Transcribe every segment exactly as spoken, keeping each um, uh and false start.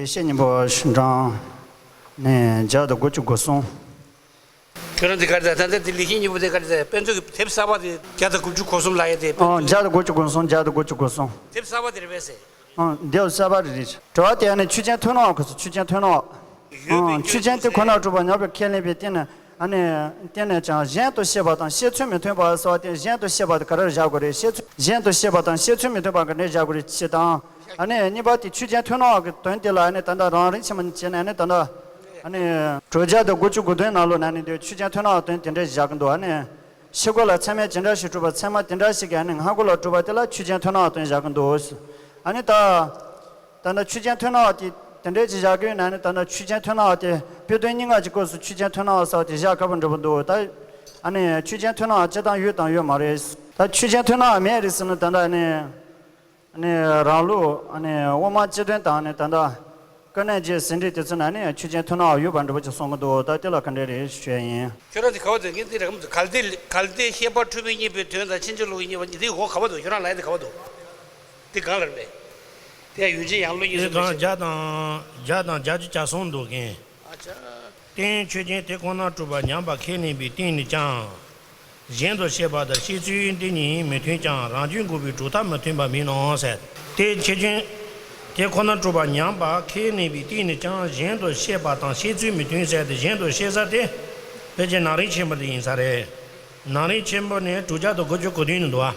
བཤེས་གཉེན་པོ་འབྲང་ནས་བརྒྱ་དང་དགུ་བཅུ་གོ་གསུམ། ཁྱོད་རང་འདི་ག་རེ་ད་ད་ལྟ་འདི་ལི་ཤིང་གཉིས་པོ་དེ་ག་རེ་ད་དཔེ་མཛོད་ཀྱི་དེབ་གསར་པ་དེ་བརྒྱ་དང་དགུ་བཅུ་གོ་གསུམ་ལ་ཡ་དེ་དཔེ་ཨོ་མཛོད་བརྒྱ་དང་དགུ་བཅུ་གོ་གསུམ། བརྒྱ་དང་དགུ་བཅུ་གོ་གསུམ། དེབ་གསར་པ་དེ་རེད་པས་ཟེར། ཨོ་དེབ་གསར་པ་རེད། དྲི་བ་དེ་ཨ་ནི་ཆོས་ཅན་མཐུན་སྣང་བ་ཁོ་ཚོ་ཆོས་ཅན་མཐུན་སྣང་བ། ཡོད་པའི་ཨོ་ཆོས་ཅན་དེ་ཁོ་ན་གྲུབ་པ་ཉམས་པའི་ཁས་ལེན་པའི་སྟེང་ནས་ཨ་ནི་སྟེང་ནས་ཀྱང་གཞན་དུ་ཤེས་པ་དང་ཤེས་ཚུལ་མི་མཐུན་པ་ཟེར་བ་དེ་གཞན་དུ་ཤེས་པ་དེ་ག་རེར་བཞག་དགོས་རེད། ཤེས་ཚུལ་གཞན་དུ་ཤེས་པ་དང་ཤེས་ཚུལ་མི་མཐུན་པ་ག་འདྲས་བཞག་དགོས་རེད་ཅེས་དང་། ཨ་ནི་གཉིས་པ་དེ་ཆོས་ཅན་མཐུན་སྣང་བ་གི་དོན་དེ་ལ་ཨ་ནི་ད་ལྟ་རང་རིག་ཆེན་མོ་བྱས་ནས་ཨ་ནི་ད་ལྟ་ཨ་ནི་དྲུག་བརྒྱ་དང་དགུ་བཅུ་གོ་བདུན་ནང་ལོགས་ནས་ཨ་ནི་འདི་ཆོས་ཅན་མཐུན་སྣང་བ་དོན་དེ་འདྲས་བཞག་གི་འདུག་ཨ་ནི་ཕྱི་རྒོལ་ལ་ཚད་མས་ཇི་འདྲ་ཞིག་གྲུབ་པ་ཚད་མ་དེ་འདྲ་ཞིག་གིས་ཨ་ནི་སྔ་རྒོལ་ལ་གྲུབ་པ་དེ་ལ་ཆོས་ཅན་མཐུན་སྣང་བ་དོན་བཞག་གི་འདུག་ཨ་ནི་ད། ད་ལྟ་ཆོས་ཅན་མཐུན་སྣང་བ་དེ་དེ་འདྲའི་ཅིག་བཞག་གི་ཡོད་ན་ནི་ད་ལྟ་ཆོས་ཅན་མཐུན་སྣང་བ་དེ་དཔེ་དོན་སྙན་ངག་གི་སྐབས་སུ་ཆོས་ཅན་མཐུན་སྣང་བ་ཟེར་བ་དེ་བཞག་ཁག་པོ་འདྲ་པོ་འདུག་ད་ཨ་ནི་ཆོས་ཅན་མཐུན་སྣང་བ་སྤྱིར་བཏང་ཡོད་དང་ཡོད་མ་རེད། ད་ཆོས་ཅན་མཐུན་སྣང་བ་མེད་རེད་ཟེར་ན་ད་ལྟ་ཨ་ནི་ཨ་ནི་རང་ལུགས་ཨ་ནི་དབུ་མ་སྤྱི་དོན་དང་ནི་ད་ལྟ་དཀའ་གནད་རྒྱས་ཟིན་བྲིས་དེ་ཚོ་ན་ནི་ཆོས་ཅན་མཐུན་སྣང་བ་ཡོད་པ་འདྲ་པོ་ཅིག་གསུང་གི་འདུག་ད་དེ་ལ་ག་འདྲ་རེད་ཞུ་ཡ་ཡིན། ཁྱོད་རང་དེ་ག་བ་འདུག་ངས་འདི་རག་མི་འདུག་གལ་ཏེ་གལ་ཏེ་བཤད་པ་འཁྲུལ་པའི་གཉིས་པོའི་དོན་དང་ཕྱིན་ཅི་ལོག་གི་གཉིས་པ་འདི་གོ་ག་བ་འདུག་ཁྱོད་རང་ལ་ཡ་འདི་ག་བ་འདུག་དེ་གང་ལ་རེད་པས། དེ་ཡང་ཡུལ་ཅན་ཡང་བློ་གཉིས་དེ་སུ་གང་མེད་བཞག་དང་བཞག་དང་བརྒྱད་ཅུ་གྱ་གསུམ་འདུག་གན། ཨ་ཅག་རྟེན་ཆོས་ཅན་དེ་ཁོ་ན་གྲུབ་པ་ཉམས་པ་ཁས་ལེན་པའི་སྟེང་ནས་ཀྱང་། གཞན་དུ་ཤེས་པ་དང་ཤེས་ཚུལ་འདི་གཉིས་མི་མཐུན་ཀྱང་རང་རྒྱུད་འགོག་པའི་གྲུབ་མཐའ་མི་མཐུན་པ་མིན་ནོ་ཟེར། དེ་ཆོས་ཅན། དེ་ཁོ་ན་གྲུབ་པ་ཉམས་པ་ཁས་ལེན་པའི་སྟེང་ནས་ཀྱང་གཞན་དུ་ཤེས་པ་དང་ཤེས་ཚུལ་མི་མཐུན་ཟེར་ཏེ་གཞན་དུ་ཤེས་ས་དེ། ཕལ་ཆེར་ནང་རིག་ཆེན་པོ་དེ་ཡིན་ས་རེད། ནང་རིག་ཆེན་པོ་ནས་དྲུག་བརྒྱ་དང་དགུ་བཅུ་གོ་བདུན་ནས་འདུག་བ།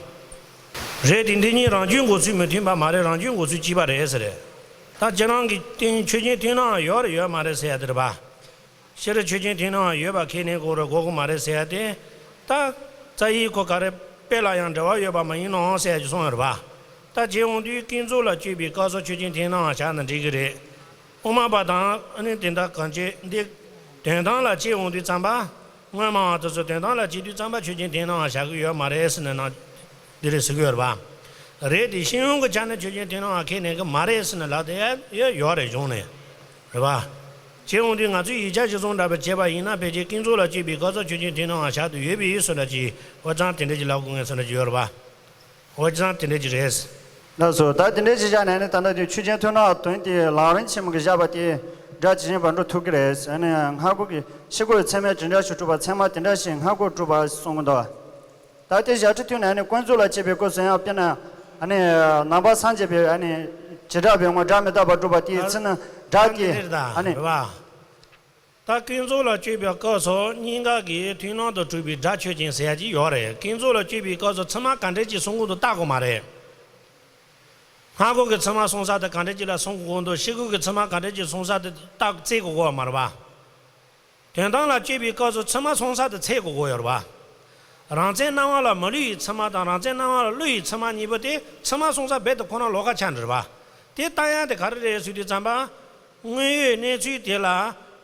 རེད་དེ་འདི་གཉིས་རང་རྒྱུད་འགོག་ཚུལ་མི་མཐུན་པ་མ་རེད། རང་རྒྱུད་འགོག་ཚུལ་གཅིག་པ་རེད་ཟེར། ད་ཁྱེད་རང་གི་སྟེང་ཆོས་ཅན་མཐུན་སྣང་ཡོད་རེད་ཡོད་མ་རེད་ཟེར་ཡ་དེ་རེད་པ། སྤྱིར་ཆོས་ཅན་མཐུན་སྣང་ཡོད་པ་ཁས་ལེན་དགོས་རེད་དགོས་ཀྱི་མ་རེད་ཟེར་ཡ་དེ། ད་རྩ་བའི་ཁོ་ག་རེ་དཔེ་ལ་ཡང་འབྲེལ་བ་ཡོད་པ་མ་ཡིན་ནའང་ཟེར་ཡ་ཅིག་གསུངས་ཡོད་རེད་པ། ད་བྱེད་འོང་དུས་ཀུན་རྫོབ་ལ་དཔྱོད་པའི་སྐབས་སུ་ཆོས་ཅན་མཐུན་སྣང་བཞག་ན་འགྲིག་གི་རེད། དབུ་མ་པ་དང་ཨ་ནི་དེ་འདྲ་གང་བྱེད་འདི་དོན་དམ་ལ་དཔྱད་འོང་དུས་ཙམ་པ། སྔོན་མ་དེ་ཚོ་དོན་དམ་ལ་དཔྱད་དུས་ཙམ་པ་ཆོས་ཅན་མཐུན་སྣང་བཞག་གི་ཡོད་མ་རེད་ཟེར་ནས་ནང་འདི་རེད་ཟེར་གི་ཡོད་རེད་པ། རེད་དེ་ཤེས་ཡོན་གྱི་ཆ་ནས་ཆོས་ཅན་མཐུན་སྣང་བ་ཁས་ལེན་གྱི་མ་རེད་ཟེར་ནས་ལབ་དེ་ཡ་ཡོད་རེད་གཞུང་ནས། རེད་པ། བྱེད་འོང་དུས་ང་ཚོས་ཡིག་ཆ་གཞིར་བཟུང་འདྲ་པོ་བྱས་པ་ཡིན་ན་ཕལ་ཆེར་ཀུན་རྫོབ་ལ་དཔྱོད་པའི་སྐབས་སུ་ཆོས་ཅན་མཐུན་སྣང་བ་བཞག་ཏུ་ཡོད་པའི་ཡིན་ཟེར་འདྲ་ཅིག་འོ་ཙང་དེ་འདྲ་ཅིག་ལབ་དགོས་ངེས་ཟེར་འདྲ་ཅིག་ཡོད་རེད་པ། འོ་ཙང་དེ་འདྲ་ཅིག་རེད། ལགས་སོ། ད་དེ་འདྲ་ཅིག་བཞག་ནས་ནི་ད་ལྟ་དེ་ཆོས་ཅན་མཐུན་སྣང་བ་དོན་དེ་ལམ་རིམ་ཆེན་མོ་གི་བཞག་པ་དེ་སྒྲ་ཇི་བཞིན་པར་འགྲོ་ཐུབ་ཀྱི་རེད། ཨ་ནི་སྔ་རྒོལ་གྱི་ཕྱི་རྒོལ་ཚད་མས་ཇི་འདྲ་ཞིག་གྲུབ་པ་ཚད་མ་དེ་འདྲ་ཞིག་སྔ་རྒོལ་གྲུབ་པ་གསུང་གི་འདུག་ད་དེ་བཞག་ཁྲི་ཐོན་ནས་ནི་ཀུན་རྫོབ་ལ་དཔྱད་པའི་སྐབས་སུ་ཡང་དཔེར་ན་ཨ་ནི་ནང་པ་སངས་རྒྱས་པའི་ཨ་ནི་བྱེ་བྲག་པའི་དངོས་སྒྲ་མི་རྟག་པར་སྒྲུབ་པ་དེའི་ཚེ་ན་སྒྲ་དེ་ཨ་ནི། རེད་པ། ད་ཀུན་རྫོབ་ལ་དཔྱོད་པའི་སྐབས་སུ་སྙིང་ག་གི་མཐུན་སྣང་དུ་གྲུབ་པའི་སྒྲ་ཆོས་ཅན་ཟེར་ཡ་ཅིག་ཡོད་རེད། ཀུན་རྫོབ་ལ་དཔྱོད་པའི་སྐབས་སུ་ཚད་མ་ག་འདྲས་ཅིག་གསུང་གི་འདུག་བལྟ་དགོས་མ་རེད། སྔ་རྒོལ་གྱི་ཚད་མ་གསུང་ས་དེ་ག་འདྲས་ཅིག་ལ་གསུང་དགོས་འདུག་ཕྱི་རྒོལ་གྱི་ཚད་མ་ག་འདྲས་ཅིག་གསུང་ས་དེ་བལྟ་བཙལ་དགོས་དགོས་པ་མ་རེད་པ། དོན་དམ་ལ་དཔྱོད་པའི་སྐབས་སུ་ཚད་མ་གསུང་ས་དེ་འཚོལ་དགོས་དགོས་ཡོད་རེད་པ། རང་མཚན་སྣང་བ་ལ་མི་སླུ་བའི་ཚད་མ་དང་རང་མཚན་སྣང་བ་ལ་སླུ་བའི་ཚད་མ་གཉིས་པོ་དེ་ཚད་མ་གསུང་ས་རྦད་དེ་ཁོ་རང་ལོགས་ཀ་ཆགས་འགྲོ་རེད་པ། དེ་ལྟ་ཡག་དེ་ག་རེ་རེད་ཟེར་དུས་ཙམ་པ། དངོས་ཡོད་གནས་ཚུལ་དེ་ལ་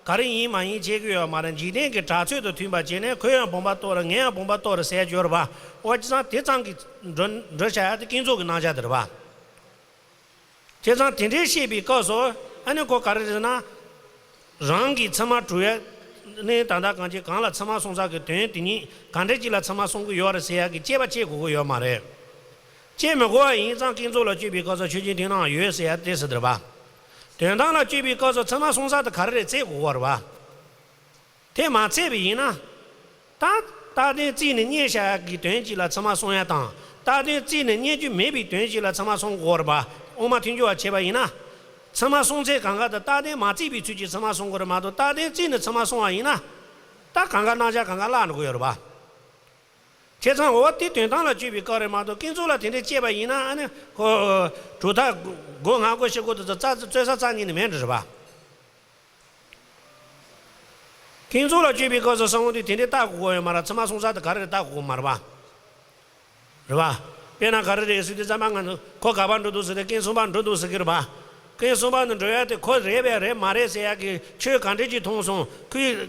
ག་རེ་ཡིན་མ་ཡིན་བྱེད་ཀྱི་ཡོད་མ་རེད། འཇིག་རྟེན་གྱི་གྲགས་ཚོད་དང་མཐུན་པ་བྱས་ནས་ཁོས་ཡང་བུམ་པ་རྟོགས་རེད། ངས་ཡང་བུམ་པ་རྟོགས་རེད་ཟེར་གྱི་ཡོད་རེད་པ། འོ་བྱས་ཙང་དེ་ཙམ་གྱིས་འགྲོ་འགྲོ་བྱ་ཡག་དེ་ཀུན་རྫོབ་ཀྱི་རྣམ་གཞག་དེ་རེད་པ། བྱས་ཙང་དེ་འདྲའི་བཤད་པའི་སྐབས་སུ་ཨ་ནི་ཁོ་ག་རེ་རེད་ན། རང་གི་ཚད་མ་གྲུབ་ཡ་ནི་ད་ལྟ་གང་ཅི་གང་ལ་ཚད་མ་གསུང་ས་གི་དོན་དེ་ཉིད་ག་འདྲ་ཅིག་ལ་ཚད་མ་གསུང་གི་ཡོད་རེད་ཟེར་ཡ་གི་དཔྱད་པ་བྱེད་དགོས་ཀྱི་ཡོད་མ་རེད། བྱེད་མི་དགོས་པ་ཡིན་ཙང་ཀུན་རྫོབ་ལ་དཔྱོད་པའི་སྐབས་སུ་ཆོས་ཅན་མཐུན་སྣང་ཡོད་ཟེར་ཡ་དེ་ཟེར་དེ་རེད་པ། དོན་དམ་ལ་དཔྱོད་པའི་སྐབས་སུ་ཚད་མ་གསུང་ས་དེ་ག་རེ་རེད་བཙལ་དགོས་ཀྱི་ཡོད་རེད་པ། དེ་མ་བཙལ་བ་ཡིན་ན། ད་རྟག་དོན་རྩིས་ནས་རྙེད་བྱ་ཡག་གི་དོན་གཅིག་ལ་ཚད་མ་གསུང་ཡ་དང་རྟག་དོན་རྩིས་ནས་རྙེད་རྒྱུ་མེད་པའི་དོན་གཅིག་ལ་ཚད་མ་གསུང་དགོས་རེད་པ། དབུ་མ་མཐུན་སྦྱོར་བ་བྱས་པ་ཡིན་ན། ཚད་མ་གསུང་ཚེ་གང་ག་དེ་རྟག་དོན་མ་རྩིས་པའི་ཚུལ་གྱིས་ཚད་མ་གསུང་དགོས་རེད་མ་གཏོགས་རྟག་དོན་རྩིས་ནས་ཚད་མ་གསུང་བ་ཡིན་ན། ད་གང་ག་རྣམ་གཞག་གང་ག་བརླག་འགྲོ་གི་ཡོད་རེད་པ། བྱས་ཙང་འོ་དེ་དོན་དམ་ལ་དཔྱོད་པའི་སྐབས་རེད་མ་གཏོགས་ཀུན་རྫོབ་ལ་དེ་འདྲས་དཔྱད་པ་ཡིན་ན་ཨ་ནི་ཁོ་གྲུབ་མཐའ་སྒོ་སྔ་རྒོལ་ཕྱི་རྒོལ་དེ་ཚོ་རྩ་རྩོད་ས་རྩ་ཉིད་ནས་མེད་འགྲོ་རེད་པ། ཀུན་རྫོབ་ལ་དཔྱོད་པའི་སྐབས་སུ་བསམ་བློ་དེ་དེ་འདྲས་བལྟ་དགོས་ཀྱི་ཡོད་མ་རེད། ཚད་མ་གསུང་ས་དེ་ག་རེ་རེད་བལྟ་དགོས་ཀྱི་མ་རེད་པ། རེད་པ། དཔེར་ན་ག་རེ་རེད་ཟེར་དུས་ཙམ་པ་ང་ཚོ་ཁོ་ག་པར་འགྲོ་འདུག་ཟེར་ཏེ་ཀུན་གསུམ་པར་འགྲོ་འདུག་ཟེར་གྱི་རེད་པ། ཀུན་གསུམ་པར་ནི་འགྲོ་ཡ་དེ་ཁོ་རེད་པས་རེད་མ་རེད་ཟེར་ཡ་གི་ཆོས་ག་འདྲས་ཅིག་མཐོང་སོང་ཁོས།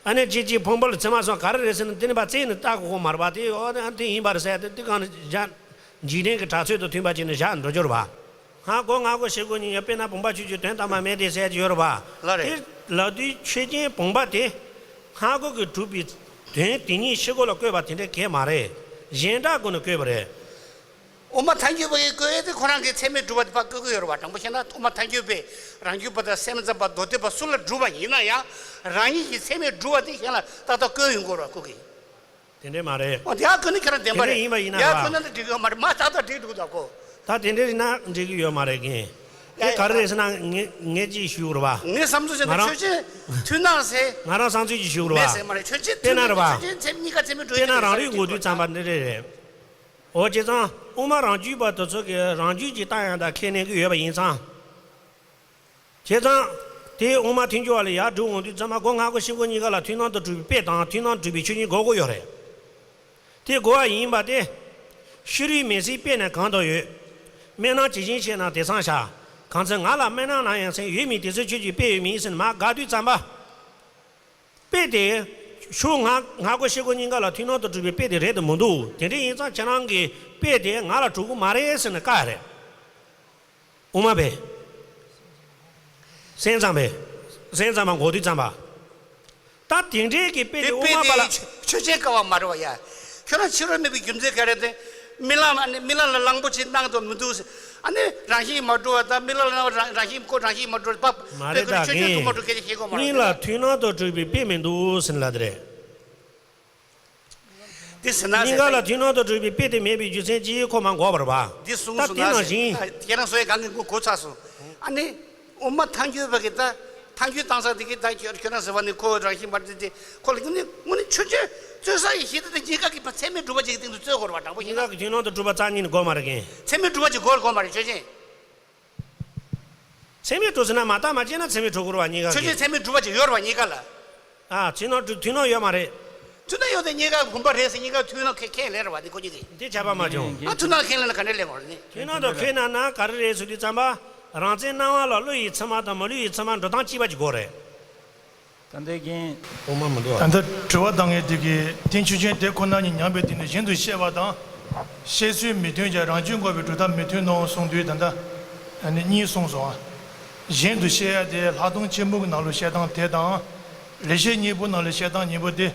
ཨ་ནི་ཅིག་ཅིག་ཕུང་པོ་ལ་ཚད་མ་སོང་ག་རེ་རེད་ཟེར་ན་དེ་ནི་ཕར་བཙལ་ནས་བལྟ་དགོས་ཀྱི་མ་རེད་པ། དེ་ཨོ་ཨ་དེ་ཡིན་པ་རེད་ཟེར་ཡ་དེ་དེ་གང་ནས་བཞག་འཇིག་རྟེན་གྱི་གྲགས་ཚོད་དང་མཐུན་པ་བྱས་ནས་བཞག་འགྲོ་རྒྱུ་རེད་པ། སྔ་རྒོལ་སྔ་རྒོལ་ཕྱི་རྒོལ་གཉིས་ཡོད། དཔེར་ན་བུམ་པ་ཆོས་ཅན་དོན་དམ་པ་མེད་དེ་ཟེར་གྱི་ཡོད་རེད་པ། ལགས་རེད། དེ་ལབ་དུས་ཆོས་ཅན་བུམ་པ་དེ་སྔ་རྒོལ་གྱིས་གྲུབ་པའི་དོན་དེ་ཉིད་ཕྱི་རྒོལ་ལ་བཀོད་པ་དེ་འདྲ་གང་ཡང་མ་རེད། གཞན་སྒྲ་སྒོ་ནས་བཀོད་པ་རེད། དབུ་མ་ཐལ་འགྱུར་བ་གིས་བཀོད་ཡས་དེ་ཁོ་རང་གི་ཚད་མས་གྲུབ་པ་དེ་ཕར་བཀོད་ཀྱི་ཡོད་རེད་བ། དྲང་པོ་བཤད་ན་དབུ་མ་ཐལ་འགྱུར་བས་རང་རྒྱུད་པ་དང་སེམས་ཙམ་པ་མདོ་སྡེ་པ་སུ་ལ་གྲུབ་པ་ཡིན་ན་ཡང་རང་ཉིད་ཀྱི་ཚད་མས་གྲུབ་པ་དེ་གཞན་ལ་ཏག་ཏག་བཀོད་ཡོང་གི་རེད་བ། བཀོད་ཀྱི་ཡིན། དེ་འདྲས་མ་རེད། འོ་དེ་ཡང་བཀོད་ན་ཁྱེད་རང་བདེན་པ་དེ་འདྲས་རེད། ཡིན་པ་ཡིན་ན་ཡང་ར་བ། བཀོད་ན་ནི་འགྲིག་གི་ཡོད་མ་རེད། མ་ཏག་ཏག་འགྲིག་འདུག་ད་གོ། ད་དེ་འདྲས་ཡིན་ན་འགྲིག་གི་ཡོད་མ་རེད་གིན། དེ་ཡ་ག་རེ་ཡ་རེད་ཟེར་ན་ངས་ངས་ཅིག་ཞུ་དགོས་རེད་བ། ངས་བསམ་ཚུལ་བྱས་ན་ང་རང་ཆོས་ཅན་མཐུན་སྣང་ཟེར། ང་རང་བསམ་ཚུལ་ཅིག་ཞུ་དགོས་རེད་བ། མེད་ཟེར་མ་རེད། ཆོས་ཅན་དཔེར་ན་མཐུན་རེད་བ། ཆོས་ཅན་ཚད་མ་གཉིས་ཀ་ཚད་མས་གྲུབ་དཔེར་ན་རང་རིག་འགོག་དུས་ཙམ་པ་འདི་འདྲས་རེད། འོ་བྱས་ཙང་དབུ་མ་རང་རྒྱུད་པ་དེ་ཚོ་གིས་རང་རྒྱུད་ཀྱི་རྟགས་ཡང་དག་ཁས་ལེན་གྱི་ཡོད་པ་ཡིན་ཙང་། བྱས་ཙང་། དེའི་དབུ་མ་ཐལ་འགྱུར་བ་ལ་ཡར་འགྲོ་འོང་དུས་ཙམ་པ་སྒོ་ལྔ་སྒོ་ཤེས་སྒོ་གཉིས་ཀ་ལ་མཐུན་སྣང་དུ་གྲུབ་པའི་དཔེ་དང་མཐུན་སྣང་གྲུབ་པའི་ཆོས་ཉིད་འགོག་དགོས་ཡོད་རེད། དེ་འགོག་པ་ཡིན་པ་སྟེ། ཕྱི་རོལ་མེད་ཟེར་དཔེ་ནི་གང་དུ་ཡོད། དམན་སྣང་ཇི་བཞིན་ཤེས་ན་དེ་ཚང་བཞག། གང་ཚེ་ང་ལ་དམན་སྣང་ན་ཡང་ཚེ་ཡོད་མིན་དེ་ཚེ་ཆོས་ཀྱི་དཔེ་ཡོད་མིན་ཟེར་ནས་མར་དགག་དུས་ཙམ་པ། དཔེ་དེ། ཕྱོགས་ལྔ་ལྔ་སྒོ་ཤེས་སྒོ་གཉིས་ཀ་ལ་མཐུན་སྣང་དུ་གྲུབ་པའི་དཔེ་དེ་རེད་དུ་མི་འདུག་དེ་འདྲ་ཡིན་ཙང་ཁྱེད་རང་གི་དཔེ་དེ་ང་ལ་གྲུབ་ཀྱི་མ་རེད་ཟེར་ནས་བཀག་རེད། དབུ་མ་པས། སེམས་ཙམ་པས། སེམས་ཙམ་པ་འགོག་དུས་ཙམ་པ། ད་དེ་འདྲའི་གི་དཔེ་དེ་དེ་དབུ་དཔེ་མ་པ་དེ་ལ། ཆོས་ཆོས་ཅན་དཀའ་བ་མ་རེད་བ་ཡ། ཁྱོད་རང་ཕྱི་རོལ་མེད་པའི་རྒྱུ་མཚན་ག་རེ་དེ། རྨི་ལམ་ཨ་ནི་རྨི་ལམ་ལ་གླང་པོ་ཆེ་སྣང་དུ་མི་འདུག་ཨ་ནི་རང་བཞིན་མ་གྲུབ་པ་དང་རྨི་ལམ་ལ་རང་རང་བཞིན་ཁོ་རང་བཞིན་མ་གྲུབ་པ་མ་རེད། དཔེ་ད་ཁོ་ཆོས་ཅན་ཐུན་མོང་གྲུབ་སྐད་ཆ་བཤད་དགོས་མ་རེད། གཉིས་ལ་མཐུན་སྣང་དུ་གྲུབ་པའི་དཔེ་མི་འདུག་ཟེར་ལབ་དེ་རེད། འདི་ཟེར་ན་གཉིས་ཀ་ལ་མཐུན་སྣང་དུ་གྲུབ་པའི་དཔེ་དེ་མེད་པའི་རྒྱུ་མཚན་ཅི་ཡིན་ཁོ་མ་འགོག་པར་བ། འདི་གསུངས་ད་སོང་དེ་ན་ནང་བཞིན། ཁྱེད་རང་བཟོ་ཡ་གང་གི་མགོ་གོ་ཚར་སོང་། ཨ་ནི། དབུ་མ་ཐལ་འགྱུར་བ་གི་ད་ཐལ་འགྱུར་བཏང་ས་དེ་གི་ད་ཁྱོད་ཁྱོད་རང་ཟེར་བ་ནི་ཁོ་རང་བཞིན་མ་གྲུབ་དེ་ཁོ་ལ་དངོས་གནས་དངོས་གནས་ཆོས་ཅན་རྩོད་ས་ཡི་ཤེས་ད་དེ་གཉིས་ཀ་གི་ཚད་མས་གྲུབ་པ་ཅིག་གི་སྟེང་དུ་རྩོད་དགོས་རེད་བ། དྲང་པོ་བཤད་ན། གཉིས་ཀ་གི་མཐུན་སྣང་དུ་གྲུབ་པ་རྩ་གཉིས་ནི་འགོག་མ་རེད་གིན། ཚད་མས་གྲུབ་པ་ཅིག་འགོག་དགོས་མ་རེད་ཆོས་ཅན། ཚད་མས་གྲུབ་ཟེར་ན་མ་བརྟགས་མ་དཔྱད་ན་ཚད་མས་གྲུབ་དགོས་རེད་བ་གཉིས་ཀ་ཆོས་ཅན་གི། ཚད་མས་གྲུབ་པ་ཅིག་ཡོད་རེད་བ་གཉིས་ཀ་ལ། ཨ་མཐུན་སྣང་གྲུབ་མཐུན་སྣང་ཡོད་མ་རེད། མཐུན་སྣང་ཡོད་དེ་གཉིས་ཀ་བུམ་པ་རེད་ཟེར་གཉིས་ཀ་མཐུན་སྣང་ཁས་ཁས་ལེན་རེད་བ་དེ་ཁོ་གཉིས་ཀྱིས། འདི་ཆད་པ་མ་བྱུང་། ཨ་མཐུན་སྣང་ཁས་ལེན་ན་ག་འདྲས་ལེན་དགོས་རེད་ནི། མཐུན་སྣང་དུ་ཁས་ལེན་ན་ག་རེ་རེད་ཟེར་དུས་ཙམ་པ། རང་མཚན་སྣང་བ་ལ་བློ་ཡི་ཚད་མ་དང་མི་བློ་ཡི་ཚད་མ་འགྲོ་སྟངས་གཅིག་པ་ཅིག་དགོས་རེད། ད་ལྟའི་རྒན། དབུ་མ་མི་འདུག་ད་ལྟ་དྲི་བ་བཏང་མཁན་དེ་གིས་རྟེན་ཆོས་ཅན་དེ་ཁོ་ན་ཉིད་མྱང་འདས་བསྟན་ནས་གཞན་དུ་བཤད་པ་དང་། བཤད་ཚུལ་མི་མཐུན་ཀྱང་རང་རྒྱུད་འགོག་པའི་སྒྲུབ་ཐབས་མི་མཐུན་ནོ་གསུངས་དུས་ད་ལྟ་ནི་གཉིས་གསུངས་སོང་། གཞན་དུ་བཤད་ཡ་དེ་ལྷག་མཐོང་ཆེན་པོ་གི་ནང་ལ་བཤད་སྟངས་དེ་དང་། ལེགས་བཤད་སྙིང་པོ་ནང་ལ་བཤད་སྟངས་གཉིས་པོ་དེ།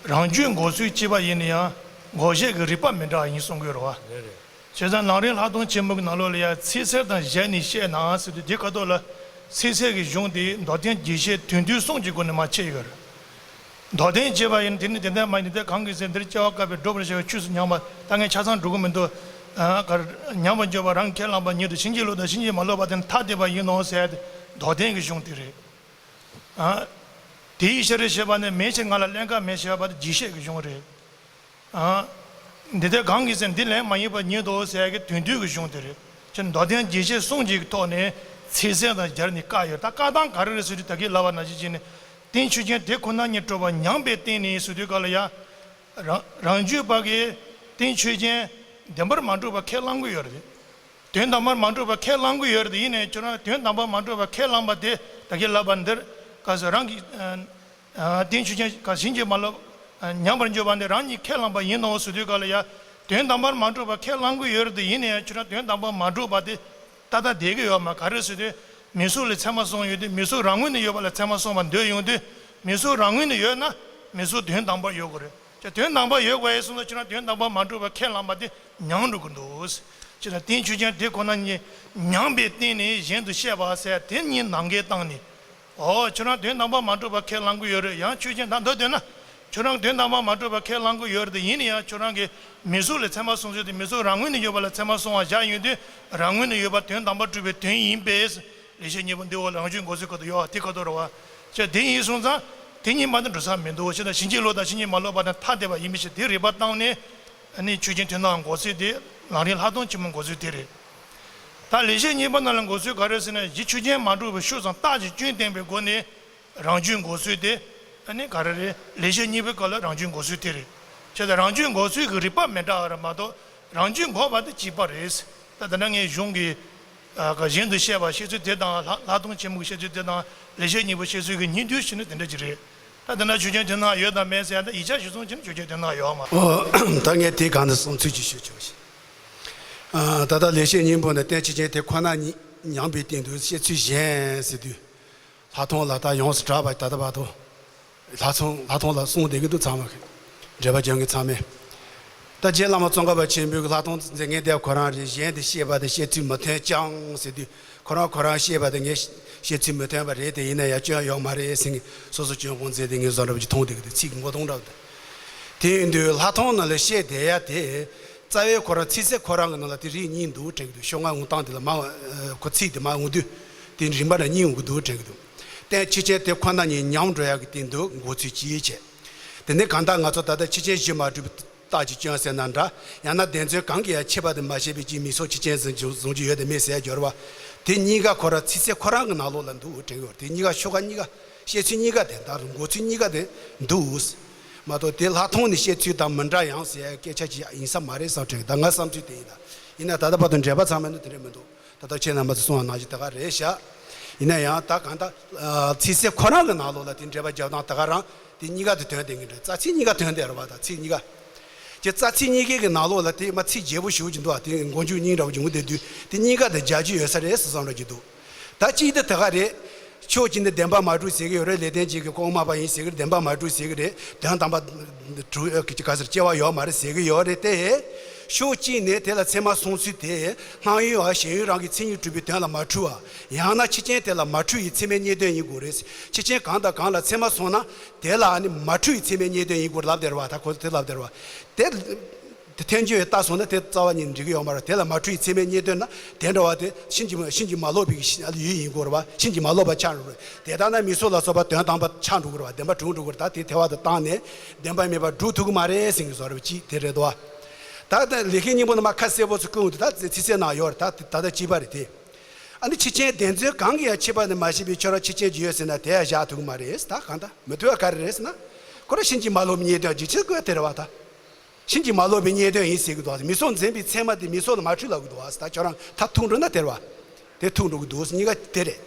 རང་རྒྱུད་འགོག་ཚུལ་གཅིག་པ་ཡིན་ན་ཡང་འགོག་བྱེད་ཀྱི་རིགས་པ་མི་འདྲ་བ་ཡིན་གསུང་གི་ཡོད་རེད་བ། རེད་རེད། བྱས་ཙང་ལམ་རིམ་ལྷག་མཐོང་ཆེན་པོ་གི་ནང་ལོགས་ལ་ཡང་ཚིག་གསལ་དང་སྦྱར་ནས་བཤད་ན་ཟེར་དུས་དེ་ཁ་ཐོག་ལ་ཚིག་གསལ་གྱི་གཞུང་དེ་མདོར་བསྟན་རྒྱས་བཤད་དོན་བསྡུས་གསུམ་གྱི་སྒོ་ནས་མར་ཕྱེ་ཡོད་རེད། མདོར་བསྟན་ཅེས་པ་ཡིན་དེ་ནི་དེ་ལྟར་མ་ཡིན་དེ་གང་གི་ཚེ་འདིར་སྐྱེ་བ་བསྐལ་པའི་སྒྲུབ་པར་བྱ་བའི་ཆོས་སུ་མྱངས་པ་ད་ངས་ཆ་ཚང་འགྲོ་གི་མི་འདུག་ཨ་གར་མྱངས་པར་འགྱུར་བ་རང་གིས་ཁས་བླངས་པ་ཉིད་དུ་ཕྱིན་ཅི་ལོག་དང་ཕྱིན་ཅི་མ་ལོག་པ་དེ་ནི་ཐ་དད་པ་ཡིན་ནོ་ཟེར་ཏེ་མདོར་བསྟན་གྱི་གཞུང་དེ་རེད། ཨ། དེའི་ཕྱིར་ཞེས་པ་ནི་མེད་ཕྱིར་ང་ལ་ཀླན་ཀ་མེད་ཞེས་པ་དེ་རྒྱས་བཤད་ཀྱི་གཞུང་རེད། ཨ། འདི་ལྟར་གང་གི་ཚེ་འདི་ལན་མ་ཡིན་པ་ཉིད་དོ་ཟེར་གྱི་དོན་བསྡུས་ཀྱི་གཞུང་དེ་རེད། ཅེས་མདོར་བསྟན་རྒྱས་བཤད་གསུམ་གྱི་ཐོག་ནས་ཚིག་གསལ་དང་སྦྱར་ནས་བཀག་ཡོད། ད་བཀག་སྟངས་ག་རེ་རེད་ཟེར་དུས་ད་གིན་ལབ་པ་ནང་བཞིན་བྱས་ནས་རྟེན་ཆོས་ཅན་དེ་ཁོ་ན་ཉིད་གྲུབ་པ་མྱང་འདས་བསྟན་ནས་ཟེར་དུས་སྐབས་ལ་ཡང་། རང་རང་རྒྱུད་པ་གིས་རྟེན་ཆོས་ཅན་བདེན་པར་མ་གྲུབ་པ་ཁས་བླང་གི་ཡོད་རེད། དོན་དམ་པར་མ་གྲུབ་པ་ཁས་བླང་གི་ཡོད་རེད། ཡིན་ནའི་ཁྱོད་རང་དོན་དམ་པར་མ་གྲུབ་པ་ཁས་བླངས་པ་དེ་ད་གིན་ལབ་པ་འདིར་ག་ཟེར་རང་གི་ཨ་ཨ་རྟེན་ཆོས་ཅན་ག་ཕྱིན་ཅི་མ་ལོག་ཨ་མྱང་བར་འགྱུར་བ་འདི་རང་ཉིད་ཁས་བླངས་པ་ཡིན་ནོ་ཟེར་དུས་སྐབས་ལ་ཡ། དོན་དམ་པར་མ་གྲུབ་པ་ཁས་བླང་གི་ཡོད་རེད། ཡིན་ནའི་ཁྱོད་རང་དོན་དམ་པར་མ་གྲུབ་པ་དེ་ཏག་ཏག་བསྡད་ཀྱི་ཡོད་མ་རེད། ག་རེ་ཟེར་དུས་མིག་གཟུགས་ལ་ཚད་མ་གསུམ་ཡོད་དུས་མིག་གཟུགས་རང་ངོས་ནས་ཡོད་པ་ལ་ཚད་མ་གསུམ་པ་འདོད་ཡོང་དུས་མིག་གཟུགས་རང་ངོས་ནས་ཡོད་ན་མིག་གཟུགས་དོན་དམ་པར་ཡོད་དགོས་རེད། ཅེས་དོན་དམ་པར་ཡོད་དགོས་ཡས་གསུངས་ན་ཁྱོད་རང་དོན་དམ་པར་མ་གྲུབ་པ་ཁས་བླངས་པ་དེ་མྱང་འགྲོ་གི་འདུག་ཅེས་ན་རྟེན་ཆོས་ཅན་དེ་ཁོ་ན་ཉིད་མྱང་འདས་བསྟན་ནས་གཞན་དུ་བཤད་པ་ཟེར་དེ་ཉིད་ནམ་མཁའི་སྟེང་ནས། ཨོ་ཁྱོད་རང་དོན་དམ་པར་མ་གྲུབ་པ་ཁས་བླང་གི་ཡོད་རེད། ཡང་ཆོས་ཅན་ད་མདོར་བསྡུས་ན། ཁྱོད་རང་དོན་དམ་པར་མ་གྲུབ་པ་ཁས་བླང་གི་ཡོད་རེད། ཡིན་ན་ཡང་ཁྱོད་རང་གི་མིག་གཟུགས་ལ་ཚད་མ་གསུམ་ཡོད་དེ་མིག་གཟུགས་རང་ངོས་ནས་ཡོད་པ་ལ་ཚད་མ་གསུམ་པ་བཞག་ཡོང་དུས་རང་ངོས་ནས་ཡོད་པ་དོན་དམ་པར་གྲུབ་པའི་དོན་ཡིན་པས། ལེགས་བཤད་སྙིང་པོ་འདི་འོག་ལ་རང་རྒྱུད་འགོག་ཚུལ་ཁ་ཐུག་ཡོད་པ་དེ་ཁ་ཐུག་རེད་བ། ཅེས་དེ་ཡིན་སོང་ཙང་དེ་གཉིས་མ་གཏོགས་འགྲོ་ས་མི་འདུག་ཅེས་ན་ཕྱིན་ཅི་ལོག་དང་ཕྱིན་ཅི་མ་ལོག་པ་དང་ཐ་དད་པ་ཡིན་པའི་ཕྱིར་དེ་རིགས་པ་བཏང་ནས་ཨ་ནི་ཆོས་ཅན་མཐུན་སྣང་འགོག་ཚུལ་དེ་ལམ་རིམ་ལྷག་མཐོང་ཆེན་མོ་འགོག་ཚུལ་དེ་རེད། ད་ལེགས་བཤད་སྙིང་པོ་ནང་ལ་འགོག་ཚུལ་ག་རེ་ཟེར་ན་གཞི་ཆོས་ཅན་མ་གྲུབ་པའི་ཕྱོགས་ཙམ་རྟགས་ཀྱི་སྐྱོན་བསྟན་པའི་སྒོ་ནས་རང་རྒྱུད་འགོག་ཚུལ་དེ་ཨ་ནི་ག་རེ་རེད། ལེགས་བཤད་སྙིང་པོའི་སྐབས་ལ་རང་རྒྱུད་འགོག་ཚུལ་དེ་རེད། བྱས་ཙང་རང་རྒྱུད་འགོག་ཚུལ་གྱི་རིགས་པ་མི་འདྲ་བ་རེད་མ་གཏོགས་རང་རྒྱུད་འགོག་པ་དེ་གཅིག་པ་རེད། ད་དེ་འདྲ་ངས་གཞུང་གི་ཨ་གཞན་དུ་བཤད་པ་བཤད་ཚུལ་དེ་དང་ལྷག་ལྷག་མཐོང་ཆེན་མོ་གི་བཤད་ཚུལ་དེ་དང་ལེགས་བཤད་སྙིང་པོ་བཤད་ཚུལ་གྱི་སྙིང་བསྡུས་ཞུས་ན་དེ་འདྲ་ཅིག་རེད། ད་དེ་འདྲ་ཆོས་ཅན་མཐུན་སྣང་ཡོད་དང་མེད་ཟེར་ཡ་ད་ཡིག་ཆ་གཞིར་བཟུང་བྱས་ན་ཆོས་ཅན་མཐུན་སྣང་ཡོད་མ་རེད། ཨོ། ད་ངས་དེ་གང་དུ་བསམ་ཚུལ་ཅིག་ཞུ་ཆོག་ཞིག་ཨ་ད་ལྟ་ལེགས་བཤད་སྙིང་པོ་ནས་རྟེན་ཆོས་ཅན་དེ་ཁོ་ན་ཉིད་མྱང་འདས་བསྟན་དུ་བཤད་ཚུལ་གཞན་ཟེར་དུས། ལྷག་མཐོང་ལ་ད་ཡོངས་སུ་གྲགས་པ་ད་ལྟ་བར་དུ། ལྷག་མཐོང་ལྷག་མཐོང་ལ་གསུངས་བསྡད་ཀྱི་འདུག་ཚང་མ་གི། འགྲེལ་པ་རྒྱག་མཁན་ཚང་མས། ད་རྗེ་བླ་མ་ཙོང་ཁ་པ་ཆེན་པོའི་ལྷག་མཐོང་མཛད་མཁན་དེ་ཁོ་རང་རེད། གཞན་དེ་བཤད་པ་དེ་བཤད་ཚུལ་མི་མཐུན་ཅང་ཟེར་དུས། ཁོ་རང་ཁོ་རང་བཤད་པ་དེ་ངས་བཤད་ཚུལ་མི་མཐུན་པ་རེད། དེ་ཡིན་ན་ཡང་སྐྱོན་ཡོད་མ་རེད་ཟེར་མཁན་སོ་སོ་སྐྱོན་སྤོང་མཛད་དེ་ངས་བཟོ་འདྲ་པོ་ཅིག་མཐོང་བསྡད་ཀྱི་འདུག་ཚིག་གི་མགོ་སྟོང་འདྲ་པོ་དེ། དེ་ཡིན་དུས་ལྷག་མཐོང་ནང་ལ་བཤད་བསྡད་ཡ་དེ། རྩ་བའི་ཁོ་རང་ཚིག་གསལ་ཁོ་རང་གི་ནང་ལ་དེ་རིགས་གཉིས་འདུག་དྲན་གྱི་འདུག་ཤོག་ངག་ངུ་སྟངས་དེ་ལ་མ། ཁོ་ཚིག་དེ་མ་འོང་དུས། དེ་རིམ་པ་ལ་གཉིས་འོང་གི་འདུག་དྲན་གྱི་འདུག་རྟེན་ཕྱི་རྐྱེན་དེ་ཁོ་ན་ཉིད་ཉམས་འགྲོ་ཡག་གི་སྟེང་དུ་འགོ་ཚུལ་གཅིག་བྱས། དེ་ནས་གང་ལྟར་ང་ཚོ་ད་ལྟ་ཕྱི་རྐྱེན་གཞི་མ་གྲུབ་པའི་རྟགས་ཀྱི་སྐྱོན་ཟེར་ན་འདྲ། ཡང་ན་བདེན་རྫུན་གང་གིས་ཡང་ཕྱེ་བ་དེ་མ་ཤེས་པའི་ཅིག་མིག་སོགས་ཕྱི་རྐྱེན་བཟུང་རྒྱུ་ཡོད་དེ་མེད་ཟེར་རྒྱུ་རེད་བ། དེ་གཉིས་ཀ་ཁོ་རང་ཚིག་གསལ་ཁོ་རང་གི་ནང་ལོགས་ལ་འདུག་དྲན་གྱི་ཡོད་རེད། དེ་གཉིས་ཀ་ཤོ་ག་གཉིས་ཀ་བཤད་ཚུལ་གཉིས་ཀ་དེ་ད་འགོ་ཚུལ་གཉིས་ཀ་དེ་འདུག་མ་གཏོགས་དེ་ལྷག་མཐོང་ནས་བཤད་ཚུལ་དང་མི་འདྲ་ཡང་ཟེར་སྐད་ཆ་ཅིག་ཡིན་ས་མ་རེད་བསམ་དྲན་གྱི། ད་ང་བསམ་ཚུལ་དེ་ཡིན། ད་ཡིན་ན་ད་ལྟ་བར་དུ་འགྲེལ་པ་ཚང་མ་ནི་དེ་འདྲ་མི་འདུག་ད་ལྟ་ཁྱེད་རྣམ་པ་ཚོས་གསུངས་པ་ནང་བཞིན་དེ་ག་རེད་ཤག་ཡིན་ན་ཡང་ད་གང་ལྟར་ཚིག་གསལ་ཁོ་རང་གི་ནང་ལོགས་ལ་དེ་འགྲེལ་པ་རྒྱབ་སྟངས་དེ་ག་རང་དེ་གཉིས་ཀ་དེ་དོན་དེ་གི་འདྲ། རྩ་ཚིག་གཉིས་ཀ་དོན་དེ་རེད་བ། ད་ཚིག་གཉིས་ཀ་ཀྱི་རྩ་ཚིག་གཉིས་ཀའི་གི་ནང་ལོགས་ལ་དེ་མ་ཚིག་བརྗེ་པོ་ཞེ་པོ་ཅིག་འདུག་བ། དེ་མགོ་མཇུག་གཉིས་འདྲ་བོ་ཅིག་འོང་བསྡད་དུས་དེ་གཉིས་ཀ་དེ་རྒྱག་རྒྱུ་ཡོད་ས་རེད་བསམ་འདྲ་ཅིག་འདུག་ད་གཅིག་དེ་དེ་ག་རེད། ཕྱོགས་གཅིག་ནས་བདེན་པ་མ་གྲུབ་ཟེར་གི་ཡོད་རེད། ལེགས་ལྡན་འབྱེད་ཀྱི་ལྐོག་མ་པ་ཡིན་ཟེར་གི་རེད། བདེན་པ་མ་གྲུབ་ཟེར་གི་རེད། དོན་དམ་པ་གྲུབ་ག་ཟེར་སྐྱེ་བ་ཡོད་མ་རེད་ཟེར་གི་ཡོད་རེད་དེ། ཕྱོགས་གཅིག་ནས་དེ་ལ་ཚད་མ་སོང་ཚུལ་དེ་སྔགས་ཡུལ་བ་ཞེན་ཡུལ་རང་གི་མཚན་ཉིད་གྲུབ་པའི་དོན་ལ་མ་འཁྲུལ་བ། ཡང་ན་ཕྱི་རྐྱེན་དེ་ལ་མ་འཁྲུལ་བའི་ཚད་མའི་རྙེད་དོན་ཡིན་དགོས་རེད། ཕྱི་རྐྱེན་གང་དང་གང་ལ་ཚད་མ་སོང་ན་དེ་ལ་ནི་མ་འཁྲུལ་བའི་ཚད་མའི་རྙེད་དོན་ཡིན་དགོས་ལབ་བསྡད་རེད་བ། ད་ཁོ་ཚོ་དེ་ལབ་བསྡད་རེད་བ། དེ། དེ་ཐལ་འགྱུར་བའི་རྟགས་སོང་ན་དེ་རྩ་བ་ཉིད་འགྲིག་གི་ཡོད་མ་རེད། དེ་ལ་མ་འཁྲུལ་བའི་ཚད་མའི་རྙེད་དོན་ན་དེ་འདྲ་བ་དེ་ཕྱིན་ཅི་ཕྱིན་ཅི་མ་ལོག་པའི་ཡུལ་ཡིན་དགོས་རེད་བ། ཕྱིན་ཅི་མ་ལོག་པ་ཆགས་འགྲོ་རེད། དེ་ལྟར་ན་མིག་སོགས་ལ་སོགས་པ་དོན་དམ་པ་ཆགས་འགྲོ་གི་རེད་བ། བདེན་པ་གྲུབ་འགྲོ་གི་རེད། ད་དེ་ཐལ་བ་དེ་བཏང་ནས་བདེན་པ་མེད་པར་སྒྲུབ་ཐུབ་ཀྱི་མ་རེད་ཟེར་གྱི་བཟོ་འདྲ་ཅིག་དེ་རེད་དོ། ད་ལྟ་ལེགས་བཤད་སྙིང་པོ་ནང་མ་ཁ་གསལ་པོ་ཚུར་བཀོད་འདུག་ད་ཚིག་གསལ་ནང་ཡོད་རེད། ད་ད་ལྟ་གཅིག་པ་རེད་དེ། ཨ་ནི་ཕྱི་རྐྱེན་བདེན་རྫུན་གང་གིས་ཡང་ཕྱེ་བ་ནི་མ་ཤེས་པའི་ཁྱོད་རང་ཕྱི་རྐྱེན་ཅིག་ཡོད་ཟེར་ན་དེ་ཡང་བཞག་ཐུབ་ཀྱི་མ་རེད། ད་གང་ལྟར་མི་ཐུབ་པ་ག་རེ་རེད་ཟེར་ན། ཁོ་རང་ཕྱིན་ཅི་མ་ལོག་པའི་རྙེད་དོན་ཅིག་ཕྱིར་བཀོད་དེ་རེད་བ། ད་ཕྱིན་ཅི་མ་ལོག་པའི་རྙེད་དོན་ཡིན་ཟེར་གི་འདུག་བ། མིག་སོགས་འཛིན་པའི་ཚད་མ་དེ་མིག་སོགས་ལ་མ་འཁྲུལ་ལབ་གི་འདུག་བ། ད་ཁྱོད་རང་ད་ཐུག་འགྲོ་ན་དེ་རེད་བ། དེ་ཐུག་འགྲོ་གི་འདུག་གཉིས་ཀ་དེ་རེད།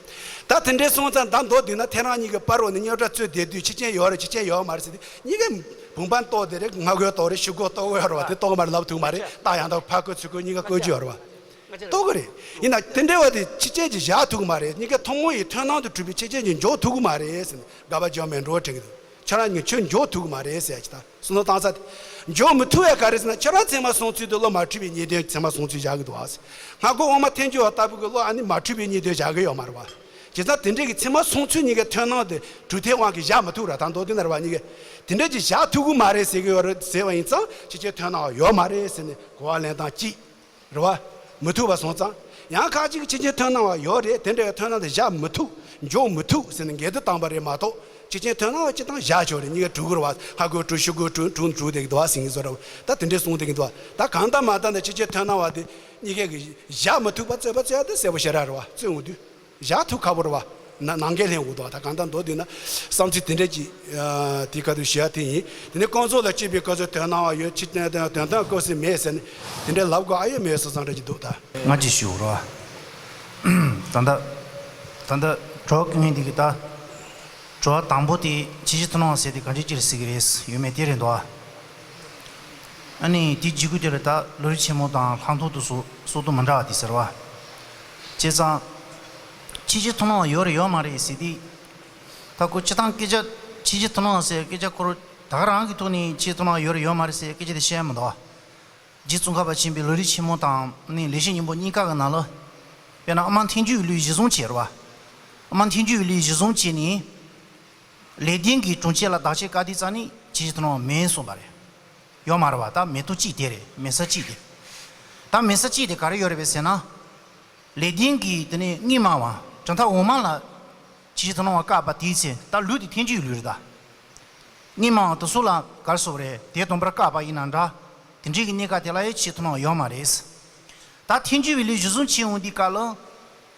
ད་དེ་འདྲའི་སོང་ཙང་ད་མདོ་བསྡུས་ན་ཐལ་རང་གཉིས་ཀྱི་བར་འོག་ནས་རྙོག་དྲ་རྩོད་བསྡད་དུས་ཕྱི་རྐྱེན་ཡོད་རེད་ཕྱི་རྐྱེན་ཡོད་མ་རེད་ཟེར་དུས་གཉིས་ཀ་བུམ་པ་རྟོགས་དེ་རེད། སྔ་རྒོལ་རྟོགས་རེད། ཕྱི་རྒོལ་རྟོགས་དགོས་ཡོད་རེད་བ། དེ་རྟོགས་མ་རེད་ལབ་ཐུབ་མ་རེད། རྟགས་ཡང་དག་ཕར་རྒོལ་ཚུར་རྒོལ་གཉིས་ཀ་བཀོད་རྒྱུ་ཡོད་རེད་བ། རྟོགས་གི་རེད། ཡིན་ན་དེ་འདྲ་བ་དེ་ཕྱི་རྐྱེན་གྱིས་བཞག་ཐུབ་ཀྱི་མ་རེད། གཉིས་ཀ་ཐུན་མོང་བའི་མཐུན་སྣང་དུ་གྲུབ་པའི་ཕྱི་རྐྱེན་གྱིས་འཇོག་ཐུབ་ཀྱི་མ་རེད་ཟེར་ནས་དགག་པ་རྒྱག་མེད་འགྲོ་དྲན་གྱི་འདུག་ཁྱོད་རང་གཉིས་ཁྱོད་འཇོག་ཐུབ་ཀྱི་མ་རེད་ཟེར་ཡ་ཅིག་ད་བསམ་བློ་བཏང་ས་དེ། འཇོག་མི་ཐུབ་ཡ་ག་རེ་ཟེར་ན་ཁྱོད་རང་ཚད་མ་སོང་ཚུལ་དེ་བློ་མ་འཁྲུལ་བའི་རྙེད་དོན་ཚད་མ་སོང་ཚུལ་བཞག་གི་འདུག་ཨ། སྔ་རྒོལ་དབུ་མ་ཐལ་འགྱུར་བ་ལྟ་བུ་གི་བློ་ཨ་ནི་མ་འཁྲུལ་བའི་རྙེད་དོན་བཞག་གི་ཡོད་མ་རེད་བ། བྱས་ཙང་དེ་འདྲའི་གི་ཚད་མ་སོང་ཚུལ་གཉིས་ཀའི་མཐུན་སྣང་དེ་གྲུབ་མཐའི་དབང་གིས་བཞག་མི་ཐུབ་ར། ད་མདོ་དེ་ན་རེད་བ། གཉིས་ཀས་དེ་འདྲ་ཅིག་བཞག་ཐུབ་ཀྱི་མ་རེད་ཟེར་གི་ཡོད་རེད་ཟེར་བ་ཡིན་ཙང་ཕྱི་རྐྱེན་མཐུན་སྣང་བ་ཡོད་མ་རེད་ཟེར་ནས་གོ་བ་ལེན་སྟངས་གཅིག་རེད་བ། མི་ཐུབ་པ་སོང་ཙང་། ཡང་ཁ་ཅིག་ཕྱི་རྐྱེན་མཐུན་སྣང་བ་ཡོད་རེད། དེ་འདྲ་བའི་མཐུན་སྣང་དེ་བཞག་མི་ཐུབ། འཇོག་མི་ཐུབ་ཟེར་ནས་འགལ་འདུ་བཏང་པ་རེད་མ་གཏོགས་ཕྱི་རྐྱེན་མཐུན་སྣང་བ་སྤྱིར་བཏང་བཞག་ཆོག་རེད། གཉིས་ཀ་གྲུབ་ཀྱི་རེད་བ། སྔ་རྒོལ་གྲུབ། ཕྱི་རྒོལ་གྲུབ། གྲུབ་གྲུབ་བསྡད་ཀྱི་འདུག་བ་ཟེར་གྱི་བཟོ་འདྲ་བོ། ད་དེ་འདྲའི་གསུང་བསྡད་ཀྱི་འདུག་བ། ད་གང་ལྟར་མ་ལྟར་ན་ཕྱི་རྐྱེན་མཐུན་སྣང་བ་དེ་གཉིས་ཀའི་གི་བཞག་མི་ཐུབ་པ་རྩོད་པ་རྩོད་ཡ་དེ་གསལ་པོ་ཞེ་དྲག་རེད་བ། རྩོད་འོང་དུས། བཞག་ཐུབ་ཁག་པོ་རེད་བ། ན་ནང་འགལ་ལྷན་འོག་ཏུ་བ། ད་གང་ལྟར་མདོ་འདི་ན་བསམ་ཚུལ་དེ་འདྲ་ཅིག་ཨ། དེ་ག་དུས་བཤད་ཡ་དེ་ཡིན། དེ་ནས་རྐང་ཚོགས་ལ་སྐྱེས་པའི་སྐབས་སུ་དོན་སྣང་བ་ཡོད། ཕྱི་དོན་དོན་དོན་སྐབས་སུ་མེད་ཟེར་ནས་དེ་འདྲ་ལབ་དགོས་ཨ་ཡོད་མེད་སོ་སོ་འདྲ་ཅིག་འདུག་ད་ང་ཅིག་ཞུ་རོགས། ད་ལྟ་ད་ལྟ་གྲོགས་ངས་འདི་གི་ད་གྲོགས་དང་པོ་དེ་ཕྱི་ཕྱིར་མཐོང་སྣང་ཟེར་དེ་ག་འདྲ་ཅིག་རེད་ཟེར་གི་རེད་ཡོད་མེད་དེ་རེད་འདུག་ཨ། ཨ་ནི་དེ་བརྗེ་དགོས་དེ་ལ་ད་ལམ་རིམ་ཆེན་མོ་དང་ལྷག་མཐོང་དུ་སོགས་སོགས་དུ་མི་འདྲ་བ་དེ་ཟེར་བ། བྱས་ཙང་། ཕྱི་ཕྱིར་མཐོང་སྣང་ཡོད་རེད་ཡོད་མ་རེད་ཟེར་དུས། ད་ཁོ་སྤྱིར་བཏང་སྐད་ཆ་ཕྱི་ཕྱིར་མཐོང་སྣང་ཟེར་སྐད་ཆ་ཁོ་རང་ད་ག་རང་གི་ཐོག་ནས་ཕྱིར་མཐོང་སྣང་ཡོད་རེད་ཡོད་མ་རེད་ཟེར་སྐད་ཆ་དེ་བཤད་ཡ་མི་འདུག་བ། རྗེ་ཙོང་ཁ་པ་ཆེན་པོའི་ལམ་རིམ་ཆེན་མོ་དང་ནི་ལེགས་བཤད་སྙིང་པོ་གཉིས་ཀ་གི་ནང་ལ། དཔེར་ན་ཨ་མ་ཐལ་འགྱུར་བའི་ལུས་གཞི་བཟུང་བྱས་རེད་བ། ཨ་མ་ཐལ་འགྱུར་བའི་ལུས་གཞི་བཟུང་བྱས་ནས། ལེགས་ལྡན་གྱི་གྲོང་ཁྱེར་ལ་བདག་ཆེས་བཀག་དུས་ཙང་ནི་ཕྱི་ཕྱིར་མཐོང་སྣང་མེད་གསུངས་པ་རེད། ཡོད་མ་རེད་བ། ད་མེད་དོ་གཅིག་དེ་རེད། མེད་ས་གཅིག་དེ། ད་མེད་ས་གཅིག་དེ་ག་རེ་ཡོད་རེད་པས་ཟེར་ན། ལེགས་ལྡན་གྱི་དེ་ནས་གཉིད་སྨྲ་བ་གྲུབ་མཐའ་འོག་མ་ལ་ཕྱི་ཕྱིར་མཐོང་སྣང་བ་བཀག་པ་དེའི་ཚེ་ད་ལུས་དེ་ཐལ་འགྱུར་བའི་ལུས་རེད་ད། གཉིད་སྨྲ་བ་དེ་ཚོ་ལ་ག་རེ་ཟེར་བ་རེད། དེ་དང་པོར་བཀག་པ་ཡིན་ན་འདྲ། དེ་འདྲའི་གི་གནས་སྐབས་དེ་ལ་ཡང་ཕྱིར་མཐོང་སྣང་ཡོད་མ་རེད། ད་ཐལ་འགྱུར་བའི་ལུས་གཞི་བཟུང་བྱེད་འོང་དུས་སྐབས་ལ།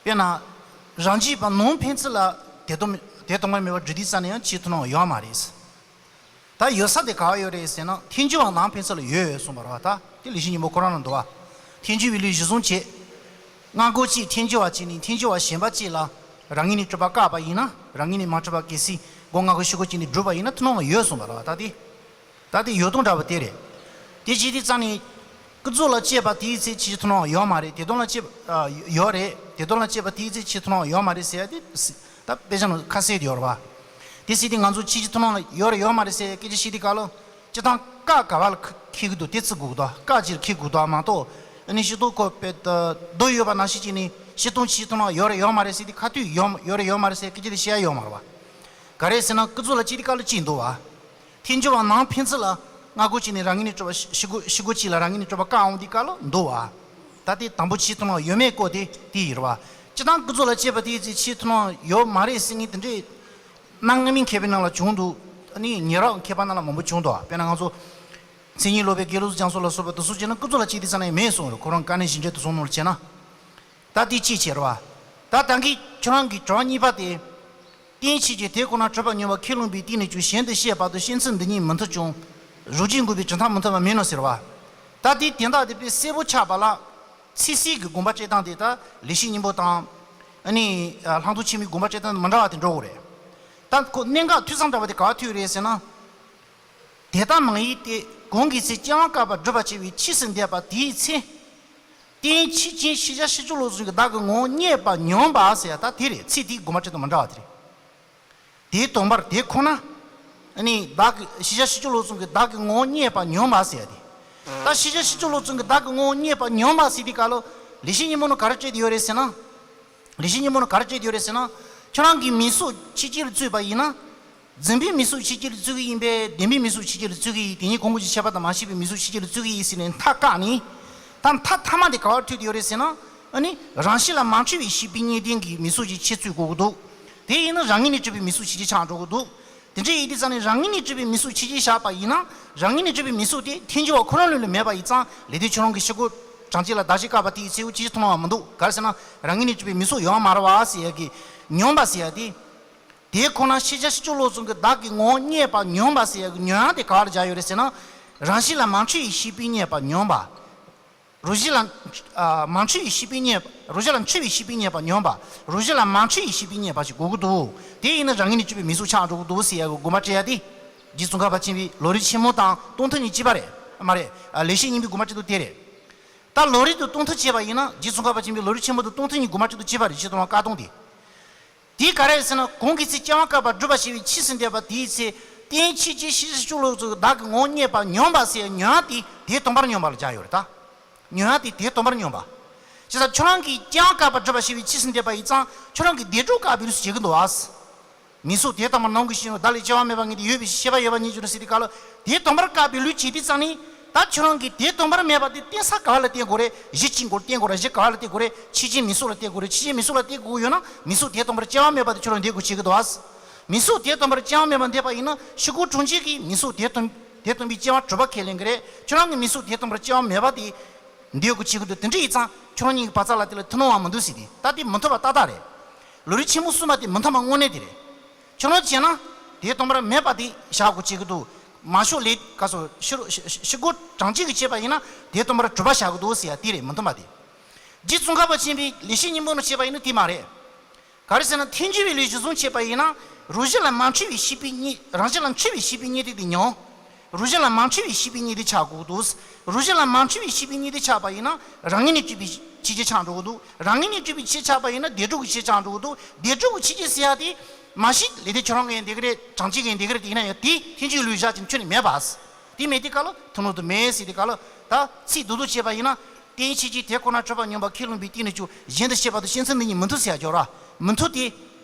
དཔེར་ན། རང་རྒྱུད་པ་ནང་ཕན་ཚུན་ལ་དེ་དང་དེ་དང་པོར་མེད་པར་འགྲོ་དུས་ཙང་ནས་ཡང་ཕྱིར་མཐོང་སྣང་ཡོད་མ་རེད། ད་ཡོད་ས་དེ་ག་བ་ཡོད་རེད་ཟེར་ན་ཐལ་འགྱུར་བ་ནང་ཕན་ཚུན་ལ་ཡོད་གསུངས་པ་རེད་བ། ད་དེ་ལེགས་བཤད་སྙིང་པོ་ཁོ་རང་ལ་འདུག་བ། ཐལ་འགྱུར་བའི་ལུས་གཞི་བཟུང་བྱེད། སྔ་རྒོལ་གཅིག་ཐལ་འགྱུར་བ་གཅིག་ནི་ཐལ་འགྱུར་བ་གཞན་པ་གཅིག་ལ་རང་ངོས་ནས་གྲུབ་པ་བཀག་པ་ཡིན་ན་རང་ངོས་ནས་མ་གྲུབ་པ་གལ་སྲིད་སྒོ་སྔ་རྒོལ་ཕྱི་རྒོལ་གཅིག་ནས་གྲུབ་པ་ཡིན་ན་མཐོང་སྣང་ཡོད་གསུངས་པ་རེད་བ། ད་དེ། ད་དེ་ཡོད་དོ་འདྲ་བ་དེ་རེད། དེ་བྱེད་དུས་ཙང་ནས། ཀུན་རྫོབ་ལ་དཔྱད་པ་དེའི་ཚེ་ཕྱི་ཕྱིར་མཐོང་སྣང་ཡོད་མ་རེད། དེ་དོན་ལ་དཔྱད་པ་ཡོད་རེད། དེ་དོན་ལ་དཔྱད་པ་དེའི་ཚེ་ཕྱིར་མཐོང་སྣང་ཡོད་མ་རེད་ཟེར་ཡ་དེ། ད་དཔེ་ཆ་ནང་ཁ་གསལ་དེ་ཡོད་རེད་བ། དེ་ཟེར་དུས་ང་ཚོ་ཕྱི་ཕྱིར་མཐོང་སྣང་ཡོད་རེད་ཡོད་མ་རེད་ཟེར་ཡ་སྐད་ཆ་བཤད་དུས་སྐབས་ལ་སྤྱིར་བཏང་བཀག་ག་བ་ལ་ འཁྱེར་གྱི་འདུག་དེ་བརྩི་དགོས་འདུག་བཀག་ཅིག་འཁྱེར་དགོས་འདུག་མ་གཏོགས་ཨ་ནི་སྤྱིར་བཏང་ཁོ་དཔེ་རྡོ་ཡོད་པ་ནང་བཞིན་བྱས་ནས་སྤྱིར་བཏང་ཆོས་ཐོག་ནས་ཡོད་རེད་ཡོད་མ་རེད་ཟེར་དེ་ཁ་ཐུག་ཡོད་ཡོད་རེད་ཡོད་མ་རེད་ཟེར་སྐད་ཆ་དེ་བཤད་ཡ་ཡོད་མ་རེད་བ། ག་རེ་ཟེར་ན་སྐུ་ཚབ་ལ་ཅིག་དེ་བཀག་ལ་ཅིག་འདུག་བ། ཐེངས་མཇུག་བ་ནང་ཕན་ཚུན་ལ་མངགས་སྒོ་བྱས་ནས་རང་ངོས་ནས་སྤྲོད་པ་ཤི་སྒོ་ཤི་སྒོ་གཅིག་ལ་རང་ངོས་ནས་སྤྲོད་པ་བཀག་འོང་དུས་སྐབས་ལ་འདུག་བ། ད་དེ་དང་པོ་ཆོས་ཐོག་ནས་ཡོད་མེད་སྐོར་དེ་དེ་ཡིན་རེད་བ། སྤྱིར་བཏང་སྐུ་ཚབ་ལ་བྱས་པ་དེ་ཚོ་ཆོས་ཐོག་ནས་ཡོད་མ་རེད་ཟེར་མཁན་དེ་འདྲའི་གནའ་སྔ་མོའི་མཁས་པའི་ནང་ལ་བྱུང་འདུག་ཨ་ནི་ཉེ་རབས་མཁས་པ་ནང་ལ་མང་པོ་བྱུང་འདུག་དཔེར་ན་ང་ཚོ་མཚན་ཉིད་སློབ་དཔོན་དགེ་ལེགས་བཟང་སོགས་ལ་སོགས་པ་དེ་ཚོ་བྱས་ན་སྐུ་ཚབ་ལ་བྱས་དུས་ཙམ་ནས་མེད་གསུངས་རེད། ཁོ་རང་དཀའ་གནད་གཞན་འདྲའི་དེ་ཚོ་ནང་ལ་བྱས་ན། ད་དེ་གཅིག་བྱས་རེད་བ། ད་ད་གིན་ཁྱོད་རང་གི་དྲི་བ་གཉིས་པ་དེ། རྟེན་ཕྱི་རྒྱལ་དེ་ཁོ་ན་གྲུབ་པར་འགྱུར་བ་ཁས་བླངས་པའི་རྟེན་ནི་ཀྱང་གཞན་དུ་བཤད་པ་དང་ཤེས་ཚུལ་འདི་གཉིས་མི་མཐུན་ཀྱང་། རང་རྒྱུད་འགོག་པའི་གྲུབ་མཐའ་མི་མཐུན་པ་མིན་ནོ་ཟེར་བ། ད་དེ་དོན་དག་དེ་དཔེ་གསལ་པོ་ཆགས་པ་ལ། ཚིག་གསལ་གྱི་དགོངས་པ་བཅད་སྟངས་དེ་ད་ལེགས་བཤད་སྙིང་པོ་དང་། ཨ་ནི་ལྷག་མཐོང་ཆེན་མོའི་དགོངས་པ་བཅད་སྟངས་མི་འདྲ་བ་དེ་འགྲོ་གི་རེད། ད་ཁོ་གནད་འགག་ཐོས་བསམ་འདྲ་བ་དེ་ག་བ་ཐོས་རེད་ཟེར་ན། དེ་ལྟ་མ་ཡིན་ཏེ། གང་གི་ཚེ་སྐྱེ་བ་བསྐལ་པ་བསྒྲུབ་པར་བྱེད་པའི་ཆོས་སུ་འདོད་པ་དེའི་ཚེ། རྟེན་ཕྱི་རྐྱེན་ཤེས་བྱ་ཕྱིན་ཅི་ལོག་གསུམ་གྱིས་བདག་གི་ངོ་བོ་རྙེད་པར་སྙམ་པ་ཟེར་ཡ་ད་དེ་རེད། ཚིག་དེའི་དགོངས་པ་བཅད་སྟངས་མི་འདྲ་བ་དེ་རེད། དེའི་དོན་པར་དེ་ཁོ་ན། ཨ་ནི་བདག་གི་ཤེས་བྱ་ཕྱིན་ཅི་ལོག་གསུམ་གྱིས་བདག་གི་ངོ་བོ་རྙེད་པར་སྙམ་པ་ཟེར་ཡ་དེ། ད་ཤེས་བྱ་ཕྱིན་ཅི་ལོག་གསུམ་གྱིས་བདག་གི་ངོ་བོ་རྙེད་པར་སྙམ་པ་ཟེར་དུས་སྐབས་ལ། ལེགས་བཤད་སྙིང་པོ་ནང་ག་རེ་བཅད་དེ་ཡོད་རེད་ཟེར་ན། ལེགས་བཤད་སྙིང་པོ་ནང་ག་རེ་བཅད་དེ་ཡོད་རེད་ཟེར་ན། ཁྱོད་རང་གི་མིང་གཟུགས་ཕྱི་རྐྱེན་ལ་བཙུགས་པ་ཡིན་ན། འཛིན་པའི་མིང་གཟུགས་ཕྱི་རྐྱེན་ལ་བཙུགས་ཀྱི་ཡིན་པས་བདེན་པའི་མིང་གཟུགས་ཕྱི་རྐྱེན་ལ་བཙུགས་ཀྱི་ཡིན། དེ་ཉིད་གང་གི་ཕྱིར་ཁྱད་པར་དུ་མ་ཕྱེ་བའི་མིང་གཟུགས་ཕྱི་རྐྱེན་ལ་བཙུགས་ཀྱི་ཡིན་ཟེར་ནས་མཐའ་བཀག་ནས། ད་མཐའ་མཐའ་མ་དེ་ག་བར་ཐུག་དེ་ཡོད་རེད་ཟེར་ན། ཨ་ནི་རང་བཞིན་ལ་མ་འཁྲུལ་བའི་ཤེས་པའི་གཉིས་ལྡན་གྱི་མིང་གཟུགས་ཀྱི་ཕྱེ་བཙུགས་དགོས་ཀྱི་འདུག་དེ་ཡིན་ན་རང་ངོས་ནས་གྲུབ་པའི་མིང་གཟུགས་ཕྱི་རྐྱེན་ཆགས་འགྲོ་གི་འདུག་དེ་འདྲ་ཡིན་དུས་ཙང་ནས་རང་ངོས་ནས་གྲུབ་པའི་མིང་གཟུགས་ཕྱི་རྐྱེན་བཞག་པ་ཡིན་ན། རང་ངོས་ནས་གྲུབ་པའི་མིང་གཟུགས་དེ་ཐལ་འགྱུར་བ་ཁོ་རང་ལུས་ལ་མེད་པ་ཡིན་ཙང་ལེགས་ལྡན་ཁྱོད་རང་གི་ཤི་སྒོ་གྲངས་གཅིག་ལ་བདག་གཞན་བཀག་པ་དེའི་ཚེ་འུ་ཅི་ཐུབ་སྣང་བ་མི་འདུག་ག་རེ་ཟེར་ན། རང་ངོས་ནས་གྲུབ་པའི་མིང་གཟུགས་ཡོད་མ་རེད་བ་ཟེར་ཡ་གི་སྙམ་པ་ཟེར་ཡ་དེ། དེ་ཁོ་ན་ཤེས་བྱ་ཕྱིན་ཅི་ལོག་གསུམ་གྱིས་བདག་གི་ངོ་བོ་རྙེད་པར་སྙམ་པ་ཟེར་ཡ་གི་སྙམ་ཡང་དེ་ག་བར་སྦྱར་ཡོད་རེད་ཟེར་ན། རང་བཞིན་ལ་མ་འཁྲུལ་བའི་ཤེས་པས་རྙེད་པར་སྙམ་པ། རང་བཞིན་ལ་ཨ་མ་འཁྲུལ་བའི་ཤེས་པས་རྙེད་པ། རང་བཞིན་ལ་འཁྲུལ་བའི་ཤེས་པས་རྙེད་པར་སྙམ་པ། རང་བཞིན་ལ་མ་འཁྲུལ་བའི་ཤེས་པས་རྙེད་པ་ཞིག་དགོས་ཀྱི་འདུག་དེ་ཡིན་ན་རང་ངོས་ནས་གྲུབ་པའི་མིང་གཟུགས་ཆགས་འགྲོ་གི་འདུག་ཟེར་ཡ་གི་དགོངས་པ་བཅད་ཡ་དེ། རྗེ་ཙོང་ཁ་པ་ཆེན་པོའི་ལམ་རིམ་ཆེན་མོ་དང་སྟོང་ཐུན་གཉིས་གཅིག་པ་རེད། མ་རེད། ཨ་ལེགས་བཤད་སྙིང་པོའི་དགོངས་པ་བཅད་དུས་དེ་རེད། ད་ལམ་རིམ་དང་སྟོང་ཐུན་བྱས་པ་ཡིན་ན། རྗེ་ཙོང་ཁ་པ་ཆེན་པོའི་ལམ་རིམ་ཆེན་མོ་དང་སྟོང་ཐུན་གཉིས་དགོངས་པ་བཅད་དུས་གཅིག་པ་རེད། ཆོས་ཐོག་ནས་བཀག་སྟངས་དེ། དེ་ག་རེ་ཟེར་ན། གང་གི་ཚེ་སྐྱེ་བ་བསྐལ་པ་བསྒྲུབ་པར་བྱེད་པའི་ཆོས་སུ་འདོད་པ་དེའི་ཚེ། རྟེན་ཕྱི་རྐྱེན་ཤེས་བྱ་ཕྱིན་ཅི་ལོག་གསུམ་གྱིས་བདག་གི་ངོ་བོ་རྙེད་པར་སྙམ་པ་ཟེར་སྙམ་ཡང་དེ་དེ་སྟོང་པར་སྙམ་པ་ལ་སྦྱར་ཡོད་རེད་ད། སྙམ་ཡང་དེ་དེ་སྟོང་པར་སྙམ་པ། བྱས་ཙང་ཁྱོད་རང་གིས་སྐྱེ་བ་བསྐལ་པ་བསྒྲུབ་པར་བྱེད་པའི་ཆོས་སུ་འདོད་པ་ཡིན་ཙང་ཁྱོད་རང་གིས་བདེ་དྲོད་བཀག་པའི་ལུགས་སུ་བྱེད་ཀྱི་འདུག་ཨ། མིང་གཟུགས་དེ་དང་པོ་ནང་གི་ཤེས་པ་བདག་ལས་སྐྱེ་བ་མེད་པ་ངེས་ཏེ་ཡོད་པའི་ཤེས་པ་ཡོད་པ་ཉིད་ཀྱང་ཟེར་དུས་སྐབས་ལ། དེ་སྟོང་པར་བཀག་པའི་ལུགས་བྱེད་དུས་ཙང་ནི། ད་ཁྱོད་རང་གིས་དེ་སྟོང་པར་མེད་པ་དེ་བསྟན་ས་ག་བ་ལ་བསྟན་དགོས་རེད། གཞི་གཅིག་སྐོར་བསྟན་དགོས་རེད། གཞི་ག་བ་ལ་བསྟན་དགོས་རེད། ཕྱི་རྐྱེན་མིང་གཟུགས་ལ་བསྟན་དགོས་རེད། ཕྱི་རྐྱེན་མིང་གཟུགས་ལ་བསྟན་དགོས་ཡོད་ན་མིང་གཟུགས་དེ་སྟོང་པར་སྐྱེ་བ་མེད་པ་དེ་ཁྱོད་རང་འདོད་དགོས་བྱེད་ཀྱི་འདུག་ཨ། མིང་གཟུགས་དེ་སྟོང་པར་སྐྱེ་བ་མེད་པ་འདོད་པ་ཡིན་ན་ཤི་སྒོ་གྲངས་གཅིག་གིས་མིང་གཟུགས་དེ་སྟོང་དེ་སྟོང་པའི་སྐྱེ་བ་གྲུབ་པ་ཁས་ལེན་གྱི་རེད། ཁྱོད་རང་གིས་མིང་གཟུགས་དེ་སྟོང་པར་སྐྱེ་བ་མེད་པ་དེ་འདོད་དགོས་བྱེད་ཀྱི་འདུག་དེ་འདྲ་ཡིན་ཙང་ཁྱོད་རང་གཉིས་ཀྱི་བར་མཚམས་ལ་དེ་ལ་ཐུན་མོང་བ་མི་འདུག་ཟེར་ཏེ། ད་དེ་མི་མཐུན་པ་ཏག་ཏག་རེད། ལམ་རིམ་ཆེན་མོ་གསུམ་པ་དེ་མི་མཐུན་པ་དངོས་གནས་དེ་རེད། ཁྱོད་རང་བྱས་ན་དེ་སྟོང་པར་མེད་པ་དེ་བཞག་དགོས་བྱེད་ཀྱི་འདུག་མ་ཤོག་ལས་ག་སོ་ཤི་རོ་ཤི་ཤི་ཤི་སྒོ་གྲངས་གཅིག་གིས་བྱས་པ་ཡིན་ན་དེ་སྟོང་པར་གྲུབ་པ་བཞག་གི་འདུག་ཟེར་ཡ་དེ་རེད། མི་མཐུན་པ་དེ། རྗེ་ཙོང་ཁ་པ་ཆེན་པོའི་ལེགས་བཤད་སྙིང་པོ་ནང་བྱས་པ་ཡིན་ན་དེ་མ་རེད། ག་རེ་ཟེར་ན་ཐལ་འགྱུར་བའི་ལུགས་གཞིར་བཟུང་བྱས་པ་ཡིན་ན་རང་བཞིན་ལ་མ་འཁྲུལ་བའི་ཤེས་པའི་གཉིས་རང་བཞིན་ལ་འཁྲུལ་བའི་ཤེས་པའི་གཉིས་ལྡན་དེ་མྱོང་། རང་བཞིན་ལ་མ་འཁྲུལ་བའི་ཤེས་པའི་གཉིས་ལྡན་ཆགས་དགོས་འདུག་རང་བཞིན་ལ་མ་འཁྲུལ་བའི་ཤེས་པའི་གཉིས་ལྡན་ཆགས་པ་ཡིན་ན་རང་ངོས་ནས་གྲུབ་པའི་ཕྱི་རྐྱེན་ཆགས་འགྲོ་གི་འདུག་རང་ངོས་ནས་གྲུབ་པའི་ཕྱི་རྐྱེན་ཆགས་པ་ཡིན་ན་བདེ་དྲོད་ཀྱི་ཕྱི་རྐྱེན་ཆགས་འགྲོ་གི་འདུག་བདེ་དྲོད་ཀྱི་ཕྱི་རྐྱེན་ཟེར་ཡ་དེ་མ་གཞི་ལས་དེ་ཁྱོད་རང་གི་ཡང་འདི་ག་རེད། གྲངས་གཅིག་གི་ཡང་འདི་ག་རེད། དེ་ཡིན་ན་ཡང་དེ་ཐལ་འགྱུར་ལུགས་བཞག་ཅིང་ཁྱོན་ནས་མེད་པ། དེ་མེད་དུས་སྐབས་ལ་ཐུན་མོང་དུ་མེད་ཟེར་དུས་སྐབས་ལ་ད་ཚིག་རྡོག་རྡོག་བྱས་པ་ཡིན་ན། རྟེན་ཕྱི་རྐྱེན་དེ་ཁོ་ན་གྲུབ་པར་སྙམ་པ་ཁས་བླངས་པའི་རྟེན་ནི་ཀྱང་གཞན་དུ་བཤད་པ་དང་ཤེས་ཚུལ་འདི་གཉིས་མི་མཐུན་ཟེར་ཡ་སྦྱོར་བ་མི་མཐུན་ཏེ།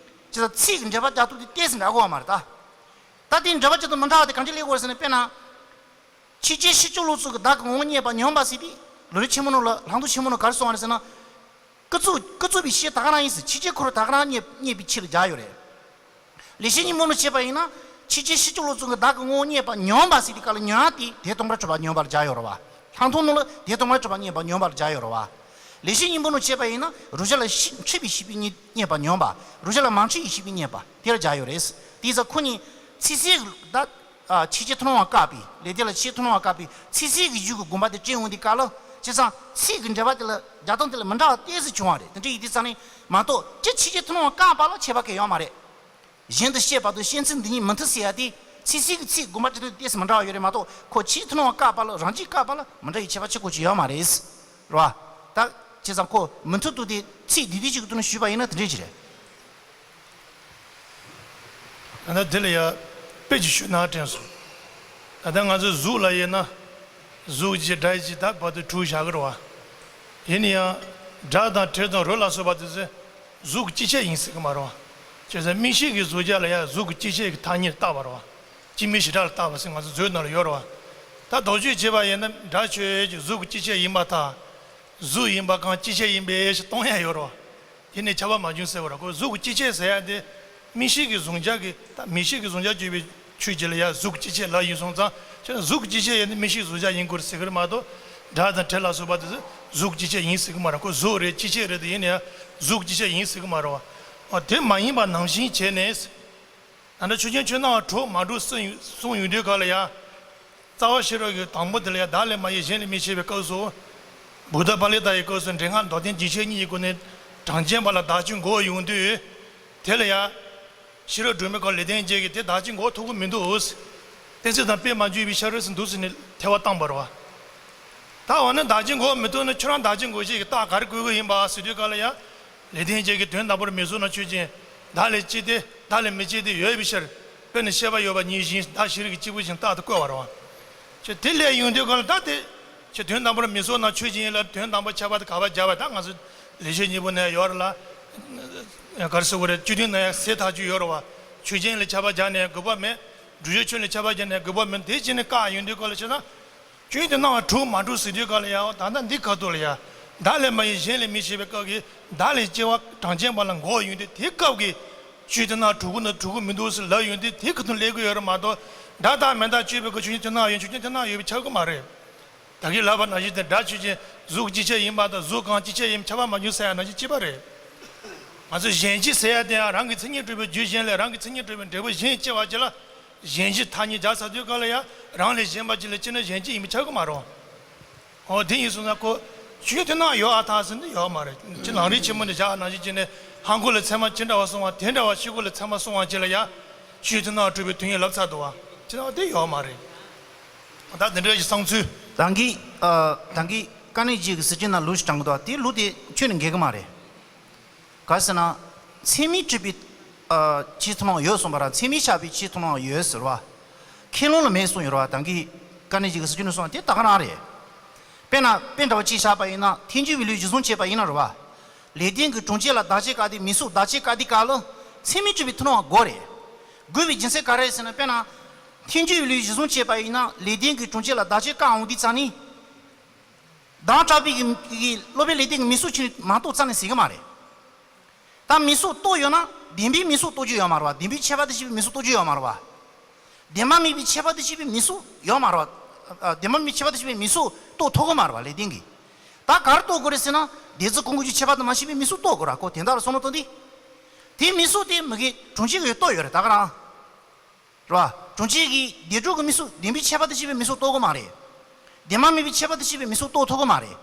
ཅི་ལྟར་ཚིག་གི་འགྲེལ་པ་རྒྱག་སྟངས་དེ་ཏོག་ཙམ་འདྲ་དགོས་པ་མ་རེད་ད། ད་དེ་འགྲེལ་པ་རྒྱག་སྟངས་མི་འདྲ་བ་དེ་གང་ཅི་ལས་དགོས་རེད་ཟེར་ན། དཔེར་ན། ཕྱི་རྐྱེན་ཕྱིན་ཅི་ལོག་གསུམ་གྱིས་བདག་གི་ངོ་བོ་རྙེད་པར་སྙམ་པ་ཟེར་དེ། ལམ་རིམ་ཆེན་མོ་ནང་ལ་ལྷག་མཐོང་ཆེན་མོ་ནང་ག་རེ་གསུངས་པ་རེད་ཟེར་ན། ཀུན་རྫོབ་ཀུན་རྫོབ་པའི་ཤེས་ད་ག་རང་ཡིན་ཟེར། ཕྱི་རྐྱེན་ཁོ་རང་ད་ག་རང་རྙེད་རྙེད་པའི་ཕྱིར་སྦྱར་ཡོད་རེད། ལེགས་བཤད་སྙིང་པོ་ནང་བྱས་པ་ཡིན་ན། ཕྱི་རྐྱེན་ཕྱིན་ཅི་ལོག་གསུམ་གྱིས་བདག་གི་ངོ་བོ་རྙེད་པར་སྙམ་པ་ཟེར་དུས་སྐབས་ལ་སྙམ་ཡང་དེ་དེ་སྟོང་པར་གྲུབ་པར་སྙམ་པ་ལ་སྦྱར་ཡོད་རེད་བ། ལྷག་མཐོང་ནང་ལ་དེ་སྟོང་པར་གྲུབ་པར་རྙེད་པར་སྙམ་པ་ལ་སྦྱར་ཡོད་རེད་བ། ལེགས་བཤད་སྙིང་པོ་ནང་བྱས་པ་ཡིན་ན་རང་བཞིན་ལ་ཤེས་འཁྲུལ་པའི་ཤེས་པས་རྙེད་རྙེད་པར་སྙམ་པ། རང་བཞིན་ལ་མ་འཁྲུལ་བའི་ཤེས་པས་རྙེད་པ་དེ་ལ་སྦྱར་ཡོད་རེད། དེ་ཙང་ཁོ་གཉིས་ཚིག་གསལ་གྱི་ད། ཨ་ཕྱི་རྐྱེན་ཐུན་མོང་བ་བཀག་པའི་ལས་དེ་ལ་ཕྱི་རྐྱེན་ཐུན་མོང་བ་བཀག་པའི་ཚིག་གསལ་གྱི་རྒྱུད་ཀྱི་དགོངས་པ་དེ་དྲན་འོང་དུས་སྐབས་ལ། བྱས་ཙང་ཚིག་གི་འགྲེལ་པ་དེ་ལ་རྒྱག་སྟངས་དེ་ལ་མི་འདྲ་བ་ཏོག་ཙམ་བྱུང་བ་རེད། དེ་འདྲ་ཡིན་དུས་ཙང་ནས་མ་གཏོགས་སྤྱིར་ཕྱི་རྐྱེན་ཐུན་མོང་བ་བཀག་པ་ལ་ཁྱད་པར་གང་ཡང་ཡོད་མ་རེད། གཞན་དུ་བཤད་པ་དང་ཤེས་ཚུལ་འདི་གཉིས་མི་མཐུན་ཟེར་ཡ་དེ། ཚིག་གསལ་གྱི་ཚིག་དགོངས་པ་དེ་དང་ཏོག་ཙམ་མི་འདྲ་བ་ཡོད་རེད་མ་གཏོགས་ཁོ་ཕྱི་རྐྱེན་ཐུན་མོང་བ་བཀག་པ་ལ་རང་རྒྱུད་བཀག་པ་ལ་མི་འདྲ་བའི་ཁྱད་པར་ཆེ་གོ་ཅིག་ཡོད་མ་རེད། རེད་བ། ད་བྱས་ཙང་ཁོ་མི་མཐུན་དུ་དེ་ཚིག་འདི་དུས་གཅིག་གི་དུས་ན་ཞུས་པ་ཡིན་ན་དེ་འདྲས་ཅིག་རེད། ད་ལྟ་དེ་ལ་ཡ་དཔེ་ཅིག་ཞུས་ན་དྲན་སོང་། ད་ལྟ་ང་ཚོའི་གཟུགས་ལ་དབྱེ་ན། གཟུགས་ཀྱི་སྒྲ་ཡི་ད་བར་དུ་དྲུག་བཞག་གི་རེད་བ། ཡིན་ན་ཡང་། སྒྲ་དང་དྲི་དང་རོ་ལ་སོགས་པ་དེ་ཚོ་གཟུགས་ཀྱི་སྤྱི་བྱེ་ཡིན་ཟེར་གི་མ་རེད་བ། བྱས་ཙང་མིག་ཤེས་ཀྱི་གཟུགས་སྒྲ་ལ་ཡང་གཟུགས་ཀྱི་སྤྱི་བྱེ་གི་ཐ་སྙད་བཏགས་པ་རེད་བ། སྤྱི་མིག་བྱེ་བྲག་ལ་བཏགས་པ་ཟེར་ང་ཚོ་མཛོད་ནང་ལ་ཡོད་རེད་བ། ད་དོགས་གཅོད་བྱས་པ་ཡིན་ན་སྒྲ་ཆོས་ཅན་གཟུགས་ཀྱི་སྤྱི་བྱེ་ཡིན་པར་ཐལ། གཟུགས་ཡིན་པ་གང་སྤྱི་བྱེ་ཡིན་པས་ཞེས་སྟོན་ཡ་ཡོད་རེད་བ། དེ་ནས་ཁྱབ་པ་མ་བྱུང་ཟེར་བ་རེད། ཁོ་གཟུགས་ཀྱི་སྤྱི་བྱེ་ཟེར་ཡ་དེ། མིག་ཤེས་ཀྱི་གཟུང་བྱ་གི་ད་མིག་ཤེས་ཀྱི་གཟུང་བྱ་གཅིག་པའི་ཆོས་ཅན་ལ་ཡ་གཟུགས་ཀྱི་སྤྱི་བྱེ་ལབ་ཡིན་སོང་ཙང་ཁྱོད་གཟུགས་ཀྱི་སྤྱི་བྱེ་ཡིན་ན་མིག་ཤེས་གཟུང་བྱ་ཡིན་དགོས་ཟེར་གི་རེད་མ་གཏོགས། སྒྲ་དང་དྲི་ལ་སོགས་པ་དེ་ཚོ་གཟུགས་ཀྱི་སྤྱི་བྱེ་ཡིན་ཟེར་གི་མ་རེད། ཁོ་གཟུགས་རེད་སྤྱི་བྱེ་རེད་དེ་ཡིན་ན་ཡང་གཟུགས་ཀྱི་སྤྱི་བྱེ་ཡིན་ཟེར་གི་མ་རེད་བ། འོ་དེ་མ་ཡིན་པ་ནང་བཞིན་བྱས་ནས། ད་ནི་ཆོས་ཅན་ཆོས་སྣང་བ་གྲོགས་མ་གྲོགས་གསུམ་གསུམ་ཡོང་དུས་ག་ལ་ཡ། རྩ་བ་ཤེས་རབ་ཀྱི་དང་པོ་དེ་ལ་ཡང་བདག་ལས་མ་གཡེང་གཞན་ལས་མི་སྐྱེ་བའི་སྐབས་སུ། བུདྡྷ་ཕ་ལི་ཏ་ཡི་སྐབས་སུ་འདྲེན་ཁ་མདོར་བསྟན་རྒྱུན་ཆད་གཉིས་ཀྱི་སྒོ་ནས་གྲངས་ཅན་པ་ལ་བདག་གཅིག་འགོག་ཡོང་དུས། དེ་ལ་ཡང་། ཤེས་རབ་སྒྲོན་མེ་ཁོ་ལེགས་ལྡན་འབྱེད་ཀྱིས་དེ་བདག་གཅིག་འགོག་ཐུབ་ཀྱི་མི་འདུག། གཏན་ཚིགས་དང་དཔེ་མ་འཇུག་པའི་ཕྱིར་ཟེར་འདུག་ཟེར་ནས་ཐལ་བ་བཏང་བ་རེད་བ། ད་འོ་ན་བདག་གཅིག་འགོག་མི་ཐུབ་ན་ཁྱོད་རང་བདག་གཅིག་འགོག་བྱེད་ཀྱི་རྟགས་ག་རེ་བཀོད་ཀྱི་ཡིན་པ་ཟེར་དུས་ག་ལ་ཡང་། ལེགས་ལྡན་འབྱེད་ཀྱི་དོན་དམ་པར་མི་གཟུང་ན་ཆོས་ཅན། བདག་ལས་སྐྱེས་ཏེ་བདག་ལས་མི་སྐྱེས་ཏེ་ཡོད་པའི་ཕྱིར། དཔེར་ན་ཤེས་པ་ཡོད་པ་ཉིད་བཞིན་བདག་ཤེས་རིག་གི་སྐྱེས་བུ་བཞིན་རྟག་ཏུ་བཀོད་པ་རེད་བ། ཅེས་དེ་ལས་ཡོང་དུས་གང་ལ་ད་དེ། ཅེས་དོན་དམ་པར་མི་གཟུང་ན་ཆོས་ཅན་ཡིན་ལ་དོན་དམ་པར་ཁྱབ་པ་དེ་ག་པར་སྦྱར་བ་ད་ང་ཚོ་ལེགས་བཤད་སྙིང་པོ་ན་ཡང་ཡོད་རེད་ལ། ག་རེ་ཟེར་དགོས་རེད་བཅུད་བསྟན་ན་ཡང་གསལ་ཐག་ཆོད་ཡོད་རེད་བ། ཆོས་ཅན་ལ་ཁྱབ་པ་སྦྱར་ན་ཡང་དགོས་པ་མེད། སྒྲུབ་བྱེད་ཆོས་ལ་ཁྱབ་པ་སྦྱར་ན་ཡང་དགོས་པ་མེད་དེ་ཅི་ནས་བཀག་ཡོང་དུས་གང་ལ་ཅེ་ན། ཆོས་ཅན་སྣང་བ་གྲོགས་མ་གྲོགས་ཟེར་དུས་གང་ལ་ཡང་ད་ལྟ་འདི་ཁ་ཐུག་ལ་ཡང་། བདག་ལས་མ་གཡེང་གཞན་ལས་མི་སྐྱེ་བའི་སྐབས་ཀྱི་བདག་ལས་སྐྱེ་བ་གྲངས་ཅན་པ་ལ་འགོག་ཡོང་དུས་དེ་སྐབས་ཀྱི། ཆོས་ཅན་སྣང་བ་གྲོགས་ཀྱི་ན་གྲོགས་ཀྱི་མི་འདུག་ཟེར་ལབ་ཡོང་དུས་དེ་ཁ་ཐུག་སླེབས་ཀྱི་ཡོད་རེད་མ་གཏོགས། སྒྲ་དག་མེ་དག་སྤྱོད་པའི་སྐབས་ཆོས་ཅན་སྣང་བ་ཡོད་ཆོས་ཅན་སྣང་བ་ཡོད་པས་ཁྱབ་ཀྱི་མ་རེད། ད་གིན་ལབ་པ་ནང་བཞིན་དེ་སྒྲ་ཆོས་ཅན་གཟུགས་ཀྱི་སྤྱི་བྱེ་ཡིན་པ་དང་གཟུགས་གང་སྤྱི་བྱེ་ཡིན་ཁྱབ་པ་མ་བྱུང་ཟེར་ཡ་ནང་བཞིན་གཅིག་པ་རེད། ང་ཚོས་གཞན་སྤྱི་ཟེར་ཡ་དེ་ཡང་རང་གི་མཚན་ཉིད་གྲུབ་པའི་རྒྱུ་གཞན་ལས་རང་གི་མཚན་ཉིད་གྲུབ་པའི་འབྲས་བུ་གཞན་སྐྱེ་བ་ཅིག་ལ། གཞན་སྤྱི་ཐ་སྙད་སྦྱར་ཚར་དུས་གང་ལ་ཡང་རང་ལས་གཞན་པ་ཅིག་ལ་སྐྱེས་ན་གཞན་སྤྱི་ཡིན་པས་ཁྱབ་ཀྱི་མ་རེད། འོ་དེ་ཡིན་སོང་ན་ཁོ། ཆོས་ཅན་སྣང་བ་ཡོད་ཨ་ཐག་ཟིན་དུ་ཡོད་མ་རེད། ཅི་ནང་རིག་ཆེན་མོ་འདི་བཞག་ནང་བཞིན་བྱས་ནས་ཧང་གོ་ལ་ཚད་མ་ཇི་འདྲ་བ་སོང་བ་དེ་འདྲ་བ་ཤེལ་སྒོ་ལ་ཚད་མ་སོང་བ་ཅིག་ལ་ཡང་། ཆོས་ཅན་སྣང་བ་གྲུབ་པའི་དོན་ཡིན་ལབ་ཚར་འདུག་བ། ཅི་ནང་བ་དེ་ཡོད་མ་རེད། ད་དེ་འདྲ་ཞིག་བསམ་ཚུལ། ད་གིན། ཨ། ད་གིན་དཀའ་གནད་གཅིག་གི་ཟེར་གྱིན་ན་ལུགས་ཤིག་དྲངས་གི་འདུག་དེ་ལུགས་དེ་ཁྱོན་ནས་འགལ་གི་མ་རེད། ག་ཟེར་ན། ཚད་མས་གྲུབ་པའི། ཨ། ཆོས་ཅན་སྣང་བ་ཡོད་གསུངས་པ་ར་ཚད་མས་ཁྱབ་པའི་ཆོས་ཅན་སྣང་བ་ཡོད་ཟེར་བ། ཁས་བླངས་ལ་མེད་གསུངས་ཡོད་ར་བ་ད་གིན། དཀའ་གནད་གཅིག་གི་ཟེར་གྱིན་ན་གསུངས་པ་དེ་ད་ག་རང་རེད། དཔེར་ན་དཔེ་འདྲ་བ་གཅིག་བཞག་པ་ཡིན་ན་ཐལ་འགྱུར་བའི་ལུགས་གཞི་བཟུང་བྱས་པ་ཡིན་ན་རེད་བ། ལེགས་ལྡན་གྱི་གྲངས་ཅན་ལ་བདག་ཅེས་བཀག་སྟེ་མི་གཟུགས་བདག་ཅེས་བཀག་དུས་སྐབས་ལ་ཚད་མས་གྲུབ་པའི་མཐུན་སྣང་བ་དགོས་རེད། དགོས་པའི་རྒྱུ་མཚན་ག་རེ་རེད་ཟེར་ན་དཔེར་ན། ཐལ་འགྱུར་བའི་ལུགས་གཞི་བཟུང་བྱས་པ་ཡིན་ན་ལེགས་ལྡན་གྱི་གྲངས་ཅན་ལ་བདག་ཅེས་བཀག་འོང་དུས་ཙང་ནི། བདག་གྲགས་པའི་གི་གི་སློབ་དཔོན་ལེགས་ལྡན་གྱི་མི་གཟུགས་ཆོས་ཉིད་མ་རྟོགས་ཙང་ནས་ཟེར་གི་མ་རེད། ད་མི་གཟུགས་རྟོགས་ཡོད་ན་བདེན་པའི་མི་གཟུགས་རྟོགས་རྒྱུ་ཡོད་མ་རེད་བ། བདེན་པའི་ཁྱད་པར་དུ་བྱས་པའི་མི་གཟུགས་རྟོགས་རྒྱུ་ཡོད་མ་རེད་བ། བདེན་པ་མེད་པའི་ཁྱད་པར་དུ་བྱས་པའི་མི་གཟུགས་ཡོད་མ་རེད་བ། ཨ། བདེན་པ་མེད་པའི་ཁྱད་པར་དུ་བྱས་པའི་མི་གཟུགས་རྟོགས་ཐུབ་གི་མ་རེད་བ་ལེགས་ལྡན་གྱིས། ད་ག་རེ་རྟོགས་དགོས་རེད་ཟེར་ན། འདོད་རྩི་ཀུན་འགོག་རྒྱུའི་ཁྱད་པར་དུ་མ་ཤེས་པའི་མི་གཟུགས་རྟོགས་དགོས་ར་ཁོ་དེ་འདྲ་ལ་བསམ་བློ་གཏོང་དུས། དེའི་མི་གཟུགས་དེ་མི་གི་གྲངས་ཅན་གྱིས་རྟོགས་ཡོད་རེད་ད་ག་རང་། རེད་བ། གྲངས་ཅན་གྱིས་བདེ་གྲོགས་ཀྱི་མི་གཟུགས་བདེན་པའི་ཁྱད་པར་དུ་བྱས་པའི་མི་གཟུགས་རྟོགས་གི་མ་རེད། བདེན་པ་མེད་པའི་ཁྱད་པར་དུ་བྱས་པའི་མི་གཟུགས་རྟོགས་ཐུབ་གི་མ་རེད།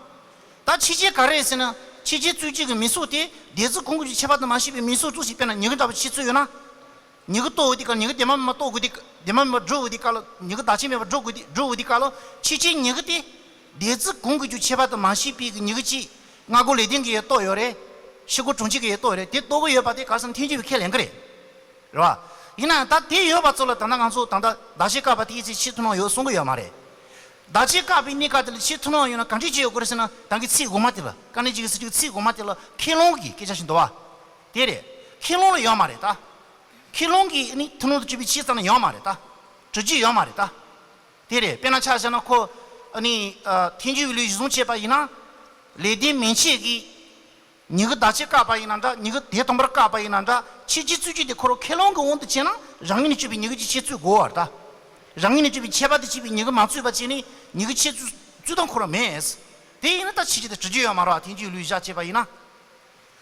ད་ཕྱིས་ཆད་ག་རེ་རེད་ཟེར་ན་ཕྱིས་ཆད་རྩོད་བྱེད་ཀྱི་མི་གཟུགས་དེ་འདོད་རྩི་ཀུན་འགོག་རྒྱུའི་ཁྱད་པར་དུ་མ་ཤེས་པའི་མི་གཟུགས་རྩོད་བྱེད་དཔེར་ན་མྱུ་གུ་འདྲ་བོ་ཕྱིས་རྩོད་ཡོད་ན། མྱུ་གུ་རྟོགས་འོང་དུས་སྐབས་མྱུ་གུ་བདེན་པ་མེད་པ་རྟོགས་དགོས་དུས་བདེན་པ་མེད་པ་སྒྲུབ་འོང་དུས་སྐབས་ལ་མྱུ་གུ་བདག་གཅིག་མེད་པ་སྒྲུབ་དགོས་དུས་སྒྲུབ་འོང་དུས་སྐབས་ལ་ཕྱིས་ཆད་མྱུ་གུ་དེ་འདོད་རྩི་ཀུན་འགོག་རྒྱུའི་ཁྱད་པར་དུ་མ་ཤེས་པའི་གི་མྱུ་གུ་གཅིག་སྔ་རྒོལ་ལེགས་ལྡན་གྱིས་ཡང་རྟོགས་ཡོད་རེད། ཕྱི་རྒོལ་གྲངས་ཅན་གྱིས་ཡང་རྟོགས་ཡོད་རེད་དེ་རྟོགས་ཀྱི་ཡོད་པ་དེ་ག་རེ་ཟེར་ན་ཐལ་འགྱུར་བའི་ཁས་ལེན་གྱི་རེད། རེད་བ། ཡིན་ན་ཡང་ད་དེ་ཡོད་པ་ཚོ་ལ་ད་ལྟ་ང་ཚོ་ད་ལྟ་བདག་གཅེས་བཀག་པ་དེའི་ཚེ་ཕྱིར་མཐུན་སྣང་ཡོད་གསུང་གི་ཡོད་མ་རེད། བདག་གཅེས་བཀག་པའི་གནས་སྐབས་དེ་ལ་ཕྱིར་མཐུན་སྣང་ཡོད་ན་ག་འདྲས་བྱེད་ཡོད་དགོས་རེད་ཟེར་ན་ད་གིན་ཚིག་འགོ་མ་དེ་ལ་དཀའ་གནད་གཅིག་གི་ཟེར་རྒྱུ་ཚིག་འགོ་མ་དེ་ལ་ཁས་བླངས་ཀྱི་སྐད་ཆ་ཞིག་འདུག་བ། དེ་རེད། ཁས་བླངས་ལ་ཡོད་མ་རེད་ད། ཁས་བླངས་ཀྱི་ནི་མཐུན་སྣང་དུ་གྲུབ་པའི་ཕྱིར་ཙམ་ལ་ཡོད་མ་རེད་ད། གྲུབ་རྒྱུ་ཡོད་མ་རེད་ད། དེ་རེད་དཔེར་ན་ཆ་བཞག་ན་ཁོ། ཨ་ནི། ཨ། ཐལ་འགྱུར་བའི་ལུགས་གཞི་བཟུང་བྱས་པ་ཡིན་ན། ལེགས་ལྡན་མན་ཆད་ཀྱིས། མྱུ་གུ་བདག་གཅེས་བཀག་པ་ཡིན་ན་འདྲ་མྱུ་གུ་དེ་སྟོང་པར་བཀག་པ་ཡིན་ན་འདྲ་ཕྱིས་ཆད་རྩོད་བྱེད་དེ་ཁོ་རང་ཁས་བླངས་ཀྱི་དབང་དུ་བྱས་ན་རང་ངོས་ནས་གྲུབ་པའི་མྱུ་གུ་གཅིག་ཕྱིར་རྩོད་དགོས་པ་རེད་ད། རང་ངོས་ནས་གྲུབ་པའི་ཁྱད་པར་དུ་བྱས་པའི་མྱུ་གུ་མ་རྩོད་པ་བྱས་ནས་མྱུ་གུ་ཕྱིར་རྩོད་རྩོད་སྟངས་ཁོ་རང་མེད། དེ་ཡིན་ན་ད་ཕྱིས་ཆད་དེ་གྲུབ་རྒྱུ་ཡོད་མ་རེད་བ་ཐལ་འགྱུར་བའི་ལུགས་བཞག་བྱས་པ་ཡིན་ན།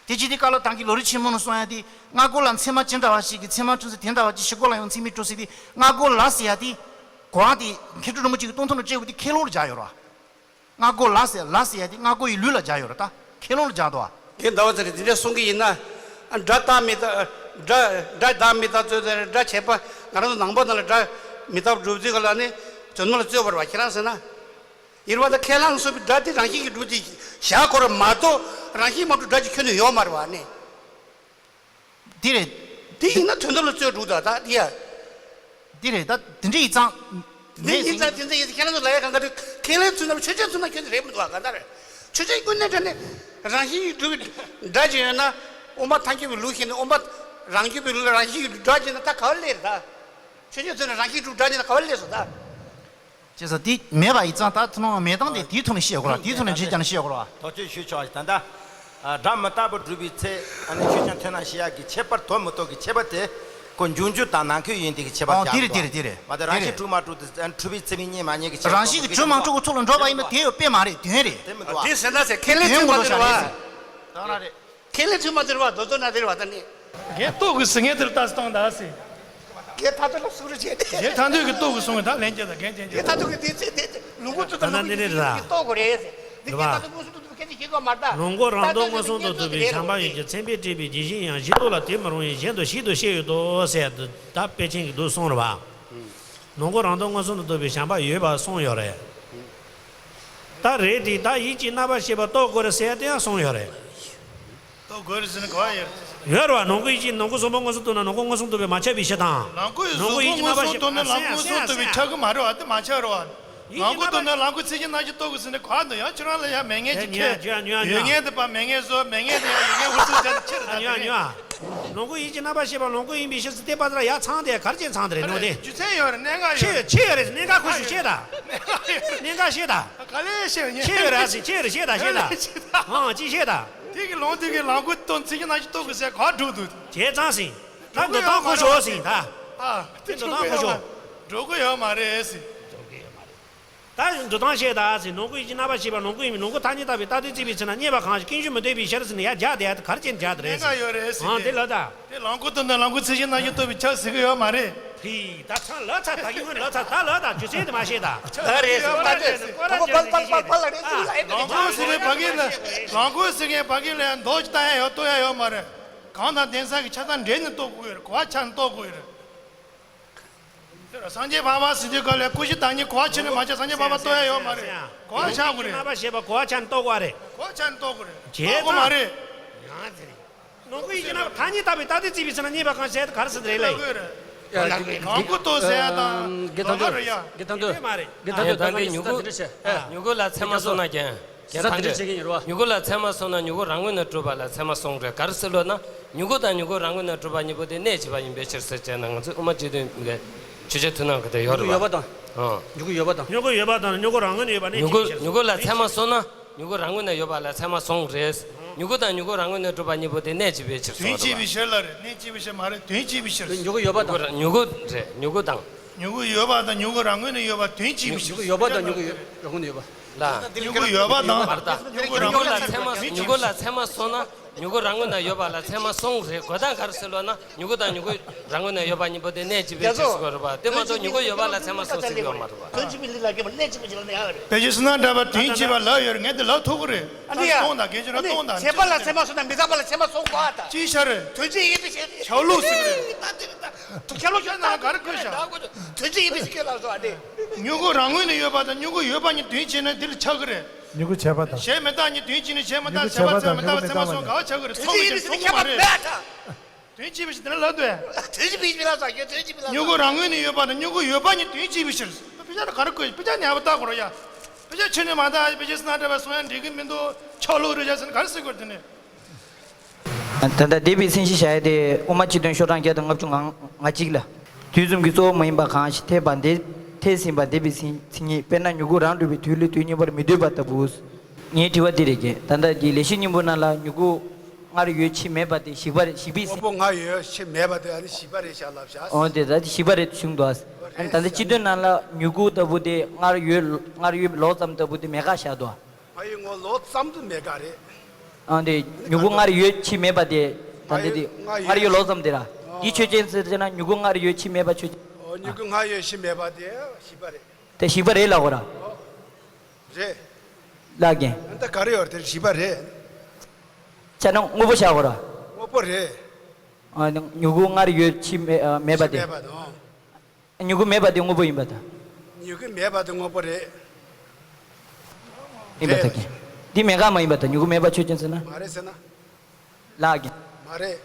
དེ་ཅི་སྟེ་བཀའ་སློབ་དང་གི་ལམ་རིམ་ཆེན་མོ་ནང་གསུངས་ཡ་དེ་སྔ་རྒོལ་ལ་ཚད་མ་ཇི་འདྲ་བ་ཞིག་གིས་ཚད་མ་གྲུབ་ཚུལ་དེ་འདྲ་བ་ཅིག་ཕྱི་རྒོལ་ལ་ཡང་ཚད་མས་གྲུབ་ཚུལ་དེ་སྔ་རྒོལ་ལ་ཟེར་ཡ་དེ། གོ་བ་དེ་མཁས་གྲུབ་རིན་པོ་ཆེ་གི་སྟོང་ཐུན་ལ་བཀྲལ་བ་དེ་ཁས་བླངས་ལ་སྦྱར་ཡོད་ར། སྔ་རྒོལ་ལ་ཟེར་ལ་ཟེར་ཡ་དེ་སྔ་རྒོལ་གྱི་ལུགས་ལ་སྦྱར་ཡོད་ར་ད་ཁས་བླངས་ལ་སྦྱར་འདུག་བ། རྒན་ཟླ་བ་ཚེ་རིང་དེ་འདྲ་གསུང་གི་ཡིན་ན། སྒྲ་རྟག་མི་རྟག་སྒྲ་སྒྲ་བདག་མི་རྟག་ཚོད་ཚོད་སྒྲ་བྱས་པ་ང་རང་ཚོ་ནང་པ་ནང་ལ་སྒྲ་མི་རྟག་གྲུབ་ཚུལ་ག་ལ་ནི་དོན་དམ་ལ་རྩོད་པ་རེད་བ་ཁྱེད་རང་ཟེར་ན། ཡིན་པ་ད་ཁས་བླངས་གསུངས་པའི་སྒྲ་དེ་རང་བཞིན་གྱིས་གྲུབ་ཅིག་བཞག་དགོས་ར་མ་གཏོགས་རང་བཞིན་མ་གྲུབ་སྒྲ་ཅིག་ཁྱོན་ནས་ཡོད་མ་རེད་བ་ནི། དེ་རེད། དེ་ཡིན་ན་དོན་དམ་ལ་རྩོད་འགྲོ་ད་ད་དེ་ཡ། དེ་རེད་ད་དེ་འདྲ་ཡིན་ཙང་། འདི་ཡིན་ཙང་དེ་ཚོ་ཡིན་ཙང་ཁྱེད་རང་ཚོ་ལ་ཡ་གང་ག་རེད། ཁས་ལེན་ཚུལ་ནམ་ཆོས་ཅན་ཚུལ་ན་ཁྱོད་ཚོ་རེད་མི་འདུག་ག་གང་ལྟར་ཆོས་ཅན་ཀུན་ནས་དྲན་ནས་རང་བཞིན་གྱིས་གྲུབ་པའི་སྒྲ་ཅིག་ཡོད་ན་དབུ་མ་ཐལ་འགྱུར་བའི་ལུགས་བཞིན་དུ་དབུ་མ་རང་རྒྱུད་པའི་ལུགས་ལ་རང་བཞིན་གྱིས་གྲུབ་སྒྲ་ཅིག་ན་ད་ག་བ་སླེབས་རེད་ད། ཆོས་ཅན་ཚུལ་ན་རང་བཞིན་གྱིས་གྲུབ་སྒྲ་ཅིག་ན་ག་བ་སླེབས་སོང་ད། ཅེས་སོགས་དེ་མེད་པ་ཡིན་ཙང་ད་ཐུན་མོང་མེད་སྟངས་དེ་དེའི་ཐོག་ནས་བཤད་དགོས་ར། དེའི་ཐོག་ནས་དྲིས་ཀྱང་བཤད་དགོས་ར། དོགས་གཅོད་ཞུས་ཆོག་ད་ལྟ། སྒྲ་མི་རྟག་པར་སྒྲུབ་པའི་ཚེ་ཨ་ནི་ཆོས་ཅན་ཐོན་ན་ཞེས་ཡག་གི་ཁྱད་པར་དོ་མི་རྟོགས་ཀྱི་ཁྱད་པར་དེ་ཁོ་འབྱུང་འགྱུར་དང་ནང་ཁུལ་ཡིན་དེ་གི་ཁྱད་པར། ཨོ་དེ་རེད་དེ་རེད་དེ་རེད། མ་གཏོགས་རང་བཞིན་གྲུབ་མ་གྲུབ་དེ་གྲུབ་པའི་ཚེ་མི་རྙེད་མ་རྙེད་ཀྱི་ཁྱད་པར། རང་བཞིན་གྱིས་གྲུབ་མ་གྲུབ་ཀྱི་ཚུལ་ལ་འགྲོ་བ་ཡིན་པ་དེ་ཡོད་དཔེ་མ་རེད། དོན་རེད། དེ་མི་འདུག་ཨ། དེ་ཟེར་ན་ཟེར་ཁས་ལེན་ཚུལ་མ་དོན་ཟེར་བ། གོ་ཤེས་རེད། ཁས་ལེན་ཚུལ་མ་དོན་བ་མདོ་ཚོ་ན་དེ་རེད་བ་ད་ནི། རྒན་རྟོག་གི་ཟིན་ངེས་དེར་ལྟ་སྟངས་ད་ཟེར། རྒན་ཐ་དོད་ལ་སུ་རུ་བྱས་ཏེ། རྒན་ཐ་དོད་ཀྱི་རྟོག་གི་སོང་བའི་ད་ལན་བརྒྱ་དང་རྒན་རྒན་རྒན་རྒན་ཐ་དོད་ཀྱི་དེ་ཚེ་དེ་ལུང་པོ་ཚོ་དང་ད་ལུང་པོ་ཡིན་ཚེ་རྟོག་དགོས་རེད་ཟེར། འདི་རྒན་ཐ་དོད་མངོན་སུམ་དུ་སྐད་ཆ་བཤད་དགོས་མ་རེད་ད། ལོངས་སྐུ་རང་སྟོང་མངོན་སུམ་དུ་རྟོགས་པའི་བྱམས་པ་ཡོད་ཀྱང་མཚན་དཔེས་སྤྲས་པའི་ཇི་བཞིན་ཡང་གཞི་ལུགས་ལ་དེ་མི་རུང་བས་གཞན་དུ་ཞིག་ཏུ་བཤད་ཡོད་དོ་ཟེར་ད་དཔེ་ཅན་གྱི་འདུག་གསུངས་རེད་བ། ལོངས་སྐུ་རང་སྟོང་མངོན་སུམ་དུ་རྟོགས་པའི་བྱམས་པ་ཡོད་པ་གསུངས་ཡོད་རེད། ད་རེད་དེ་ད་ཡིད་ཀྱི་རྣམ་པར་ཤེས་པ་རྟོགས་དགོས་རེད་ཟེར་ཡ་དེ་ཡང་གསུངས་ཡོད་རེད། རྟོགས་དགོས་རེད་ཟེར་ན་ག་བ་ཡོད། ཡོད་རེད་བ། ལོངས་སྐུ་ཡིད་ཀྱི་ནང་ཁུལ་གཟུགས་ཕུང་མངོན་སུམ་རྟོགས་ན་ནང་ཁུལ་མངོན་སུམ་རྟོགས་པས་མ་ཁྱབ་པའི་ཕྱིར་དང་། ལོངས་སྐུ་ཡིད་ཀྱི་གཟུགས་ཕུང་མངོན་སུམ་རྟོགས་ན་ལོངས་སྐུ་མངོན་སུམ་རྟོགས་པས་ཁྱབ་ཀྱི་མ་རེད་བ། དེ་མ་ཁྱབ་རེད་བ། ལོངས་སྐུ་རྟོགས་ན་ལོངས་སྐུ་ཚིག་གི་རྣམ་ཤེས་རྟོགས་དགོས་ཟེར་ན་ག་བ་འདུག་ཡང་ཁྱོད་རང་ལ་ཡང་མེད་ངེས་ཀྱི་ཁྱོད་ཡོད་ངེས་དེ་པ་མེད་ངེས་བཟོ་མེད་ངེས་དེ་ཡང་ཡོད་ངེས་འུ་ཚོས་བྱས་ན་ཁྱེད་རེད་ད། ལོངས་སྐུ་ཡིད་ཀྱི་རྣམ་པར་ཤེས་པ་ལོངས་སྐུ་ཡིན་པའི་ཕྱིར་ཟེར་དེ་པ་ཚ་ལ་ཡ་ཚང་དེ་གར་ཅན་ཚང་དེ་རེད་ནོ་དེ། རྒྱུ་མཚན་ཡོད་རེད། གནད་འགག་ཡོད་རེད། ཆེ་ཡོད་རེད། གནད་འགག་ཁོ་ཞུ་ཤེས་ད། གནད་འགག་ཤེས་ད། ག་ལེ་ཤེས་ཉེ། ཆེ་ཡོད་རེད་ཟེར། ཆེ་ཡོད་རེད་ཤེས་ད་ཤེས་ད། ཧང་ཅི་ཤེས་ད། དེ་གི་ལོངས་སྐུ་གི་ལོངས་སྐུ་སྟོན་ཚིག་གི་ནང་བཞིན་རྟོགས་དགོས་ཟེར་ག་བ་འགྲོ་འདུག་བྱས་ཙང་ཟིན། ད་འགྲོ་སྟངས་ཁོ་ཞོག་ཟིན་ད། ཨ་དེ་འགྲོ་སྟངས་ཁོ་ཞོག་འགྲོ་གི་ཡོད་མ་རེད་ཟིན། ད་འགྲོ་སྟངས་ཤེས་ད་ཟིན། ལོངས་སྐུ་ཡིད་ཀྱི་རྣམ་པར་ཤེས་པ་ལོངས་སྐུ་ཡིན་པས་ལོངས་སྐུ་ཐ་སྙད་བཏགས་པའི་རྟགས་དེ་བརྩིས་པའི་ཚེ་ན་རྙེད་པ་གང་ཞིག་ཀུན་འབྱུང་མི་ལྡན་པའི་ཕྱིར་ཟེར་ནས་ཡར་རྒྱག་དེ་ཡར་གར་ཅན་རྒྱག་དེ་རེད་ཟིན། གནད་འགག་ཡོད་རེད་ཟིན། ཨང་དེ་ལ་ད། དེ་ལོངས་སྐུ་དོན་དུ་ལོངས་སྐུ་ཚིག་གི་རྣམ་བཞིན་རྟོགས་པའི་ཕྱིར་ཟེར་གི་ཡོད་མ་རེད། ཧི། ད་ཚང་ལབ་ཚར། ད་གི་སྔོན་ལབ་ཚར། ད་ལབ་ད་རྒྱུ་མཚན་དེ་མ་བཤད་ད། ད་རེད་ཟེར་ད་རེད་ཟེར། ཁོ་རང་ཕལ་ཕལ་ཕལ་ཕལ་ལ་རེད་ཟེར་ལ་ཨེ་ད་རེད། ལོངས་སྐུ་ཟེར་མཁན་ཕ་གི་ལ་ལོངས་སྐུ་ཟེར་མཁན་ཕ་གི་ལ་ཡང་མདོ་ཅིག་ལྟ་ཡ་ཡོད་ལྟོས་ཡ་ཡོད་མ་རེད། གང་དང་གདན་ས་གི་ཆ་ཚང་འདྲེས་ནས་རྟོགས་དགོས་ཡོད་རེད། གོ་བ་ཆགས་ནས་རྟོགས་དགོས་ཡོད་རེད། སངས་རྒྱས་འཕགས་པ་ཟེར་དུས་སྐབས་ལ་སྐུ་བཞི་བདག་ཉིད་གོ་བ་ཆགས་ནས་མ་ཆགས་སངས་རྒྱས་འཕགས་པ་རྟོགས་ཡ་ཡོད་མ་རེད། གོ་བ་ཆགས་དགོས་རེད། རྣམ་པར་ཤེས་པ་གོ་བ་ཆགས་ནས་རྟོགས་དགོས་རེད། གོ་བ་ཆགས་ནས་རྟོགས་དགོས་རེད། བྱས་རྟོགས་དགོས་མ་རེད། ཡང་དེ་རེད། ལོངས་སྐུ་ཡིད་ཀྱི་རྣམ་པར་ཐ་སྙད་བཏགས་པའི་རྟགས་དེ་བརྩིས་པའི་ཚེ་ན་རྙེད་པ་གང་ཞིག་ག་རེ་ཟེར་དེ་རེད་ལ། གང་སྐུ་རྟོགས་ཟེར་ཡ་དང་གང་ལ་རེད་ཡ། དགེ་ཐང་དུ། དགེ་ཐང་དུ། ད་ལྟ་མྱུ་གུ། མྱུ་གུ་ལ་ཚད་མ་སོང་ན་ཀྱང་། རྒན་ཐང་དུ། མྱུ་གུ་ལ་ཚད་མ་སོང་ན་མྱུ་གུ་རང་ངོས་ནས་གྲུབ་པ་ལ་ཚད་མ་སོང་རེད། ག་རེ་ཟེར་ལབ་ན། མྱུ་གུ་དང་མྱུ་གུ་རང་ངོས་ནས་གྲུབ་པ་གཉིས་པོ་དེ་གནས་གཅིག་པ་ཡིན་པའི་ཕྱིར་ཟེར་བྱས་ན་ང་ཚོས་དབུ་མ་སྤྱི་དོན་གྱི་ཆོས་འཆད་མཐུན་ལམ་གྱི་དེ་ཡོད་རེད་པ། མྱུ་གུ་ཡོད་པ་དང་། མྱུ་གུ་ཡོད་པ་དང་། མྱུ་གུ་ཡོད་པ་དང་མྱུ་གུ་རང་ངོས་ནས་ཡོད་པ་གནས་གཅིག་པའི་ཕྱིར། མྱུ་གུ་ལ་ཚད་མ་སོང་ན། མྱུ་གུ་རང་ངོས་ནས་ཡོད་པ་ལ་ཚད་མ་སོང་རེད། མྱུ་གུ་དང་མྱུ་གུ་རང་ངོས་ནས་གྲུབ་པ་གཉིས་པོ་དེ་གནས་གཅིག་པའི་ཕྱིར་སོང་རེད་པ། དོན་གཅིག་པའི་ཕྱིར་ལ་རེད། གནས་གཅིག་པའི་ཕྱིར་མ་རེད། དོན་གཅིག་པའི་ཕྱིར། མྱུ་གུ་ར་མྱུ་གུ་རེད། མྱུ་གུ་དང་། མྱུ་གུ་ཡོད་པ་དང་མྱུ་གུ་རང་ངོས་ནས་ཡོད་པ་དོན་གཅིག་པའི་ཕྱིར། མྱུ་གུ་ཡོད་པ་དང་མྱུ་གུ་རང་ངོས་ནས་ཡོད་པ། ལ། མྱུ་གུ་ཡོད་པ་དང་མ་རེད་ད། མྱུ་གུ་རང་ངོས་ནས་ཚད་མ་མྱུ་གུ་ལ་ཚད་མ་སོང་ན་མྱུ་གུ་རང་ངོས་ནས་ཡོད་པ་ལ་ཚད་མ་སོང་རེད། གོ་དོན་ག་རེ་ཟེར་ལབ་ན་མྱུ་གུ་དང་མྱུ་གུ་རང་ངོས་ནས་ཡོད་པ་གཉིས་པོ་དེ་གནས་གཅིག་པའི་ཕྱིར་ཟེར་བ་རེད་པ། དེ་མ་གཏོགས་མྱུ་གུ་ཡོད་པ་ལ་ཚད་མ་སོང་ཟེར་གྱི་ཡོད་མ་རེད་པ། དོན་གཅིག་པའི་ལུགས་ལ་སྐྱེ་བ་གནས་གཅིག་པའི་ཕྱིར་ལ་ནི་ཡང་རེད། དཔེ་ཆ་སུ་ན་འདྲ་བ་དོན་གཅིག་པ་ལབ་ཡོད་རེད། ངས་འདི་ལབ་ཐུབ་ཀྱི་རེད། ཨ་ནི་ཡ། སྟོང་དང་། གལ་ཆེ་ན་ཨ་ནི་སྟོང་དང་། བྱས་པ་ལ་ཚད་མ་སོང་ན་མི་རྟག་པ་ལ་ཚད་མ་སོང་གོ་ཨ་ད། ཅི་ཤ་རེད། དོན་གཅིག་ཡིན་པའི་ཕྱིར། ཆགས་ལུགས་ཟེར་གྱི་རེད། ད་དེ་རེད་ད། དུ་ཁྱད་ལོ་ཁྱོད་ནང་ག་རེ་བཀོད་ཤག་དོན་གཅིག་ཡིན་པའི་ཕྱིར་ལ་སོང་ཨ་ནི། མྱུ་གུ་རང་ངོས་ནས་ཡོད་པ་དང་མྱུ་གུ་ཡོད་པ་གཉིས་དོན་གཅིག་ན་འདི་ལ་ཆགས་ཀྱི་རེད། མྱུ་གུ་བྱས་པ་དང་། གཞན་མི་རྟག་གཉིས་དོན་གཅིག་ནི་གཞན་མི་རྟག་བྱས་པ་ཚད་མི་རྟག་པ་ཚད་མ་སོང་ག་བ་ཆགས་ཀྱི་རེད། མཚུངས་པའི་ཕྱིར་མཚུངས་པ་མ་རེད། དོན་གཅིག་པའི་ཕྱིར་དེ་ལ་ལབ་དུས། དོན་གཅིག་པའི་ཕྱིར་ལ་ཟེར་གྱི་དོན་གཅིག་པའི་ལ། མྱུ་གུ་རང་ངོས་ནས་ཡོད་པ་དང་མྱུ་གུ་ཡོད་པ་གཉིས་དོན་གཅིག་པའི་ཕྱིར། དཔེ་ཆ་ལ་ག་རེ་བཀོད། དཔེ་ཆ་ནས་ཡག་པོ་བལྟ་དགོས་རེད་ཡ། དཔེ་ཆ་ཁྱོན་ནས་མ་བལྟ། དཔེ་ཆ་སྣ་འདྲ་བ་སོང་ཡ་འགྲིག་གི་མི་འདུག་ཆགས་ལུགས་རེད་ཡ་ཟེར་ན་ག་རེ་ཟེར་དགོས་རེད་དེ་ནས། ད་ལྟ་འདས་པའི་མཚན་གཞི་བཞག་ཡ་དེ་དབུ་མ་སྤྱི་དོན་ཤོག་གྲངས་བརྒྱ་དང་ལྔ་བཅུ་ང་གཅིག་ལ། དུས་གསུམ་གྱི་གཙོ་བོ་མ་ཡིན་པ་གང་ཞིག་འཐད་པ་འདི། འཐད་ཟིན་པ་འདས་པའི་མཚན་མཚན་ཉིད། དཔེར་ན་མྱུ་གུ་རང་གྲུབ་པའི་དུས་ལས་དུས་གཉིས་པར་མི་སྡོད་པ་ལྟ་བུ། ངའི་དྲི་བ་འདི་རེད་ཀྱི། ད་ལྟ་གི་ལེགས་བཤད་སྙིང་པོ་ནང་ལ་མྱུ་གུ་སྔར་ཡོད་ཕྱིས་མེད་པ་དེ་ཞིག་པ་རེད། ཞིག་པའི་དངོས་པོ་སྔར་ཡོད་ཕྱིས་མེད་པ་དེ་ཨ་ནི་ཞིག་པ་རེད་བཞག་ལབ་བཞག་འོ་དེ་ད་དེ་ཞིག་པ་རེད་གསུངས་འདུག་ཨ་ནི་ད་ལྟ་སྤྱི་དོན་ནང་ལ་མྱུ་གུ་ལྟ་བུ་དེ་སྔར་ཡོད་སྔར་ཡོད་ལོག་ཙམ་ལྟ་བུ་དེ་མེད་ཁ་བཞག་འདུག་ཨ། ང་ཡི་ངོ་ལོག་ཙམ་དུ་མེད་ཀ་རེད། ཨ་འདི་མྱུ་གུ་སྔར་ཡོད་ཕྱིས་མེད་པ་དེ། ད་འདི་དེ་སྔར་ཡོད་ལོག་ཙམ་དེ་ར། འདི་ཆོས་ཅན་ཟེར་ན་མྱུ་གུ་སྔར་ཡོད་ཕྱིས་མེད་པ་ཆོས་ཅན། ཨོ་མྱུ་གུ་སྔར་ཡོད་ཕྱིས་མེད་པ་དེ་ཞིག་པ་རེད། དེ་ཞིག་པ་རེད་ལབ་དགོས་ར། རེད། ལབ་ཀྱིན། ཨ་ད་ག་རེ་ཡོད་རེད་དེ་ཞིག་པ་རེད། ཆ་ན་དངོས་པོ་བཞག་དགོས་ར། དངོས་པོ་རེད། ཨ་མྱུ་གུ་སྔར་ཡོད་ཕྱིས་མེད་མེད་པ་དེ། མེད་པ་དང་། མྱུ་གུ་མེད་པ་དེ་དངོས་པོ་ཡིན་པ་དང་། མྱུ་གུ་མེད་པ་དེ་དངོས་པོ་རེད། ཡིན་པ་དང་། འདི་མེད་ཁ་མ་ཡིན་པ་དང་མྱུ་གུ་མེད་པ་ཆོས་ཅན་ཟེར་ན། མ་རེད་ཟེར་ན། ལགས་ཀྱི། མ་རེད།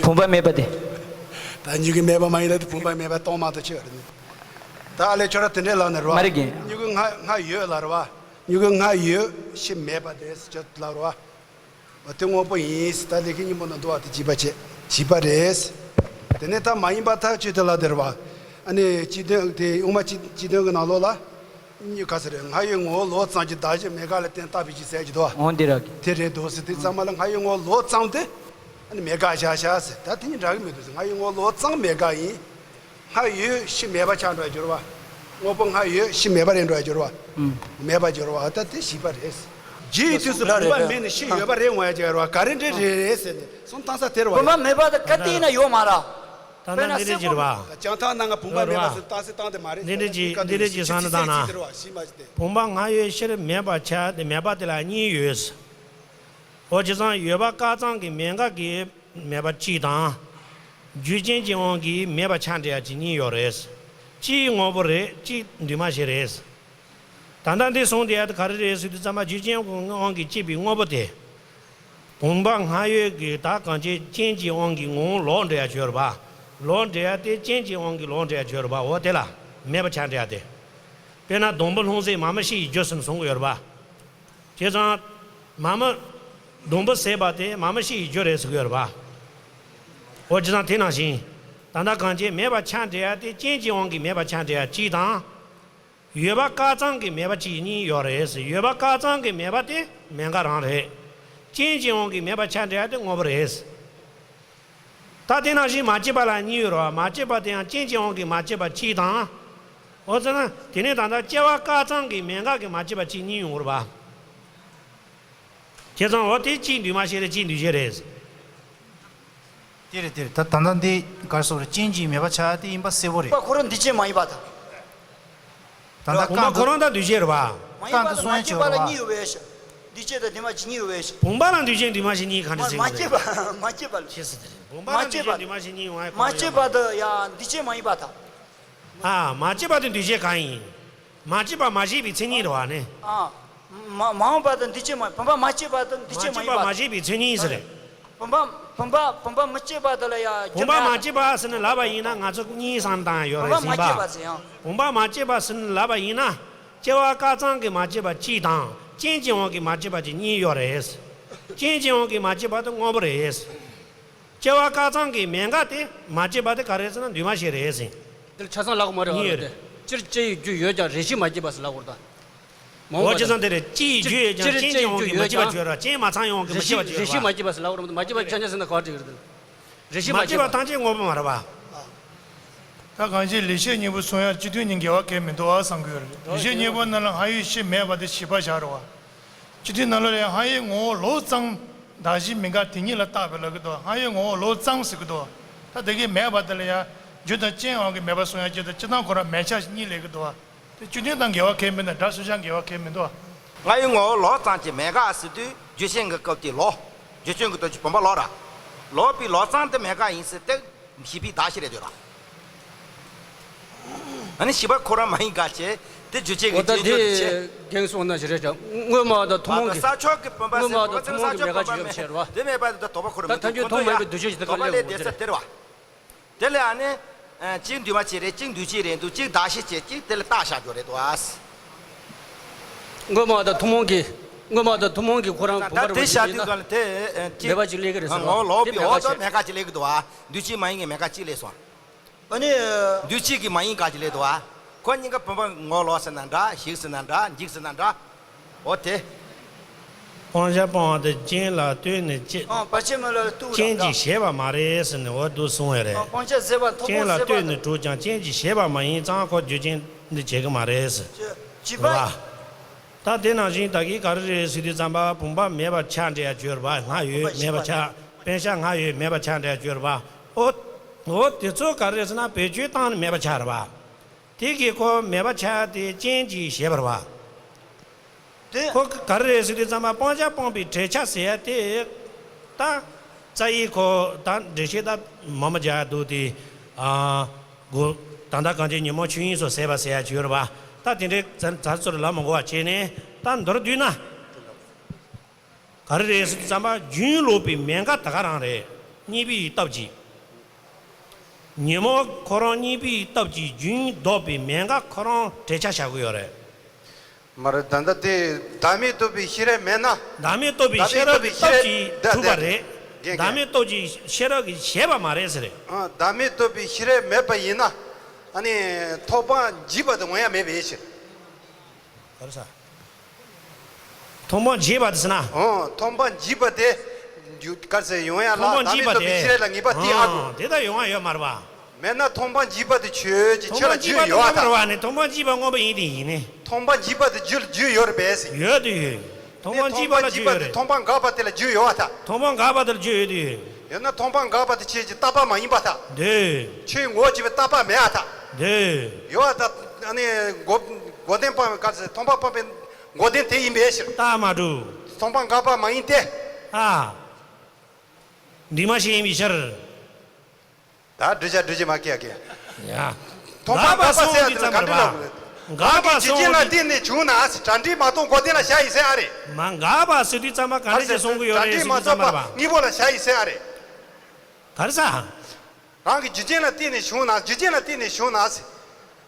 བུམ་པ་མེད་པ་དེ། ད་མྱུ་གུ་མེད་པ་མ་ཡིན་ན་དེ་བུམ་པ་མེད་པ་གཏོང་མ་ཐུབ་ཅི་ཡོད་རེད། ད་ཨ་ལས་ཁྱོད་ར་དེ་འདྲའི་ལབ་ནི་རེད་བ། མ་རེད་རྒན། མྱུ་གུ་སྔར་སྔར་ཡོད་ལབ་རེད་བ། མྱུ་གུ་སྔར་ཡོད་ཕྱིས་མེད་པ་དེ་ཟེར་ཁྱོད་ལབ་རེད་བ། འོ་དེ་དངོས་པོ་ཡིན། ད་ལས་ཀའི་སྙིང་པོ་ན་འདུ་བ་དེ་བྱིས་པ་བྱེད་བྱིས་པ་རེད། དེ་ནས་ད་མ་ཡིན་པ་ཐག་ཆོད་དེ་ལབ་དེ་རེད་བ། ཨ་ནི་སྤྱི་དོན་དེ་དབུ་མ་སྤྱི་སྤྱི་དོན་གྱི་ནང་ལོགས་ལ། གཉིས་ག་ཚོད་རེད། སྔར་ཡོད་ངོ་བོ་ལོག་ཙམ་གྱི་གདགས་གཞི་མེད་དགག་ལ་བརྟེན་བཏགས་པའི་གཞི་ཟེར་གྱི་འདུག་བ། འོ་འདི་རེད། དེ་རེད་འདུག་ཟེར་དུས་ཚང་མ་ལ་སྔར་ཡོད་ངོ་བོ་ལོག་ཙམ་དེ་ཨ་ནི་མེད་དགག་བཞག་བཞག་ཟེར། ད་དེ་གཉིས་འདྲ་གི་མི་འདུག་ཟེར། སྔར་ཡོད་ངོ་བོ་ལོག་ཙམ་མེད་དགག་ཡིན། སྔར་ཡོད་ཕྱིས་མེད་པ་ཆགས་འགྲོ་ཡ་སྦྱོར་བ། དངོས་པོ་སྔར་ཡོད་ཕྱིས་མེད་པ་རེད་འགྲོ་ཡ་སྦྱོར་བ། ཨུམ། མེད་པ་སྦྱོར་བ་ད་དེ་བྱིས་པ་རེད། རྗེས་ཡི་དུས་སུ་བུམ་པ་མེད་ནས་ཕྱིས་ཡོད་པ་རེད་ངོ་ཡ་སྦྱོར་བ་ག་རེ་འདྲ་རེད་རེད་ཟེར་ནས་སོང་བཏང་ས་དེར་བ་བུམ་པ་མེད་པ་དང་ག་དུས་ཡིན་ན་ཡོད་མ་རེད། ད་ལྟ་འདི་འདྲ་བྱེད་རེད་བ། བྱང་ཐང་ནང་ང་བུམ་པ་མེད་པ་ཟེར་བཏང་སེ་བཏང་དེ་མ་རེད། འདི་འདྲ་བྱེད་འདི་འདྲ་བྱེད་སོང་ན་ད་ན། བུམ་པ་སྔར་ཡོད་ཕྱིར་མེད་པ་ཆགས་ཏེ་མེད་པ་དེ་ལ་གཉིས་ཡོད། འོ་བྱས་ཙང་ཡོད་པ་བཀག་ཙམ་གྱི་མེད་དགག་གི་མེད་པ་གཅིག་དང་། རྒྱུ་རྐྱེན་གྱི་དབང་གིས་མེད་པ་ཆགས་འདྲ་ཡ་གཅིག་གཉིས་ཡོད་རེད། གཅིག་དངོས་པོ་རེད། གཅིག་འདུས་མ་བྱས་རེད། ད་ལྟ་འདི་གསུངས་དེ་ཡ་དེ་ག་རེ་རེད་ཟེར་དུས་ཙམ་པ་རྒྱུ་རྐྱེན་གྱི་དབང་གིས་སྐྱེས་པའི་དངོས་པོ་དེ། བུམ་པ་སྔར་ཡོད་ཀྱི་ད་གང་ཅི་རྐྱེན་གྱི་དབང་གིས་ངོ་བོ་ལོག་འདྲ་ཡ་ཡོད་རེད་པ། ལོག་འདྲ་ཡ་དེ་རྐྱེན་གྱི་དབང་གིས་ལོག་འདྲ་ཡ་ཡོད་རེད་པ། འོ་དེ་ལ་མེད་པ་ཆགས་འདྲ་ཡ་དེ། དཔེར་ན་སྡོང་པོ་ལྷུང་བཟེད་མ་མི་ཤི་ཡི་རྒྱུ་ཟེར་ནས་གསུང་གི་ཡོད་རེད་པ། བྱས་ཙང་། མ་མི། སྡོང་པོ་ཟད་པ་དེ་མ་མི་ཤི་ཡི་རྒྱུ་རེད་ཟེར་གི་ཡོད་རེད་པ། འོ་བྱས་ཙང་དེ་ནང་བཞིན། ད་ལྟ་གང་ཅི་མེད་པ་ཆགས་འདྲ་ཡ་དེ་རྐྱེན་གྱི་དབང་གིས་མེད་པ་ཆགས་འདྲ་ཡ་གཅིག་དང་། ཡོད་པ་བཀག་ཙམ་གྱི་མེད་པ་གཅིག་གཉིས་ཡོད་རེད་ཟེར། ཡོད་པ་བཀག་ཙམ་གྱི་མེད་པ་དེ་མེད་དགག་རང་རེད། རྐྱེན་གྱི་དབང་གིས་མེད་པ་ཆགས་འདྲ་ཡ་དེ་དངོས་པོ་རེད། ད་དེ་ནང་བཞིན་མ་སྐྱེས་པ་ལ་གཉིས་ཡོད་རེད་བ། མ་སྐྱེས་པ་དེ་ཡང་རྐྱེན་གྱི་དབང་གིས་མ་སྐྱེས་པ་གཅིག་དང་། འོ་ཙི་ན་དེ་ནས་ད་ལྟ་སྐྱེ་བ་བཀག་ཙམ་གྱི་མེད་དགག་གིས་མ་སྐྱེས་པ་གཅིག་གཉིས་ཡོང་གི་རེད་བ། བྱས་ཙང་འོ་དེ་གཅིག་འདུས་མ་བྱས་རེད། གཅིག་འདུས་བྱས་རེད། དེ་རེད་དེ་རེད། ད་ད་ལྟ་འདི་ག་རེ་ཟེར་རེད། རྐྱེན་གྱིས་མེད་པ་ཆགས་དེ་ཡིན་པ་གསལ་པོ་རེད། བུམ་པ་ཁོ་རང་འདུས་བྱས་མ་ཡིན་པ་དང་། ད་ལྟ་བུམ་པ་ཁོ་རང་ད་འདུས་བྱས་རེད་བ། མ་ཡིན་པ་དང་མ་སྐྱེས་པ་ལ་གཉིས་ཡོད་པའི་ཕྱིར། འདུས་བྱས་དང་འདུས་མ་བྱས་གཉིས་ཡོད་པའི་ཕྱིར། བུམ་པ་ལ་འདུས་བྱས་འདུས་མ་བྱས་གཉིས་གང་འདྲ་ཟེར་གྱི་རེད། མ་སྐྱེས་པ་མ་སྐྱེས་པ་ལ། ཤེས་སྲིད་དེ་རེད། བུམ་པ་ལ་འདུས་བྱས་འདུས་མ་བྱས་གཉིས་ཡོང་ཡ་ཁོ་མ་སྐྱེས་པ་དང་ཡང་འདུས་བྱས་མ་ཡིན་པ་དང་། ཨ། མ་སྐྱེས་པ་དེ་འདུས་བྱས་གང་ཡིན། མ་སྐྱེས་པ་མ་སྐྱེས་པའི་མཚན་ཉིད་རེད་བ་ནི། ཨ། མ་མ་འོངས་པ་དང་འདུས་བྱས་མ་བུམ་པ་མ་སྐྱེས་པ་དང་འདུས་བྱས་མ་ཡིན་པ། མ་སྐྱེས་པ་མ་སྐྱེས་པའི་མཚན་ཉིད་ཟེར་རེད། བུམ་པ་བུམ་པ་བུམ་པ་མི་སྐྱེས་པ་དེ་ལ་ཡང་བུམ་པ་མ་སྐྱེས་པ་ཟེར་ནས་ལབ་པ་ཡིན་ན་ང་ཚོ་གཉིས་བསམ་བཏང་ཡོད་རེད་ཟིན་པ། བུམ་པ་མ་སྐྱེས་པ་ཟེར་ཡང་། བུམ་པ་མ་སྐྱེས་པ་ཟེར་ནས་ལབ་པ་ཡིན་ན། སྐྱེ་བ་བཀག་ཙམ་གྱི་མ་སྐྱེས་པ་གཅིག་དང་རྐྱེན་གྱི་དབང་གིས་མ་སྐྱེས་པ་གཅིག་གཉིས་ཡོད་རེད། རྐྱེན་གྱི་དབང་གིས་མ་སྐྱེས་པ་དེ་དངོས་པོ་རེད། སྐྱེ་བ་བཀག་ཙམ་གྱི་མེད་དགག་དེ་མ་སྐྱེས་པ་དེ་ག་རེ་ཟེར་ན་འདུས་མ་བྱས་རེད་ཟེར། འདིར་ཆ་ཚང་ལབ་དགོས་མ་རེད་བ། གཉིས་རེད། སྤྱིར་སྐྱེ་ཡི་རྒྱུ་ཡོད་ཀྱང་རེ་ཞིག་མ་སྐྱེས་པ་ཟེར་ལབ་དགོས་རེད་ད། མ་འོངས་པ་འོ་བྱས་ཙང་དེ་རེད། སྤྱི་ཡི་རྒྱུ་ཡོད་ཀྱང་སྤྱི་རྐྱེན་གྱི་དབང་གིས་མ་སྐྱེས་པ་བརྗོད་ར་རྐྱེན་མ་ཚང་ཡོང་གི་མ་སྐྱེས་པ་བརྗོད་ར། རེ་ཞིག་མ་སྐྱེས་པ་ཟེར་ལབ་དགོས་རེད། མ་སྐྱེས་པ་ཆ་ཆ་ཟེར་ན་ག་བ་འགྲིག་རེད། རེ་ཞིག་མ་མ་སྐྱེས་པ་ཐམས་ཅད་དངོས་པོ་མ་རེད་པ། ད་གང་ཅི་ལེགས་བཤད་སྙིང་པོ་གསུང་ཡ་སྤྱི་མཐུན་གཉིས་འགལ་བ་གལ་མི་འདུག་ཨ་བསམ་གྱི་ཡོད་རེད། ལེགས་བཤད་སྙིང་པོ་ནང་ལ་སྔར་ཡོད་ཕྱིས་མེད་པ་དེ་བྱིས་པ་བཞག་རེད་བ། སྤྱི་མཐུན་ནང་ལ་ཡང་སྔར་ཡོད་ངོ་བོ་ལོག་ཙམ་གདགས་གཞི་མི་འགག་དེ་ཉིད་ལ་བཏགས་པའི་ལབ་ཀྱི་འདུག་སྔར་ཡོད་ངོ་བོ་ལོག་ཙམ་ཟེར་གྱི་འདུག་ད་དེ་གའི་མེད་པ་དེ་ལ་ཡང་རྒྱུ་དང་རྐྱེན་དབང་གིས་མེད་པ་གསུང་ཡ་སྤྱི་དང་སྤྱི་དང་ཁོ་རང་མེད་ཆ་གཉིས་ལབ་ཀྱི་འདུག་དེ་སྤྱི་མཐུན་དང་འགལ་བ་གལ་མི་འདུག་སྒྲ་སུ་ཅང་འགལ་བ་གལ་མི་འདུག་སྔར་ཡོད་ངོ་བོ་ལོག་ཙམ་གྱི་མེད་དགག་ཟེར་དུས་རྒྱུ་རྐྱེན་གྱི་སྐབས་དེ་ལོག་རྒྱུ་རྐྱེན་གྱི་སྟོབས་ཀྱིས་བུམ་པ་ལོག་ར། ལོག་པའི་ལོག་ཙམ་དེ་མེད་དགག་ཡིན་ཟེར་ཏེ། བྱིས་པའི་གདགས་གཞི་རེད་འདོད་ར། ཨ་ནི་བྱིས་པ་ཁོ་རང་མ་ཡིན་ག་བྱས་དེ་རྒྱུ་བྱེད་ཀྱི་འོ་ད་རྐྱེན་ཆོས་དེ་བྱེད། དེ་རྒན་གསུངས་ན་ཞིག་རེད་ཀྱང་དངོས་མ་དང་ཐུན་མོང་གི། ས་ཕྱོགས་ཀྱི་བུམ་པ་ཟེར་བུམ་པ་ཚང་ས་ཕྱོགས་བུམ་པ་མེད་དེ་མེད་པ་དེ་ད་དོགས་པ་ཁོ་རང་མི་འདུག་ཁོ་ཐོག་ཡ་དོགས་པ་ལས་བསྡད་ས་དེ་རེད་བ། དེ་ལས་ཨ་ནི། གཅིག་འདུས་མ་བྱས་རེད། གཅིག་འདུས་བྱས་རེད་འདུག་གཅིག་གདགས་གཞི་བྱས་གཅིག་དེ་ལ་བཏགས་བཞག་རྒྱུ་རེད་འདུག་ཨ། དངོས་མ་དང་ཐུན་མོང་གི། དངོས་མ་དང་ཐུན་མོང་གི་ཁོ་རང་བུམ་པ་རུ་ད་དེ་བཞག་དུས་ག་ལ་དེ་གཅིག་མེད་པ་གཅིག་སླེབས་ཀྱི་རེད་ཟེར་བ་ངོ་བོ་ལོག་པའི་འོག་ཏུ་མེད་དགག་གཅིག་སླེབས་ཀྱི་འདུག་ཨ། འདུས་བྱས་མ་ཡིན་ངེས་མེད་དགག་གཅིག་སླེབས་སོང་། ཨ་ནི། འདུས་བྱས་ཀྱི་མ་ཡིན་དགག་གཅིག་སླེབས་འདུག་ཨ། ཁོ་གཉིས་ཀ་བུམ་པ་ངོ་བོ་ལོག་ཟེར་ན་འདྲ་ཞིག་ཟེར་ན་འདྲ་འཇིག་ཟེར་ན་འདྲ། འོ་དེ། སྤང་བྱ་སྤོང་བ་དེ་རྐྱེན་ལ་ལྟོས་ནས་སྐྱེ། ཨང་བ་ཆེན་མོ་ལ་ལྟོས་རྐྱེན་གྱིས་བྱས་པ་མ་རེད་ཟེར་ནས་འོ་འདུག་གསུང་བས་རེད། ཨང་སྤང་བྱ་ཟད་པ་མཐོང་སྒོ་ཟད་པ་དང་། རྐྱེན་ལ་ལྟོས་ནས་གྲུབ་ཀྱང་རྐྱེན་གྱིས་བྱས་པ་མ་ཡིན་ཙང་ཁོ་རྒྱུ་རྐྱེན་འདི་བྱེད་ཀྱི་མ་རེད་ཟེར། བྱས་པ། རེད་བ། ད་དེ་ནང་བཞིན་ད་གིན་ག་རེ་རེད་ཟེར་དུས་ཙམ་པ་བུམ་པ་མེད་པ་ཆགས་འདྲ་ཡ་བརྗོད་རེད་བ། སྔར་ཡོད་མེད་པ་ཆགས། པེ་ཤ་སྔར་ཡོད་མེད་པ་ཆགས་འདྲ་ཡ་བརྗོད་རེད་བ། འོ། འོ་དེ་ཚོ་ག་རེ་རེད་ཟེར་ན་བེད་སྤྱོད་བཏང་ནས་མེད་པ་ཆགས་རེད་བ། དེ་གིས་ཁོ་མེད་པ་ཆགས་ཏེ་རྐྱེན་གྱིས་བྱས་པ་རེད་བ། དེ། ཁོ་ག་རེ་རེད་ཟེར་དུས་ཙམ་པ་སྤང་བྱ་སྤངས་པའི་འབྲེལ་ཆགས་ཟེར་ཡ་དེ། ད། རྩ་ཡི་ཁོ་ད་འགྲེལ་བཤད་ད་མང་པོ་རྒྱག་འདུག་དེ། ཨ། དགུ། ད་ལྟ་གང་ཅི་ཉོན་མོངས་ཆོས་དབྱིངས་སུ་ཟད་པ་ཟེར་ཡ་ཅིག་ཡོད་རེད་བ། ད་དེ་འདྲའི་ཛར་ཛར་ཚུར་ལབ་མ་དགོས་པ་བྱས་ནས་ད་མདོར་བསྡུས་ན། ག་རེ་རེད་ཟེར་དུས་ཙམ་པ་རྒྱུན་ལོག་པའི་མེད་དགག་ད་ག་རང་རེད། གཉིས་པའི་སྟོབས་ཀྱིས། ཉོན་མོངས་ཁོ་རང་གཉིས་པོའི་སྟོབས་ཀྱིས་རྒྱུན་ལྡོག་པའི་མེད་དགག་ཁོ་རང་འགྲེལ་བཤད་བྱ་དགོས་ཡོད་རེད། མ་རེད། ད་ལྟ་དེ་བདག་མེད་རྟོགས་པའི་ཤེས་རབ་མེད་ན། བདག་མེད་རྟོགས་པའི་ཤེས་རབ་ཀྱི་སྟོབས་ཀྱིས་གྲུབ་པ་རེད། བདག་མེད་རྟོགས་ཀྱི་ཤེས་རབ་ཀྱིས་བྱས་པ་མ་རེད་ཟེར། ཨ། བདག་མེད་རྟོགས་པའི་ཤེས་རབ་མེད་པ་ཡིན་ན། ཨ་ནི་མཐོང་སྤང་འཇིག་པ་དེ་འོང་ཡ་མེད་པའི་ཕྱིར། ག་རེ་ཟ། མཐོང་སྤང་འཇིག་པ་དེ་ཟེར་ན། ཨོ། མཐོང་སྤང་འཇིག་པ་དེ། འཇུ་ག་རེ་ཟེར་ཡོང་ཡ་ལ། མཐོང་སྤང་འཇིག་པ་བདག་མེད་རྟོགས་པའི་ཤེས་རབ་ལ་ངེས་པ་དེ་ཨ་དགོས། དེ་ལྟར་ཡོང་ཡ་ཡོད་མ་རེད་པ། མེད་ན་མཐོང་སྤང་འཇིག་པ་དེ་ཆོས་ཀྱི་ཆོས་ལ་རྒྱུ་ཡོད་ཨ་ད། མཐོང་སྤང་འཇིག་པ་དེ་ཡོད་པ་རེད་པ་ནི། མཐོང་སྤང་འཇིག་པ་དངོས་པོ་ཡིན་དེ་ཡིན་ནི། མཐོང་སྤང་འཇིག་པ་དེ་རྒྱུ་ལ་རྒྱུ་ཡོད་རེད་པས་ཟེར། ཡོད་དེ་ཡོད། མཐོང་སྤང་འཇིག་པ་ལ་རྒྱུ་ཡོད་རེད། མཐོང་སྤང་འགག་པ་དེ་ལ་རྒྱུ་ཡོད་ཨ་ད། མཐོང་སྤང་འགག་པ་དེ་ལ་རྒྱུ་ཡོད་དེ་ཡོད། ཡོད་ན་མཐོང་སྤང་འགག་པ་དེ་ཆོས་ཀྱི་རྟག་པ་མ་ཡིན་པ་ད། འདོད། ཆོས་ངོ་བོ་བྱས་པའི་རྟག་པ་མེད་ཨ་ད། འདོད། ཡོད་ཨ་ད། ཨ་ནི་འགོག་འགོག་བདེན་སྤངས་པའི་སྐབས་སུ་མཐོང་སྤང་སྤངས་པའི་འགོག་བདེན་དེ་ཡིན་པའི་ཕྱིར། རྟགས་མ་གྲུབ། མཐོང་སྤང་འགག་པ་མ་ཡིན་ཏེ། ཨ། འདུས་མ་བྱས་ཡིན་པའི་ཕྱིར། ད་འགྲེལ་བྱ་འགྲེལ་བྱེད་མ་སྐད་ཀྱི། ཡ། མཐོང་སྤང་འགག་པ་ཟེར་ཡ་དེ་ལ་ག་འདྲ་ལབ་དགོས་རེད། འགག་པ་རང་གི་རྒྱུ་རྐྱེན་ལ་བརྟེན་ནས་བྱུང་ན་གྲ་སྒྲིག་མ་གཏོགས་འགོག་བདེན་ལ་བྱ་ཡིན་ཟེར་ཨ་རེད། མ་འགག་པ་ཟེར་དུས་ཙམ་པ་ག་འདྲ་ཞིག་གསུང་གི་ཡོད་རེད་ཟེར་དུས་ཙམ་པ། གྲ་སྒྲིག་མ་གཏོགས་པ་དངོས་པོ་ལ་བྱ་ཡིན་ཟེར་ཨ་རེད། ག་རེ་ཟ། རང་གི་རྒྱུ་རྐྱེན་ལ་བརྟེན་ནས་བྱུང་ན། རྒྱུ་རྐྱེན་ལ་བརྟེན་ནས་བྱུང་ན་ཟེར།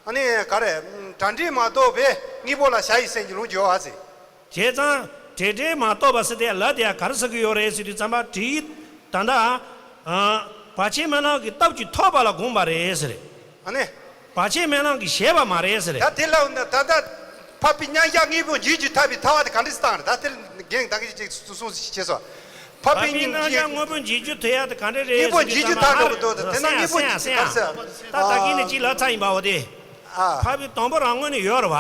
ཨ་ནི་ག་རེ། གྲ་སྒྲིག་མ་གཏོགས་པའི་དངོས་པོ་ལ་བྱ་ཡིན་ཟེར་གྱི་ལུང་ཡོད་ཨ་ཟེར། བྱས་ཙང་། འབྲེལ་འབྲེལ་མ་གཏོགས་པ་ཟེར་དེ་ལ་དེ་ཡང་ག་རེ་ཟེར་གྱི་ཡོད་རེད་ཟེར་དུས་ཙམ་པ་དྲིས། ད་ལྟ། ཨ། བར་ཆད་མེད་ལམ་གྱི་སྟོབས་ཀྱིས་ཐོབ་པ་ལ་དགོངས་པ་རེད་ཟེར། ཨ་ནི། བར་ཆད་མེད་ལམ་གྱིས་བྱས་པ་མ་རེད་ཟེར། ད་དེ་ལ་ད་ལྟ་འཕགས་པའི་མཉམ་གཞག་དངོས་པོ་འཇིག་རྒྱུ་ཐར་པའི་ཐར་པ་དེ་ག་འདྲ་སེ་བཏང་རེད། ད་དེ་རྒན་ད་གིན་ཅིག་གསུངས་བྱས་སོ། འཕགས་པའི་མཉམ་གཞག་དངོས་པོ་འཇིག་རྒྱུ་ཐར་ཡ་དེ་ག་འདྲ་རེད་ཟེར་དུས་ཙམ་པ། དངོས་པོ་འཇིག་རྒྱུ་ཐར་འགྲོ་གི་འདུག་དེ་ན་དངོས་པོ་འཇིག་རྒྱུ་ཐར་ཟེར། ད་ད་གིན་ནས་ཅིག་ལབ་ཚར་ཡིན་པ་འོ་དེ། ཨ། འཕགས་པའི་དང་པོ་རང་ངོས་ནས་ཡོད་རེད་བ།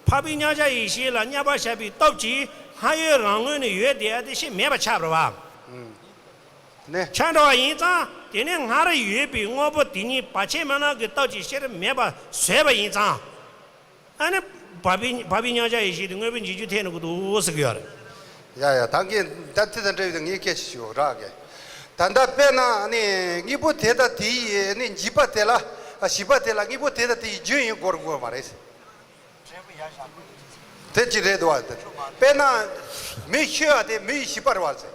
འཕགས་པའི་མཉམ་གཞག་ཡེ་ཤེས་ལ་མཉམ་པར་བཞག་པའི་སྟོབས་ཀྱིས་སྔར་ཡོད་རང་ངོས་ནས་ཡོད་བསྡད་ཡ་དེ་ཤེས་མེད་པ་ཆགས་པ་རེད་བ། ནས། ཆགས་འགྲོ་བ་ཡིན་ཙང་དེ་ནས་སྔར་ཡོད་པའི་དངོས་པོ་དེ་ཉིད་བར་ཆད་མེད་ལམ་གྱི་སྟོབས་ཀྱིས་ཤེས་རབ་མེད་པ་བཟོས་པ་ཡིན་ཙང་། ཨ་ནི། འཕགས་པའི་འཕགས་པའི་མཉམ་གཞག་ཡེ་ཤེས་དེ་དངོས་པོ་འཇིག་རྒྱུ་ཐར་ནི་གི་འདུག་ཟེར་གི་ཡོད་རེད། ཡ་ཡ་ད་གིན་ད་དེ་དང་འབྲེལ་བའི་ངའི་སྐད་ཆ་ཞིག་རག་གི། ད་ལྟ་དཔེར་ན་ནི་དངོས་པོ་དེ་དང་དེ་ཡི་ནི་འཇིག་པ་དེ་ལ་ཞིག་པ་དེ་ལ་དངོས་པོ་དེ་དང་དེ་ཡི་རྒྱུ་ཡིན་དགོས་དགོས་མ་རེད། དེ་ཅི་རེད་འདུག་བ། དཔེར་ན་མི་ཤི་བ་དེ་མི་ཡི་ཞིག་པ་རེད་བ་ཟེར།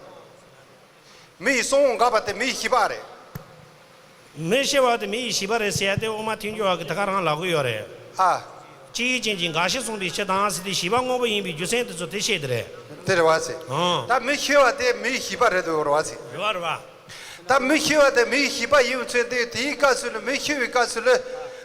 མི་ཡི་གསོན་པོ་འགག་པ་དེ་མི་ཡི་ཞིག་པ་རེད། མི་ཤི་བ་དེ་མི་ཡི་ཞིག་པ་རེད་ཟེར་ཡ་དེ་དབུ་མ་ཐལ་འགྱུར་བ་གི་ད་ག་རང་ལབ་གི་ཡོད་རེད། ཨ། སྤྱི་ཡི་རྐྱེན་གྱིས་འགག་ཞིང་གསོན་པའི་ཕྱིར་དང་ཟེར་དེ་ཞིག་པ་དངོས་པོ་ཡིན་པའི་རྒྱུ་མཚན་དེ་ཚོ་དེ་བཤད་དེ་རེད། དེ་རེད་བ་ཟེར། ཨང་། ད་མི་ཤི་བ་དེ་མི་ཡི་ཞིག་པ་རེད་འདུག་རེད་བ་ཟེར། རེད་བ་རེད་བ། ད་མི་ཤི་བ་དེ་མི་ཡི་ཞིག་པ་ཡིན་ཚོད་དེ་དེའི་སྐབས་སུ་ལ་མི་ཤི་བའི་སྐབས་སུ་ལ།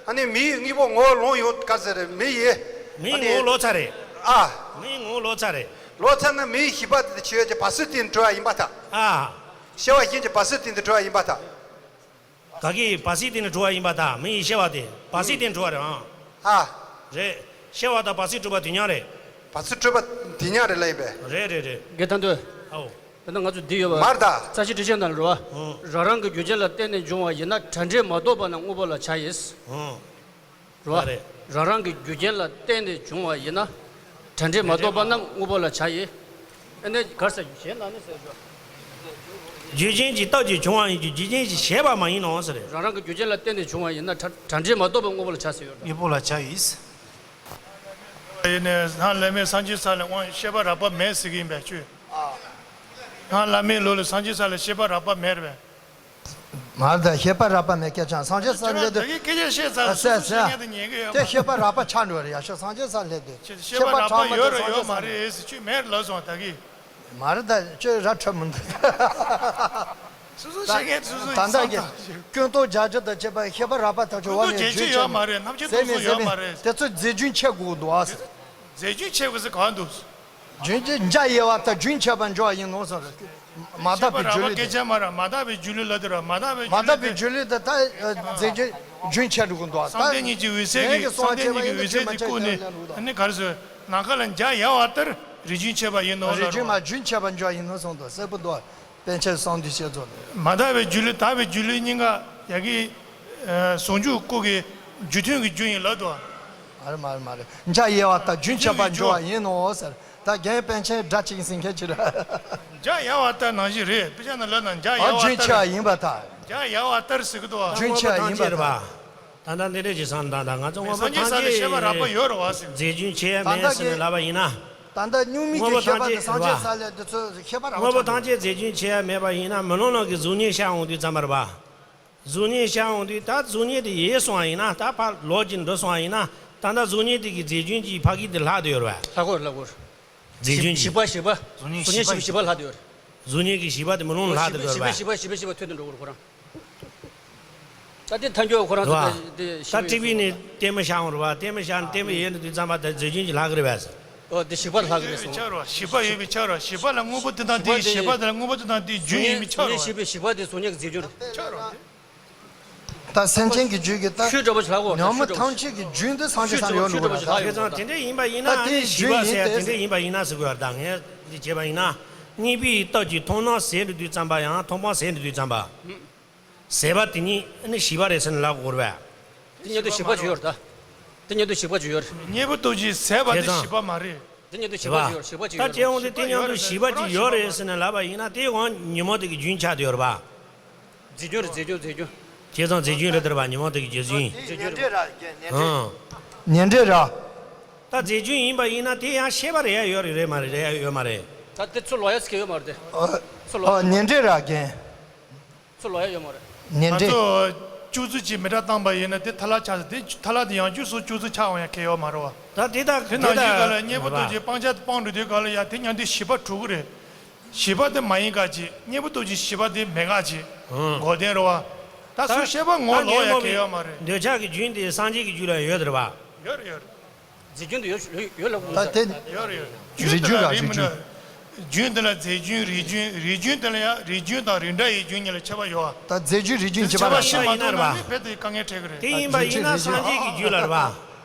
ཨ་ནི་མི་ཡི་དངོས་པོ་ངོ་བོ་ལོང་ཡོད་སྐབས་སུ་ལ་མི་ཡི། མི་ཡི་ངོ་བོ་ལོག་ཚར་རེད། ཨ། མི་ཡི་ངོ་བོ་ལོག་ཚར་རེད། ལོག་ཚར་ན་མི་ཡི་ཞིག་པ་དེ་ཆོས་ཀྱི་བབས་ཚུལ་དེ་ནི་གྲོལ་བ་ཡིན་པར་ཐལ། ཨ། སྐྱེ་བ་གཞན་གྱི་བབས་ཚུལ་དེ་ནི་གྲོལ་བ་ཡིན་པར་ཐལ། ག་གི་བབས་ཚུལ་དེ་ནི་གྲོལ་བ་ཡིན་པར་ཐལ། མི་ཡི་སྐྱེ་བ་དེ་བབས་ཚུལ་དེ་ནི་གྲོལ་བ་རེད་ཨང་། ཨ། རེད། སྐྱེ་བ་དང་བབས་ཚུལ་གྲུབ་པ་དེ་མཉམ་རེད། བབས་ཚུལ་གྲུབ་པ་དེ་མཉམ་རེད་ལབ་ཡིན་པས། རེད་རེད་རེད། དགེ་ཐང་དུ། ཨའོ། དེ་ན་ང་ཚོ་འདི་ཡོད་པ། མར་ད། རྩ་ཤེ་ཊཱིཀ་ཆེན་དང་རེད་བ། ཨང་། རང་རང་གི་རྒྱུ་རྐྱེན་ལ་བརྟེན་ནས་འབྱུང་བ་ཡིན་ན་གྲ་སྒྲིག་མ་གཏོགས་པ་ན་དངོས་པོ་ལ་བྱ་ཡིས། ཨང་། རེད་བ། རེད། རང་རང་གི་རྒྱུ་རྐྱེན་ལ་བརྟེན་ནས་བྱུང་བ་ཡིན་ན། གྲ་སྒྲིག་མ་གཏོགས་པ་རྣམས་དངོས་པོ་ལ་བྱ་ཡི། ཨ་ནི་གར་ས་རྒྱུ་གཞན་ན་ནི་ཟེར་རྒྱུ། རྒྱུ་རྐྱེན་གྱི་སྟོབས་ཀྱིས་བྱུང་བ་ཡིན་གྱི་རྒྱུ་རྐྱེན་གྱིས་བྱས་པ་མ་ཡིན་ནོ་ཟེར། རང་རང་གི་རྒྱུ་རྐྱེན་ལ་བརྟེན་ནས་བྱུང་བ་ཡིན་ན་གྲ་གྲ་སྒྲིག་མ་གཏོགས་པ་དངོས་པོ་ལ་བྱ་ཟེར་ཡོད་རེད། དངོས་པོ་ལ་བྱ་ཡིས། ཡིན་ནས་སྔར་བླ་མས་སངས་རྒྱས་ས་ལ་དབང་ཤེས་པ་རགས་པ་མེད་ཟེར་གྱི་ཡིན་པས་ཁྱོད། སྔར་བླ་མའི་ལུགས་ལ་སངས་རྒྱས་ས་ལ་ཤེས་པ་རགས་པ་མེད་རེད་པས། མ་རེད་ད། ཤེས་པ་རགས་པ་མེད་སྐད་ཆ་སངས་རྒྱས་ས་ལ་སླེབས་དུས། ད་གིན་སྐད་ཆ་བཤད་ཚར། ཨ་སོ་སོ་སོ་སོ་ཉན་དུ་ཉན་གི་ཡོད་དེ་མ་ཤེས་པ་རགས་པ་ཆགས་འགྲོ་རེད་ཡ། ཤོག་སངས་རྒྱས་ས་ལ་སླེབས་དུས་ཤེས་པ་རགས་པ་ཡོད་རེད་ཡོད་མ་རེད་ཟེར་ཁྱོད་མེད་ལབ་སོང་ད་གིན། མ་རེད་ད་ཁྱོད་ར་འཕྲོད་མི་འདུག་སོ་སོ་བཤད་མཁན་སོ་སོ་ད་ལྟ་གི་སྐྱོན་རྟོག་རྒྱ་ཆེ་དང་བཅས་པ་ཤེས་པ་རགས་པ་ཐག་ཆོད་བ་ནས་རྒྱུན་ཆད་མ་རེད། རྣམ་དཔྱོད་ཟེར་མེད་ཟེར་མེད། དེ་ཚོ་རྫས་རྒྱུན་ཆད་དགོས་འདུག་ཨ་ཟེར། རྫས་རྒྱུན་ཆད་དགོས་ཟེར་གང་འདུག་རྒྱུན་ཆད་འཇའ་ཡལ་བ་ལྟར་རྒྱུན་ཆད་པར་འགྱུར་བ་ཡིན་ནོ་ཟེར། མ་དག་པའི་སྒྱུ་ལུས་དེ། སྐད་ཆ་མ་ར་མ་དག་པའི་སྒྱུ་ལུས་ལ་དེ་ར་མ་དག་པའི་མ་དག་པའི་སྒྱུ་ལུས་དེ་ད་རྫས་རྒྱུན་རྒྱུན་ཆད་འགྲོ་གི་འདུག་ཨ། བསམ་གཏན་གཉིས་ཀྱི་འོད་གསལ་གྱི་བསམ་གཏན་གཉིས་ཀྱི་འོད་གསལ་དེ་བཀོད་ནས་ཨ་ནི་ག་རེ་ཟེར། ནམ་མཁའ་ལ་འཇའ་ཡལ་བ་ལྟར་རིགས་རྒྱུན་ཆད་པ་ཡིན་ནོ་ལ་རིགས་རྒྱུན་མ་རྒྱུན་ཆད་པར་འགྱུར་བ་ཡིན་ནོ་གསུངས་འདུག་གསལ་པོ་འདུག་པཎ་ཆེན་གསང་འདུས་བཤད་མཛོད་ནས། མ་དག་པའི་སྒྱུ་ལུས་དག་པའི་སྒྱུ་ལུས་གཉིས་ཀ་ཡ་གི་ཟུང་འཇུག་སྐུ་གི་རྒྱུ་མཐུན་གྱི་རྒྱུ་ཡིན་ལབ་འདུག་མ་རེད་མ་རེད་མ་རེད། འཇའ་ཡལ་བ་ལྟར་རྒྱུན་ཆད་པར་འགྱུར་བ་ཡིན་ནོ་ཟེར། ད་རྒན་པཎ་ཆེན་སྒྲ་གཅིག་ཟིན་མཁན་ཅི་རེད། འཇའ་ཡལ་བ་ལྟར་ནང་བཞིན་རེད། དཔེ་ཆ་ནང་ལབ་ན་འཇའ་ཡལ་བ་ལྟར། རྒྱུན་ཆད་ཡིན་པ་ད། འཇའ་ཡལ་བ་ལྟར་ཟེར་གི་འདུག་རྒྱུན་ཆད་ཡིན་པ་ད། ད་ལྟ་འདི་འདྲས་ཀྱི་བསམ་དང་ད་ང་ཚོ་དངོས་པོ་སངས་རྒྱས་ས་ལ་ཤེས་པ་རགས་པ་ཡོད་རེད་བ་ཟེར། རྫས་རྒྱུན་ཆད་ཡ་མེད་ཟེར་ནས་ལབ་པ་ཡིན་ན། ད་ལྟ་སྨྱུག་མིག་གི་ཤེས་པ་དེ་སངས་རྒྱས་ས་ལ་དེ་ཚོ་ཤེས་པ་རགས་པ། དངོས་པོ་ཐམས་ཅད་རྫས་རྒྱུན་ཆད་ཡ་མེད་པ་ཡིན་ན་མེ་ལོང་ནང་གི་གཟུགས་བརྙན་ཤར་འོང་དུས་ཙམ་པར་བ། གཟུགས་བརྙན་ཤར་འོང་དུས་ད་གཟུགས་བརྙན་དེ་ཡལ་སོང་བ་ཡིན་ན། ད་ཕར་ལོག་ཅིག་འགྲོ་སོང་བ་ཡིན་ན། ད་ལྟ་གཟུགས་བརྙན་དེ་གི་རྫས་རྒྱུན་གྱི་ཕ་གི་དེ་ལྷག་བསྡད་ཡོད་རེད་པ། ལྷག་གོ་ལྷག་གོ། རྫས་རྒྱུན་གྱི་ཞིག་པ་ཞིག་པ། གཟུགས་བརྙན་ཞིག་པ་ཞིག་པ་ལྷག་བསྡད་ཡོད་རེད། གཟུགས་བརྙན་གྱི་ཞིག་པ་དེ་མི་ལོང་ལྷག་བསྡད་ཡོད་རེད་པ། ཞིག་པ་ཞིག་པ་ཞིག་པ་ཞིག་པ་ཐོན་དུ་འགྲོ་གོ་ཁོ་རང་། ད་དེ་ཐལ་འགྱུར་ཁོ་རང་ཚོ་རེད་པ། དེ་ད་ཊི་ཝི་ནས་ལྟད་མོ་ཤར་འོང་རེད་པ། ལྟད་མོ་ཤར་ནས་ལྟད་མོ་ཡལ་འགྲོ་དུས་ཙམ་པ་ད་རྫས་རྒྱུན་གྱི་ལྷག་གི་རེད་པ། ཨོ་དེ་ཞིག་པ་ལྷག་གི་རེད་གསུངས། ཞིག་པ་ཡོད་པའི་ཆ་རེད་པ། ཞིག་པ་ལ་དངོས་པོ་དེ་དང་དེའི་ཞིག་པ་དེ་ལ་དངོས་པོ་དེ་དང་དེའི་རྒྱུན་ཡིན་པའི་ཆ་རེད་པ། ཞིག་པ་དེ་གཟུགས་བརྙན་གྱི་རྫས་རྒྱུན་རེད། ཆ་རེད་པ། ད་སེམས་ཅན་གྱི་རྒྱུད་ཀྱི་ད་ཆོས་འདྲ་པོ་ཞིག་ལྷག་གོ། ཉོན་མོངས་ཐམས་ཅད་ཀྱི་རྒྱུན་དེ་སངས་རྒྱས་སམ་ཡོད་འགྲོ་གི་རེད་ད། བྱས་ཙང་དེ་འདྲ་ཡིན་པ་ཡིན་ན། ད་དེའི་ཞིག་པ་ཟེར་ཡ་དེ་འདྲ་ཡིན་པ་ཡིན་ན་ཟེར་དགོས་པ་རེད་ད། ངས་འདི་བྱས་པ་ཡིན་ན། གཉིས་པའི་སྟོབས་ཀྱིས་མཐོང་སྣང་ཟད་འགྲོ་དུས་ཙམ་པ་ཡང་མཐོང་སྤང་ཟད་འགྲོ་དུས་ཙམ་པ། ཟད་པ་དེ་ཉིད་ནི་ཞིག་པ་རེད་ཟེར་ནས་ལབ་དགོས་རེད་པས། དེ་ཉིད་དུ་ཞིག་པ་ཅིག་ཡོད་རེད་ད། དེ་ཉིད་དུ་ཞིག་པ་ཅིག་ཡོད་རེད། གཉེན་པོ་སྟོབས་ཀྱིས་ཟད་པ་དེ་བྱས་ཙང་ཞིག་པ་མ་རེད། དེ་ཉིད་དུ་ཞིག་པ་ཅིག་ཡོད་རེད། ཞིག་པ་ཅིག་ད་ཡོད་དེ་རེད། འོང་དུས་དེ་ཉིད་དུ་ཞིག་པ་ཅིག་ཡོད་རེད་ཟེར་ནས་ལབ་པ་ཡིན་ན། དེ་ཡང་ཉོན་མོངས་དེ་གི་རྒྱུན་ཆགས་བསྡད་ཡོད་རེད་པ། རྫས་རྒྱུན་རེད། རྫས་རྒྱུན་རྫས་རྒྱུན། བྱས་ཙང་རྫས་རྒྱུན་རེད་དེ་རེད་པ། ཉོན་མོངས་དེ་གི་རྒྱུ་རྒྱུན། རྫས་རྒྱུན་རེད། ཨང་། ཉེ་འབྲེལ་ར། ད་རྫས་རྒྱུན་ཡིན་པ་ཡིན་ན་དེ་ཡང་ཤེས་པ་རེད་ཡ་ཡོད་རེད། རེད་མ་རེད། རེད་ཡ་ཡོད་མ་རེད། ད་དེ་ཚུར་ལོག་ཡ་ཟེར་གྱི་ཡོད་མ་རེད་དེ། ཨ། ཚུར་ལོག་ཨ། ཉེ་འབྲེལ་ར་རྒན། ཚུར་ལོག་ཡ་ཡོད་མ་རེད། ཉེ་ང་འབྲེལ། ཚོ་བཅུ་ཚོད་ཅིག་མི་དྲག་བཏང་པ་ཡིན་ན་དེ་ཐལ་ལ་ཆགས་ཟེར། དེ་ཐལ་ལ་དེ་ཡང་བསྐྱར་སོ་བཅུ་ཚོད་ཆགས་འོང་ཡ་གལ་ཡོད་མ་རེད་པ། ད་དེ་ད་དེ་ནང་བཞིན་ག་ལ་གཉེན་པོ་སྟོབས་ཀྱིས་སྤང་བྱ་སྤང་འགྲོ་དུས་ག་ལ་ཡ་དེ་མཉམ་དུ་ཞིག་པ་གྲུབ་ཀྱི་རེད། ཞིག་པ་དེ་མ་ཡིན་ག་ཅིག་གཉེན་པོ་སྟོབས་ཀྱིས་ཞིག་པ་དེ་མེད་ག་ཅིག་འགོག་བདེན་རེད་པ། ད་སུ་ཤེས་པ་ངོ་ལོག་ཡ་གལ་ཡོད་མ་རེད། འདོད་ཆགས་ཀྱི་རྒྱུན་དེ་སངས་རྒྱས་ཀྱི་རྒྱུད་ལ་ཡོད་རེད་པ། ཡོད་རེད། ཡོད་རེད། རྫས་རྒྱུན་དུ་ཡོད་ཡོད་ཡོད་ལབ་དགོས། ད་དེ་ཡོད་རེད། ཡོད་རེད། རྫས་རྒྱུན་དེ་ལ་ར་རིགས་རྫས་མི་རྒྱུན། འདྲ། རྒྱུན་དེ་ལ་རྫས་རྒྱུན་རིགས་རྒྱུན། རིགས་རྒྱུན་དེ་ལ་ཡང་རིགས་རྒྱུན་དང་རིགས་འདྲ་ཡི་རྒྱུན་གཉིས་ལ་ཁྱད་པར་ཡོད་པ། ད་རྫས་རྒྱུན་རིགས་རྒྱུན་ཁྱད་པར་ར། ཁྱད་པར་ཤེས་མ་ཐུབ་ན་ནི་རྦད་དེ་དཀའ་ངལ་འཕྲད་ཀྱི་རེད། དེ་ཡིན་པ་ཡིན་ན་སངས་རྒྱས་ཀྱི་རྒྱུད་ལ་རེད་པ།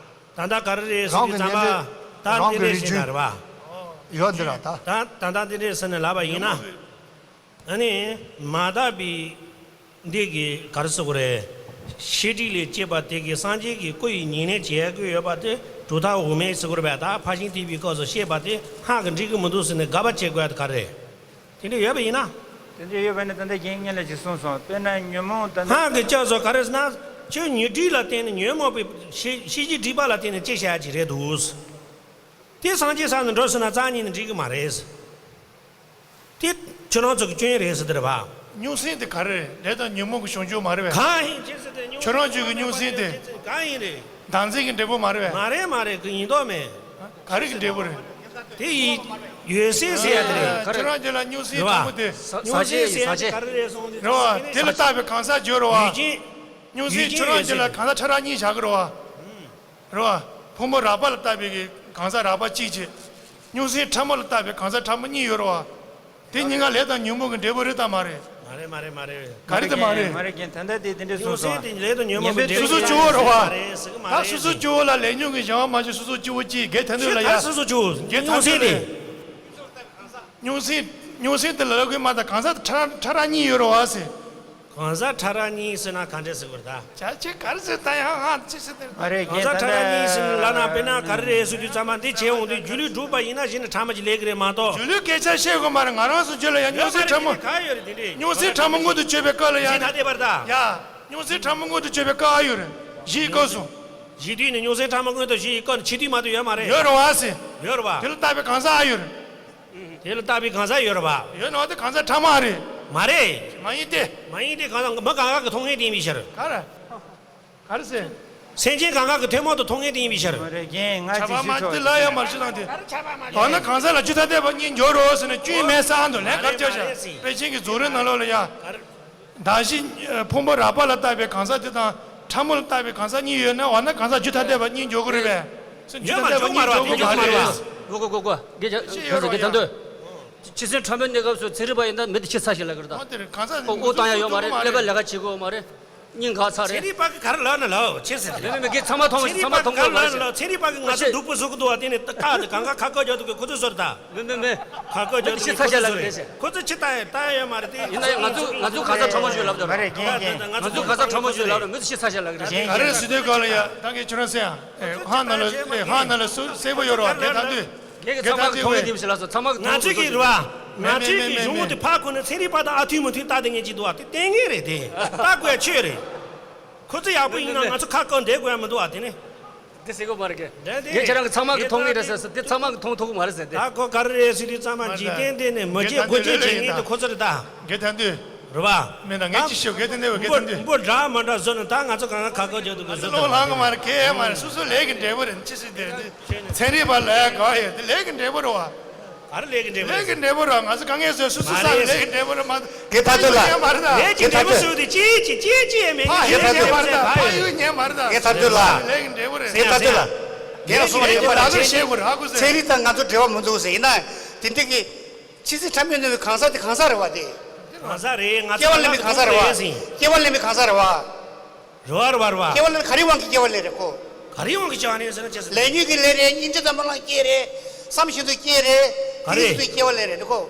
ད་ལྟ་ག་རེ་རེད་ཟེར་དུས་ཙམ་པ། ད་རང་གི་འདི་འདྲས་ཟེར་ན་རེད་པ། ཡོད་འདི་ར་ད། ད་ད་ལྟ་འདི་འདྲས་ཟེར་ནས་ལབ་པ་ཡིན་ན། ཨ་ནི་མ་དག་པའི་འདི་གི་ག་རེ་ཟེར་དགོས་རེད། ཤེས་སྒྲིབ་ལས་སྐྱེས་པ་དེ་གིས་སངས་རྒྱས་ཀྱི་སྐུ་ཡི་ཉེར་ལེན་བྱེད་དགོས་ཡོད་པ་དེ་གྲུབ་མཐའ་དབུ་མའི་ཟེར་དགོས་རེད་པས། ད་ཕར་ཕྱིན་ཐེག་པའི་སྐབས་སུ་བཤད་པ་དེ་སྔགས་ཀྱིས་འགྲིག་གི་མི་འདུག་ཟེར་ནས་དགག་པ་བྱེད་དགོས་ཡ་དེ་ག་རེ་རེད། དེ་འདྲ་ཡོད་པ་ཡིན་ན། དེ་འདྲ་ཡོད་པ་ཡིན་ན་ད་ལྟ་རྒན་ངེད་ལ་ཅིག་གསུངས་སོང་། དཔེར་ན་ཉོན་མོངས་ད་ལྟ། སྔགས་ཀྱི་སྐབས་སུ་ག་རེ་ཟེར་ན། ཁྱོད་ཉོན་སྒྲིབ་ལ་བརྟེན་ནས་ཉོན་མོངས་པའི་ཤེས་ཤེས་བྱའི་སྒྲིབ་པ་ལ་བརྟེན་ནས་སྐྱེ་བྱ་ཅིག་རེད་འདུག་དེ་སངས་རྒྱས་ས་ནས་འགྲོ་ཟེར་ན་རྩ་ཉིད་ནས་འགྲིག་གི་མ་རེད། དེ་ཁྱོད་རང་ཚོ་གི་སྐྱོན་རེད་ཟེར་དེ་རེད་པ། རྙོག་ཟིང་དེ་ག་རེ་རེད། ལས་དང་ཉོན་མོངས་ཀྱི་བྱུང་ཆོས་མ་རེད་པས། གང་ཡིན་ཅི་ཟེར་ཏེ་རྙོག་ཁྱོད་རང་ཚོ་གི་རྙོག་ཟིང་དེ། གང་ཡིན་རེད། བདག་འཛིན་གྱི་འབྲས་བུ་མ་རེད་པས། མ་རེད་མ་རེད། གི་ཡིན་མདོག་མེད། ག་རེ་གི་འབྲས་བུ་རེད། དེ་ཡི་ཡོད་སྲིད་ཟེར་ཡ་དེ་རེད། ཁྱོད་རང་ཚོ་ལ་རྙོག་ཟིང་རེད་པ། དྲང་པོ་དེ། ས་རྙོག་ཟིང་ས་ཟེར་ཡ་དེ་ག་རེ་རེད་གསུངས་ཏེ། རེད་པ། དེ་ལ་བརྟགས་པའི་གང་ཟག་བརྗོད་རེད་པ། ཡུལ་ཅན། རྙོག་ཟིང་ཁྱོད་རང་ཚོ་ལ་གང་ཟག་ཕྲ་རགས་གཉིས་བཞག་གི་རེད་པ། རེད་པ། ཕུང་པོ་རགས་པ་ལ་བརྟགས་པའི་གི་གང་ཟག་རགས་པ་གཅིག་བྱས། རྙོག་ཟིང་ཕྲ་མོ་ལ་བརྟགས་པའི་གང་ཟག་ཕྲ་མོ་གཉིས་ཡོད་རེད་པ། དེ་གཉིས་ཀ་ལས་དང་ཉོན་མོངས་ཀྱི་འབྲས་བུ་རེད་དམ་མ་རེད། མ་རེད་མ་རེད་མ་རེད། ག་རེ་དེ་མ་རེད། མ་རེད་རྒན། ད་ལྟ་དེ་དེ་འདྲས་གསུངས་སོང་། རྙོག་ཟིང་དེ་ལས་དང་ཉོན་མོངས་ཀྱི་འབྲས་བུ། སོ་སོ་སྐྱོ་བོ་རེད་པ། ད་སོ་སོ་སྐྱོ་བོ་ལ་ལས་ཉོན་གྱི་གཞན་དབང་མ་བྱས་སོ་སོ་སྐྱོ་བོ་གཅིག་གལ་ཐང་དུས་ལ་ཡ། ད་སོ་སོ་སྐྱོ་བོ། གལ་ཐང་དུས་ལ། རྙོག་ཟིང་དེ། རྙོག་ཟིང་རྙོག་ཟིང་དེ་ལ་ལབ་དགོས་མ་ད་གང་ཟག་ཕྲ་ཕྲ་རགས་གཉིས་ཡོད་རེད་པ་ཟེར། གང་ཟག་ཕྲ་རགས་གཉིས་ཟེར་ན་གང་འདྲས་ཟེར་དགོས་རེད་ད། བྱ་བྱེད་ག་རེ་ཟེར་ད་ཡང་ཧང་ཅི་ཟེར་དེ། ཨ་རེ་གང་རྒན་ཟག་ད་ཕྲ་རགས་གཉིས་ཟེར་ན་ལབ་ན། དཔེར་ན་ག་རེ་རེད་ཟེར་དུས་ཙམ་པ་འདི་བྱས་འོང་དུས་སྒྱུ་ལུས་གྲུབ་པ་ཡིན་ན་གཞི་ནས་ཕྲ་མོ་ཅིག་ལས་ཀྱི་རེད་མ་གཏོགས། སྒྱུ་ལུས་སྐད་ཆ་བཤད་དགོས་མ་རེད། ང་རང་ཚོ་རྒྱུད་ལ་ཡང་རྙོག་ཟིང་ཕྲ་མོ། ག་ཡོད་རེད་དེ་འདྲས། རྙོག་ཟིང་ཕྲ་མོ་མངོན་དུ་གྱུར་པའི་སྐབས་ལ་ཡང་ནི། ཐ་དད་པར་ད། ཡ། རྙོག་ཟིང་ཕྲ་མོ་མངོན་དུ་གྱུར་པའི་སྐབས་ཨ་ཡོད་རེད། གཞི་ཡི་སྐབས་སུ། གཞི་དུས་ནས་རྙོག་ཟིང་ཕྲ་མོ་མངོན་དུ་གཞི་ཡི་སྐབས་ནས་འཆི་དུས་མ་གཏོགས་ཡོད་མ་རེད། ཡོད་རེད་པ་ཟེར། ཡོད་རེད་པ། དེ་ལ་བརྟགས་པའི་གང་ཟག་ཨ་ཡོད་རེད། དེ་ལ་བརྟགས་པའི་གང་ཟག་ཡོད་རེད་པ། ཡོད་ནོ་དེ་གང་ཟག་ཕྲ་མོ་ཨ་རེད། མ་རེད། མ་ཡིན་ཏེ། མ་ཡིན་ཏེ་གང་ཟག་མི་གང་ག་གི་ཐོག་ངེས་དེ་ཡིན་པའི་ཕྱིར། ག་རེ། ག་རེ་ཟེར། སེམས་ཅན་གང་ག་གི་ཐུན་མོང་དུ་ཐོག་ངེས་དེ་ཡིན་པའི་ཕྱིར། མ་རེད་རྒན། ང་ཅིག་ཞུ་ཆོག་ཁྱབ་པ་མ་དེ་ལ་ཡ་མར་ཞུ་དང་དེ། འོ་ན་གང་ཟག་ལ་རྒྱུ་ཐ་དད་པ་གཉིས་འཇོག་རོགས་ཟེར་ན་སྐྱོན་མེད་ས་འདུག་ལན་གར་བྱ་བྱ། དཔེ་ཆེན་གྱི་རྫོགས་རིམ་ནང་ལོགས་ལ་ཡ། གདགས་གཞི་ཕུང་པོ་རགས་པ་ལ་བརྟགས་པའི་གང་ཟག་དེ་དང་ཕྲ་མོ་ལ་བརྟགས་པའི་གང་ཟག་གཉིས་ཡོད་ན། འོ་ན་གང་ཟག་རྒྱུ་ཐ་དད་པ་གཉིས་འཇོག་གི་རེད་པས། ཡོད་མ་འཇོག་མ་རེད་དེ་འཇོག་མ་རེད། གོ་གོ་གོ་གོ། དགེ་རྒན་ཆོས་ཡོད་རོགས་ཡ། ད་དུས་ཕྱི་སེམས་ཕྲ་མོའི་གནས་སྐབས་སུ་ཚན་རིག་པ་ཡིན་ན་མི་དེ་ཕྱི་ཚ་ཞིག་ལབ་ཀྱི་རེད་ད། འོ་དེ་རེད། གང་ཟག་ཨོ་ཨོ་བཏང་ཡ་ཡོད་མ་རེད། ཀླད་པ་ལས་ཀ་བྱེད་དགོས་མ་རེད། སྙིང་ག་ཚ་རེད། ཚན་རིག་པ་གི་ག་རེ་ལབ་ན་ལབ་ཕྱིར་ཟེར་དེ་རེད། མི་མི་གི་ཚང་མ་མཐོང་མི་ཚང་མ་མཐོང་གི་མ་རེད། ཚན་རིག་པ་གི་ང་ཚོ་སྡུག་པོ་བཟོ་གི་འདུག་བ། དེ་ནི་ཁ་དེ་གང་ག་ཁ་བཀོད་རྒྱག་འདུག་གི་ཁོ་ཚོ་ཟེར་ད། མི་མི་མི། ཁ་བཀོད་རྒྱག་འདུག་ཁོ་ཚོ་ཟེར། ཁོ་ཚོ་ཕྱི་ལྟ་ཡ་ལྟ་ཡ་ཡོད་མ་རེད་དེ། ཡིན་ན་ཡང་ང་ཚོ་ང་ཚོ་གང་ཟག་ཕྲ་མོ་ཞིག་ལབ་ད་རེད། མ་རེད་རྒན་རྒན། ང་ཚོ་གང་ཟག་ཕྲ་མོ་ཞིག་ལབ་ད་མི་ཚོ་ཕྱི་ཚ་ཞིག་ལབ་གི་རེད། ག་རེ་ཟེར་དུས་ག་ལ་ཡ་ད་གི་ཁྱོད་རང་སེ་ཡ། ཧང་ན་ལ་ཧང་ན་ལ་སུ་སེ་བོ་ཡོད་རོགས་དེ་ད་དུས། རྒན་གྱི་ཚང་མ་གི་མཐོང་མི་དེ་མི་ཞིག་ལབ་སོང་། ཚང་མ་གི་ང་ཚོ་གི་རེད་བ། ང་ཚོའི་གི་གཞུང་དེ་ཕར་ཁུར་ནས་ཚན་རིག་པ་དང་ཨ་ཐུན་མུ་ཐུན་ལྟ་དེ་ངེས་ཀྱི་འདུག་བ། དེ་ལྟས་ངན་རེད་དེ། ལྟ་དགོས་ཡ་ཆོས་རེད། ཁོ་ཚོ་ཡག་པོ་ཡིན་ན་ང་ཚོ་ཁ་བཀག་བསྡད་དགོས་ཡ་མི་འདུག་བ་དེ་ནི། འདི་ཟེར་གོ་མ་རེད་གི། དེ་ཁྱེད་རང་གི་ཚང་མ་གི་མཐོང་ངེས་རེད་ཟེར་ཟེར། དེ་ཚང་མ་གི་མཐོང་ཐུབ་གི་མ་རེད་ཟེར་དེ། ད་ཁོ་ག་རེ་རེད་ཟེར་དུས་ཚང་མ་འཇིག་རྟེན་འདི་ནས་མི་བརྗེད་སྒོ་འབྱེད་བྱེད་མཁན་དེ་ཁོ་ཚོ་རེད་ད། དགེ་ཐང་དུས། རེད་བ། མིན་ད་ངས་ཅི་ཤོད་གེ་དེ་འདྲ་བའི་གེ་དེ་འདྲ། འབུ་འདྲ་མ་འདྲ་བཟོ་ནས་ད་ང་ཚོ་གང་ག་ཁ་ཁ་རྒྱག་འདུག་གི་བཟོ་ལོ་ལང་གི་མ་རེད་གེ་མ་རེད། སོ་སོ་ལས་ཀྱི་འབྲས་བུ་རེད། ཅི་སྲིད་དེ་རེད། ཚན་རིག་པ་ལས་ག་ཡོད་དེ་ལས་ཀྱི་འབྲས་བུ་རེད་བ། ག་རེ་ལས་ཀྱི་འབྲས་བུ་ལས་ཀྱི་འབྲས་བུ་རེད་བ། ང་ཚོ་དཀའ་ངལ་བཟོས་སོ་སོ་བསགས་ལས་ཀྱི་འབྲས་བུ་རེད་མ་གཏོགས། གེ་ཐབས་ཚུལ་ལ། ལས་ཀྱི་འབྲས་བུ་ཟེར་བ་དེ་ཅི་ཅི་ཅི་ཅི་ཡང་མེད། ཕ་ཡུལ་ཉན་མ་རེད་ད། ཕ་ཡུལ་ཉན་མ་རེད་ད། གེ་ཐབས་ཚུལ་ལ། ལས་ཀྱི་འབྲས་བུ་རེད། གེ་ཐབས་ཚུལ་ལ། རྒན་ལགས་གསུངས་པ་ཡིན་པ་ལ་ཚན་རིག་དང་ང་ཚོ་འབྲེལ་བ་མི་འདུག་ཟེར་ཡིན་ན་དེ་འདྲ་གི། ཕྱི་སྲིད་ཁྲ་མོ་ནི་གང་ཟག་དེ་གང་ཟག་རེད་བ་དེ། གང་ཟག་རེད། ང་ཚོ་སྐྱེ་བ་ལེན་པའི་གང་ཟག་རེད་བ། སྐྱེ་བ་ལེན་པའི་གང་ཟག་རེད་བ། རེད་བ་རེད་བ་རེད་བ། སྐྱེ་བ་ལེན་ག་རེ་དབང་གིས་སྐྱེ་བ་ལེན་རེད་ཁོ། ག་རེ་དབང་གིས་སྐྱེ་བ་ལེན་ཟེར་ན་ཅི་ཟེར། ལས་ཉོན་གྱི་ལས་རེད། སྙིང་རྗེ་དང་སྨོན་ལམ་སྐྱེ་རེད། བསམ་བཞིན་དུ་སྐྱེ་རེད། ག་རེ། དེ་བཞིན་དུ་སྐྱེ་བ་ལེན་རེད་ཁོ།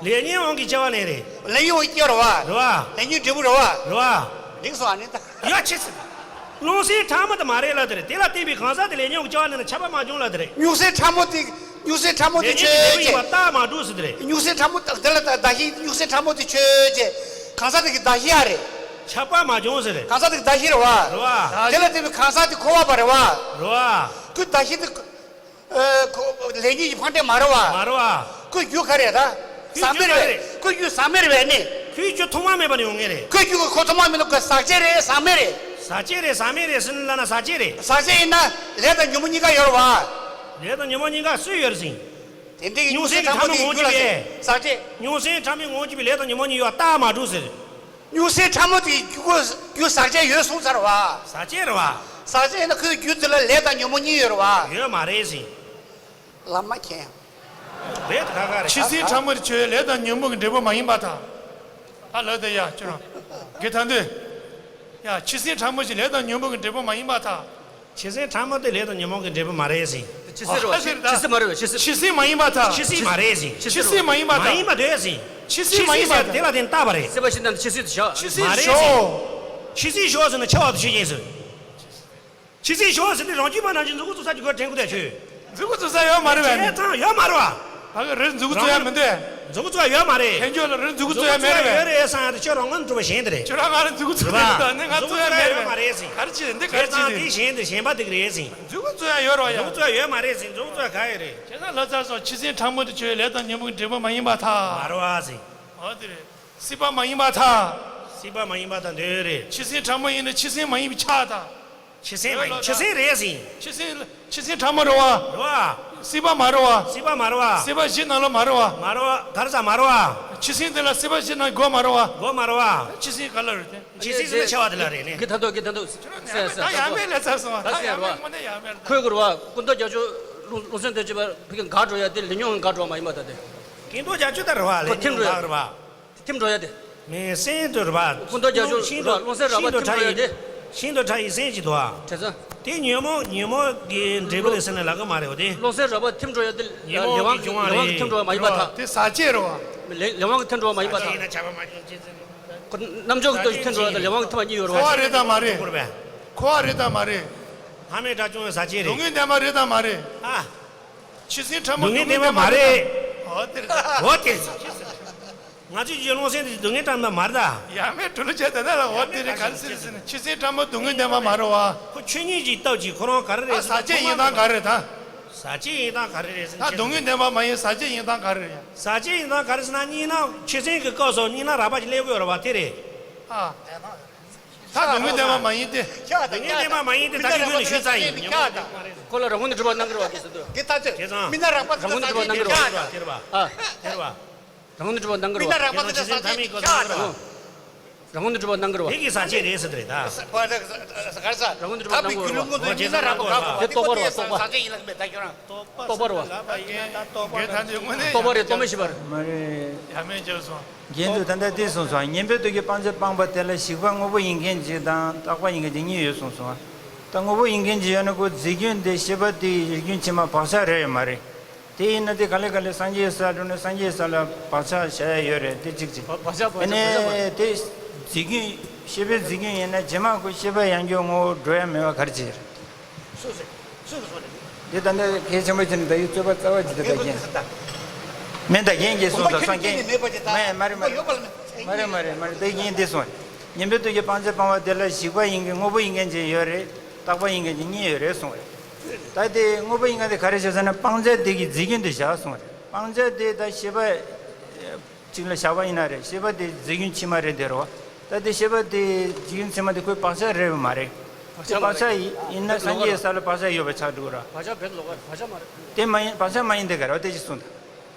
ལས་ཉོན་དབང་གིས་སྐྱེ་བ་ལེན་རེད། ལས་ཉོན་དབང་གིས་སྐྱེ་བ་རེད་བ། རེད་བ། ལས་ཉོན་འབྲས་བུ་རེད་བ། རེད་བ། འགྲིག་སོང་ཨ་ནི་ད། ཡ་ཆི་ཟེར། རླུང་སེམས་ཕྲ་མོ་དེ་མ་རེད་ལབ་དེ་རེད། དེ་ལ་བརྟེན་པའི་གང་ཟག་དེ་ལས་ཉོན་གྱི་སྐྱེ་བ་ལེན་ན་ཆགས་པ་མ་བྱུང་ལབ་དེ་རེད། རླུང་སེམས་ཕྲ་མོ་དེ། རླུང་སེམས་ཕྲ་མོ་དེ་ལས་ཉོན་གྱི་ཆོས་འབྲས་བུ་ཡིན་པ་ཅན། རྟགས་མ་གྲུབ་ཟེར་དེ་རེད། རླུང་སེམས་ཕྲ་མོ་དེ་དེ་ལ་ད་ད་ཤི་རླུང་སེམས་ཕྲ་མོ་དེ་ཆོས་ཅན། གང་ཟག་དེ་གི་ད་ཤི་ཡ་རེད། ཆགས་པ་མ་བྱུང་ཟེར་རེད། གང་ཟག་དེ་གི་ད་ཤི་རེད་བ། རེད་བ། དེ་ལ་བརྟེན་པའི་གང་ཟག་དེ་འཁོར་བ་པ་རེད་བ། རེད་བ། ཁོའི་ད་ཤི་དེ། ཨ། ཁོ་ལས་ཉོན་གྱི་ཕ་འབྲས་མ་རེད་བ། མ་རེད་བ། ཁོའི་རྒྱུ་ག་རེ་ད། ཁོའི་ཟག་མེད་རེད། རྒྱུ་ག་རེ། ཁོའི་རྒྱུ་ཟག་མེད་རེད་བས་ནི། ཁོའི་རྒྱུ་ཐོག་མ་མེད་པ་ནས་ཡོང་ངེས་རེད། ཁོའི་རྒྱུ་ཁོ་ཐོག་མ་མེད་ན་ཁོ་ཟག་བཅས་རེད་ཟག་མེད་རེད། ཟག་བཅས་རེད་ཟག་མེད་རེད་ཟེར་ན་ལབ་ན་ཟག་བཅས་རེད། ཟག་བཅས་ཡིན་ན་ལས་དང་ཉོན་མོངས་གཉིས་ཀ་ཡོད་རེད་བ། ལས་དང་ཉོན་མོངས་གཉིས་ཀ་སུས་ཡོད་རེད་ཟེར། དེ་འདྲའི་རླུང་སེམས་ཕྲ་མོ་ངོ་བཅུག་པས། ཟག་བཅས། རླུང་སེམས་ཕྲ་མོས་ངོ་བཅུག་པའི་ལས་དང་ཉོན་མོངས་གཉིས་ཡོད་རྟགས་མ་གྲུབ་ཟེར། རླུང་སེམས་ཕྲ་མོ་དེ་རྒྱུ་རྒྱུ་ཟག་བཅས་ཡོད་གསུངས་ཚར་བ། ཟག་བཅས་རེད་བ། ཟག་བཅས་ཡིན་ན་ཁོའི་རྒྱུ་དེ་ལ་ལས་དང་ཉོན་མོངས་གཉིས་ཡོད་རེད་བ། ཡོད་མ་རེད་ཟེར། བླ་མ་མཁྱེན། རེད་ད་ག་རེད། ཕྱི་སེམས་ཕྲ་མོ་དེ་ཆོས་ལས་དང་ཉོན་མོངས་ཀྱི་འབྲས་བུ་མ་ཡིན་པར་ཐལ། ད་ལབ་དེ་ཡ་ཁྱོད་རང་གི་ཐ་འདོད། ཡ་ཕྱི་སེམས་ཕྲ་མོ་ཞིག་ལས་དང་ཉོན་མོངས་ཀྱི་འབྲས་བུ་མ་ཡིན་པར་ཐལ། ཕྱི་སེམས་ཕྲ་མོ་དེ་ལས་དང་ཉོན་མོངས་ཀྱི་འབྲས་བུ་མ་རེད་ཟེར། ཕྱི་སེམས་རེད་བ། ཕྱི་སེམས་མ་རེད་བ། ཕྱི་སེམས། ཕྱི་སེམས་མ་ཡིན་པར་ཐལ། ཕྱི་སེམས་མ་རེད་ཟེར། ཕྱི་སེམས་མ་ཡིན་པར་ཐལ། མ་ཡིན་པ་འདོད་ཟེར། ཕྱི་སེམས་མ་ཡིན་པར་ཐལ། དེ་ལ་བརྟེན་བཏགས་པ་རེད། སྲིད་པ་ཕྱི་ནང་དུ་ཕྱི་སེམས་དུ་བཞག་ཕྱི་སེམས་མ་རེད་ཞོག་ཟེར། ཕྱི་སེམས་ཞོག་ཟེར་ན་ཆེ་བ་དུ་ཆོས་ཅན་ཟེར། ཕྱི་སེམས་ཞོག་ཟེར་ཏེ་རང་རྒྱུད་པ་ནང་བཞིན་མཛུབ་གུ་བཙུགས་ས་ཀྱི་སྒོ་དྲན་དགོས་དེ་ཆོས། མཛུབ་གུ་བཙུགས་ས་ཡོད་མ་རེད་བས་ནི། ཡོད་མ་རེད་བ། ཕ་གི་རི་མཛུབ་གུ་བཙུགས་ཡ་མི་འདུག་མཛུབ་གུ་བཙུགས་ཡ་ཡོད་མ་རེད། ཕན་ཆོད་ལ་རི་མཛུབ་གུ་བཙུགས་ཡ་མེད་རེད་བས། ཡོད་རེད་བསམ་ཡ་དེ་ཁྱོད་རང་ངོས་ནས་གྲུབ་པ་གཞན་དེ་རེད། ཁྱོད་རང་ང་རི་མཛུབ་གུ་བཙུགས་ཡ་མི་འདུག་ནི་ང་བཙུགས་ཡ་མེད་རེད་བས། ག་རེ་བྱེད་འདི་ག་རེ་བྱེད་འདི། གཞན་དེ་གཞན་པ་དེ་ག་རེད་ཟེར། མཛུབ་གུ་བཙུགས་ཡ་ཡོད་རེད་བ་ཡ། མཛུབ་གུ་བཙུགས་ཡ་ཡོད་མ་རེད་ཟེར། མཛུབ་གུ་བཙུགས་ཡ་ག་ཡོད་རེད། བྱས་ན་ལབ་ཚར་སོང་། ཕྱི་སེམས་ཕྲ་མོ་དེ་ཆོས་ལས་དང་ཉོན་མོངས་ཀྱི་འབྲས་བུ་མ་ཡིན་པར་ཐལ། མ་རེད་བ་ཟེར། འོ་དེ་རེད། སྲིད་པ་མ་ཡིན་པར་ཐལ། སྲིད་པ་མ་ཡིན་པར་ཐལ་འདོད་རེད། ཕྱི་སེམས་ཕྲ་མོ་ཡིན་ན་ཕྱི་སེམས་མ་ཡིན་པའི་ཆ་དང་། ཕྱི་སེམས་མ་ཡིན། ཕྱི་སེམས་རེད་ཟེར། ཕྱི་སེམས་ཕྱི་སེམས་ཕྲ་མོ་རེད་བ། རེད་བ། སྲིད་པ་མ་རེད་བ། སྲིད་པ་མ་རེད་བ། སྲིད་པ་བཞི་ནང་ལ་མ་རེད་བ། མ་རེད་བ། ག་རེ་ཟེར་མ་རེད་བ། ཕྱི་སེམས་དེ་ལ་སྲིད་པ་བཞི་ནང་དགོས་མ་རེད་བ། དགོས་མ་རེད་བ། ཕྱི་སེམས་ག་ལ་རེད་དེ། ཕྱི་སེམས་ཟེར་ན་ཆེ་བ་དེ་ལ་རེད་ནས། གི་ད་དོ་གི་ད་དོ། ད་ཡ་མེད་ལས་ཚར་སོང་བ། ད་ཡ་མེད་དངོས་གནས་ཡ་མེད་ད། ཁོས་གོ་རེད་བ། སྐུ་མདོག་རྒྱ་མཚོ་རླུང་སེམས་དོན་བྱེད་པ་ཕ་གི་འགག་འགྲོ་ཡ་དེ་ལས་ཉོན་འགག་འགྲོ་བ་མ་ཡིན་པ་ད་དེ། སྐུ་མདོག་རྒྱ་མཚོ་ད་རེད་བ། ལས་ཉོན་འགག་རེད་བ། ཐིམ་འགྲོ་ཡ་དེ། མེ་སེང་དུ་ར་བ། སྐུ་མདོག་རྒྱ་མཚོ་ཤིན་ཏུ་ར་རླུང་སེམས་ར་བ་ཤིན་ཏུ་ཐིམ་འགྲོ་ཡ་དེ། ཤིན་ཏུ་ཕྲ་ཡི་སེང་ཅིག་འདུག་ཨ། དེ་ཚོ། དེ་ཉོན་མོངས་ཉོན་མོངས་ཀྱི་འབྲས་བུ་རེད་ཟེར་ན་ལབ་གི་མ་རེད་འོ་དེ། རླུང་སེམས་ར་བ་ཐིམ་འགྲོ་ཡ་དེ། ཉོན་མོངས་ཀྱི་འབྱུང་བ་རེད། ལས་དབང་གི་ཐིམ་འགྲོ་བ་མ་ཡིན་པར་ཐལ། དེ་ཟག་བཅས་རེད་བ། ལས་ལས་དབང་གི་ཐིམ་འགྲོ་བ་མ་ཡིན་པར་ཐལ། ཟག་བཅས་ཡིན་ན་ཆགས་པ་མ་བྱུང་ཅི་ཟེར། ཁོ་རྣམ་འཇོག་གི་སྟོབས་ཀྱིས་ཐིམ་འགྲོ་བ་དང་ལས་དབང་གི་ཐིམ་པ་གཉིས་ཡོད་རེད་བ། འཁོར་བ་རེད་དམ་མ་རེད། འཁོར་བ་རེད་དམ་མ་རེད། ལྷ་མེད་དགྲ་བཅོམ་ཟག་བཅས་རེད། སྡུག་བསྔལ་བདེན་པ་རེད་དམ་མ་རེད། ཨ། ཕྱི་སེམས་ཕྲ་མོ་སྡུག་བསྔལ་བདེན་པ་མ་རེད། འོ་དེ་རེད། འོ་དེ་རེད། ང་ཚོའི་རྒྱུད་རླུང་སེམས་དེ་སྡུག་བསྔལ་བདེན་པ་མ་རེད་ད། ཡ་མེད་གྲུ་ལུ་བྱས་དེ་ནས་ལ་འོ་དེ་རེད་ག་རེ་ཟེར་ཟེར་ན་ཕྱི་སེམས་ཕྲ་མོ་སྡུག་བསྔལ་བདེན་པ་མ་རེད་བ། ཁོ་ཆོས་ཉིད་ཀྱི་སྟོབས་ཀྱིས་ཁོ་རང་ག་རེ་རེད་ཟེར་ན། ཟག་བཅས་ཡིན་སྟངས་ག་རེ་རེད་ད། ཟག་བཅས་ཡིན་སྟངས་ག་རེ་རེད་ཟེར་ན། ད་སྡུག་བསྔལ་བདེན་པ་མ་ཡིན་ཟག་བཅས་ཡིན་སྟངས་ག་རེ་རེད། ཟག་བཅས་ཡིན་སྟངས་ག་རེ་ཟེར་ན་གཉིས་སྣང་ཕྱི་སེམས་ཀྱི་སྐབས་སུ་གཉིས་སྣང་རགས་པ་ཅིག་སླེབས་དགོས་རེད་བ་དེ་རེད། ཨ། ད་སྡུག་བསྔལ་བདེན་པ་མ་ཡིན་ཏེ། སྡུག་བསྔལ་བདེན་པ་མ་ཡིན་ཏེ་ད་གིན་ཁྱོད་ནས་ཞུས་ཚར་ཡིན། ཁོ་ལ་རང་ངོས་ནས་སྒྲུབ་པ་གནང་གི་རེད་བ་དེ་ཟེར་དུས། དེ་ལྟ་ཚོད་དེ་ཙང་མི་སྣ་རགས་པ་རང་ངོས་ནས་སྒྲུབ་པ་གནང་གི་རེད་བ། ཨ། དེ་རེད་བ། རང་ངོས་ནས་སྒྲུབ་པ་གནང་གི་རེད་བ། མི་སྣ་རགས་པ་དེ་ལ་ས་དེ་ཁྱག་དང་། རང་ངོས་ནས་སྒྲུབ་པ་གནང་གི་རེད་བ། དེ་གི་ས་བཅད་རེད་ཟེར་དེ་རེད་ད། ས་ག་རེ་ས། རང་ངོས་ནས་སྒྲུབ་པ་གནང་གི་རེད་བ། རང་ངོས་ནས་སྒྲུབ་པ་གནང་གི་རེད་བ། དེ་རྟོགས་པ་རེད་བ། རྟོགས་པ། ས་བཅད་ཡིན་ལ་མེད་ད་ཁྱོད་རང་། རྟོགས་པ་རེད་བ། རྟོགས་པ་རེད། རྟོགས་མེད་ཤེས་པ་རེད། མ་རེད། ཡ་མེད་བྱས་སོང་། རྒྱན་དུ་ད་ལྟ་དེ་གསུངས་སོང་། གཉེན་པོའི་སྟོབས་ཀྱིས་སྤང་བྱ་སྤངས་པ་དེ་ལ་ཞིག་པ་དངོས་པོ་ཡིན་མཁན་གཅིག་དང་རྟག་པ་ཡིན་མཁན་གཅིག་གཉིས་ཡོད་གསུངས་སོང་། ད་དངོས་པོ་ཡིན་མཁན་གཅིག་ཡོད་ན་ཁོ་རྫས་རྒྱུན་དེ་ཤེས་པ་དེ་ཡི་རྒྱུན་ཕྱི་མ་བག་ཆགས་རེད་ཡོད་མ་རེད། དེ་ཡིན་ན་དེ་ག་ལེ་ག་ལེ་སངས་རྒྱས་ས་འགྲོ་ནས་སངས་རྒྱས་ས་ལ་བག་ཆགས་བྱ་ཡ་ཡོད་རེད་དེ་གཅིག་གཅིག་བག་ཆགས་བག་ཆགས་བག་ཆགས་བག་ཆགས། དེ་ནས་དེ་རྫས་རྒྱུན་ཤེས་པའི་རྫས་རྒྱུན་ཡིན་ན་རྗེས་མ་ཁོ་ཤེས་པ་ཡང་སྐྱོ་ངོ་བོ་འགྲོ་ཡ་མེད་པ་ག་རེ་བྱེད་རེད། སུ་ཟེར། སུ་གིས་གསུངས་རེད། འདི་ད་ལྟ་གལ་ཆེན་པོ་བྱས་ནས་ད་ཡོད་རྩོད་པ་རྩ་བ་ཇི་ལྟར་ད་རྒན་ཟེར་ད། མེད་ད་རྒན་གྱིས་གསུངས་ད་སང་རྒན། མེད་མ་རེད་མ་རེད་མ་རེད། མ་རེད་མ་རེད་མ་རེད་ད་རྒན་འདི་གསུངས་རེད། གཉེན་པོའི་སྟོབས་ཀྱིས་སྤང་བྱ་སྤངས་པ་དེ་ལ་ཞིག་པ་ཡིན་མཁན་དངོས་པོ་ཡིན་མཁན་ཅིག་ཡོད་རེད། རྟག་པ་ཡིན་མཁན་ཅིག་གཉིས་ཡོད་རེད་གསུངས་རེད། ད་དེ་དངོས་པོ་ཡིན་མཁན་དེ་ག་རེ་བྱས་ཟེར་ན་སྤང་བྱ་དེ་གི་རྫས་རྒྱུན་དེ་བཞག་གསུངས་རེད། སྤང་བྱ་དེ་ད་ཤེས་པ། གཅིག་ལ་བཞག་པ་ཡིན་ན་རེད། ཤེས་པ་དེ་རྫས་རྒྱུན་ཕྱི་མ་རེད་དེ་རེད་བ། ད་དེ་ཤེས་པ་དེ་རྫས་རྒྱུན་ཕྱི་མ་དེ་ཁོའི་བག་ཆགས་རེད་བ་མ་རེད། བག་ཆགས་མ་རེད། བག་ཆགས་ཡིན་ན་སངས་རྒྱས་ས་ལ་བག་ཆགས་ཡོད་པ་ཆགས་འགྲོ་གི་ར། བག་ཆགས་བེད་ལོག་ག་བག་ཆགས་མ་རེད། དེ་མ་ཡིན། བག་ཆགས་མ་ཡིན་དེ་ག་ར་བ་དེ་ཅིག་གསུངས་ད།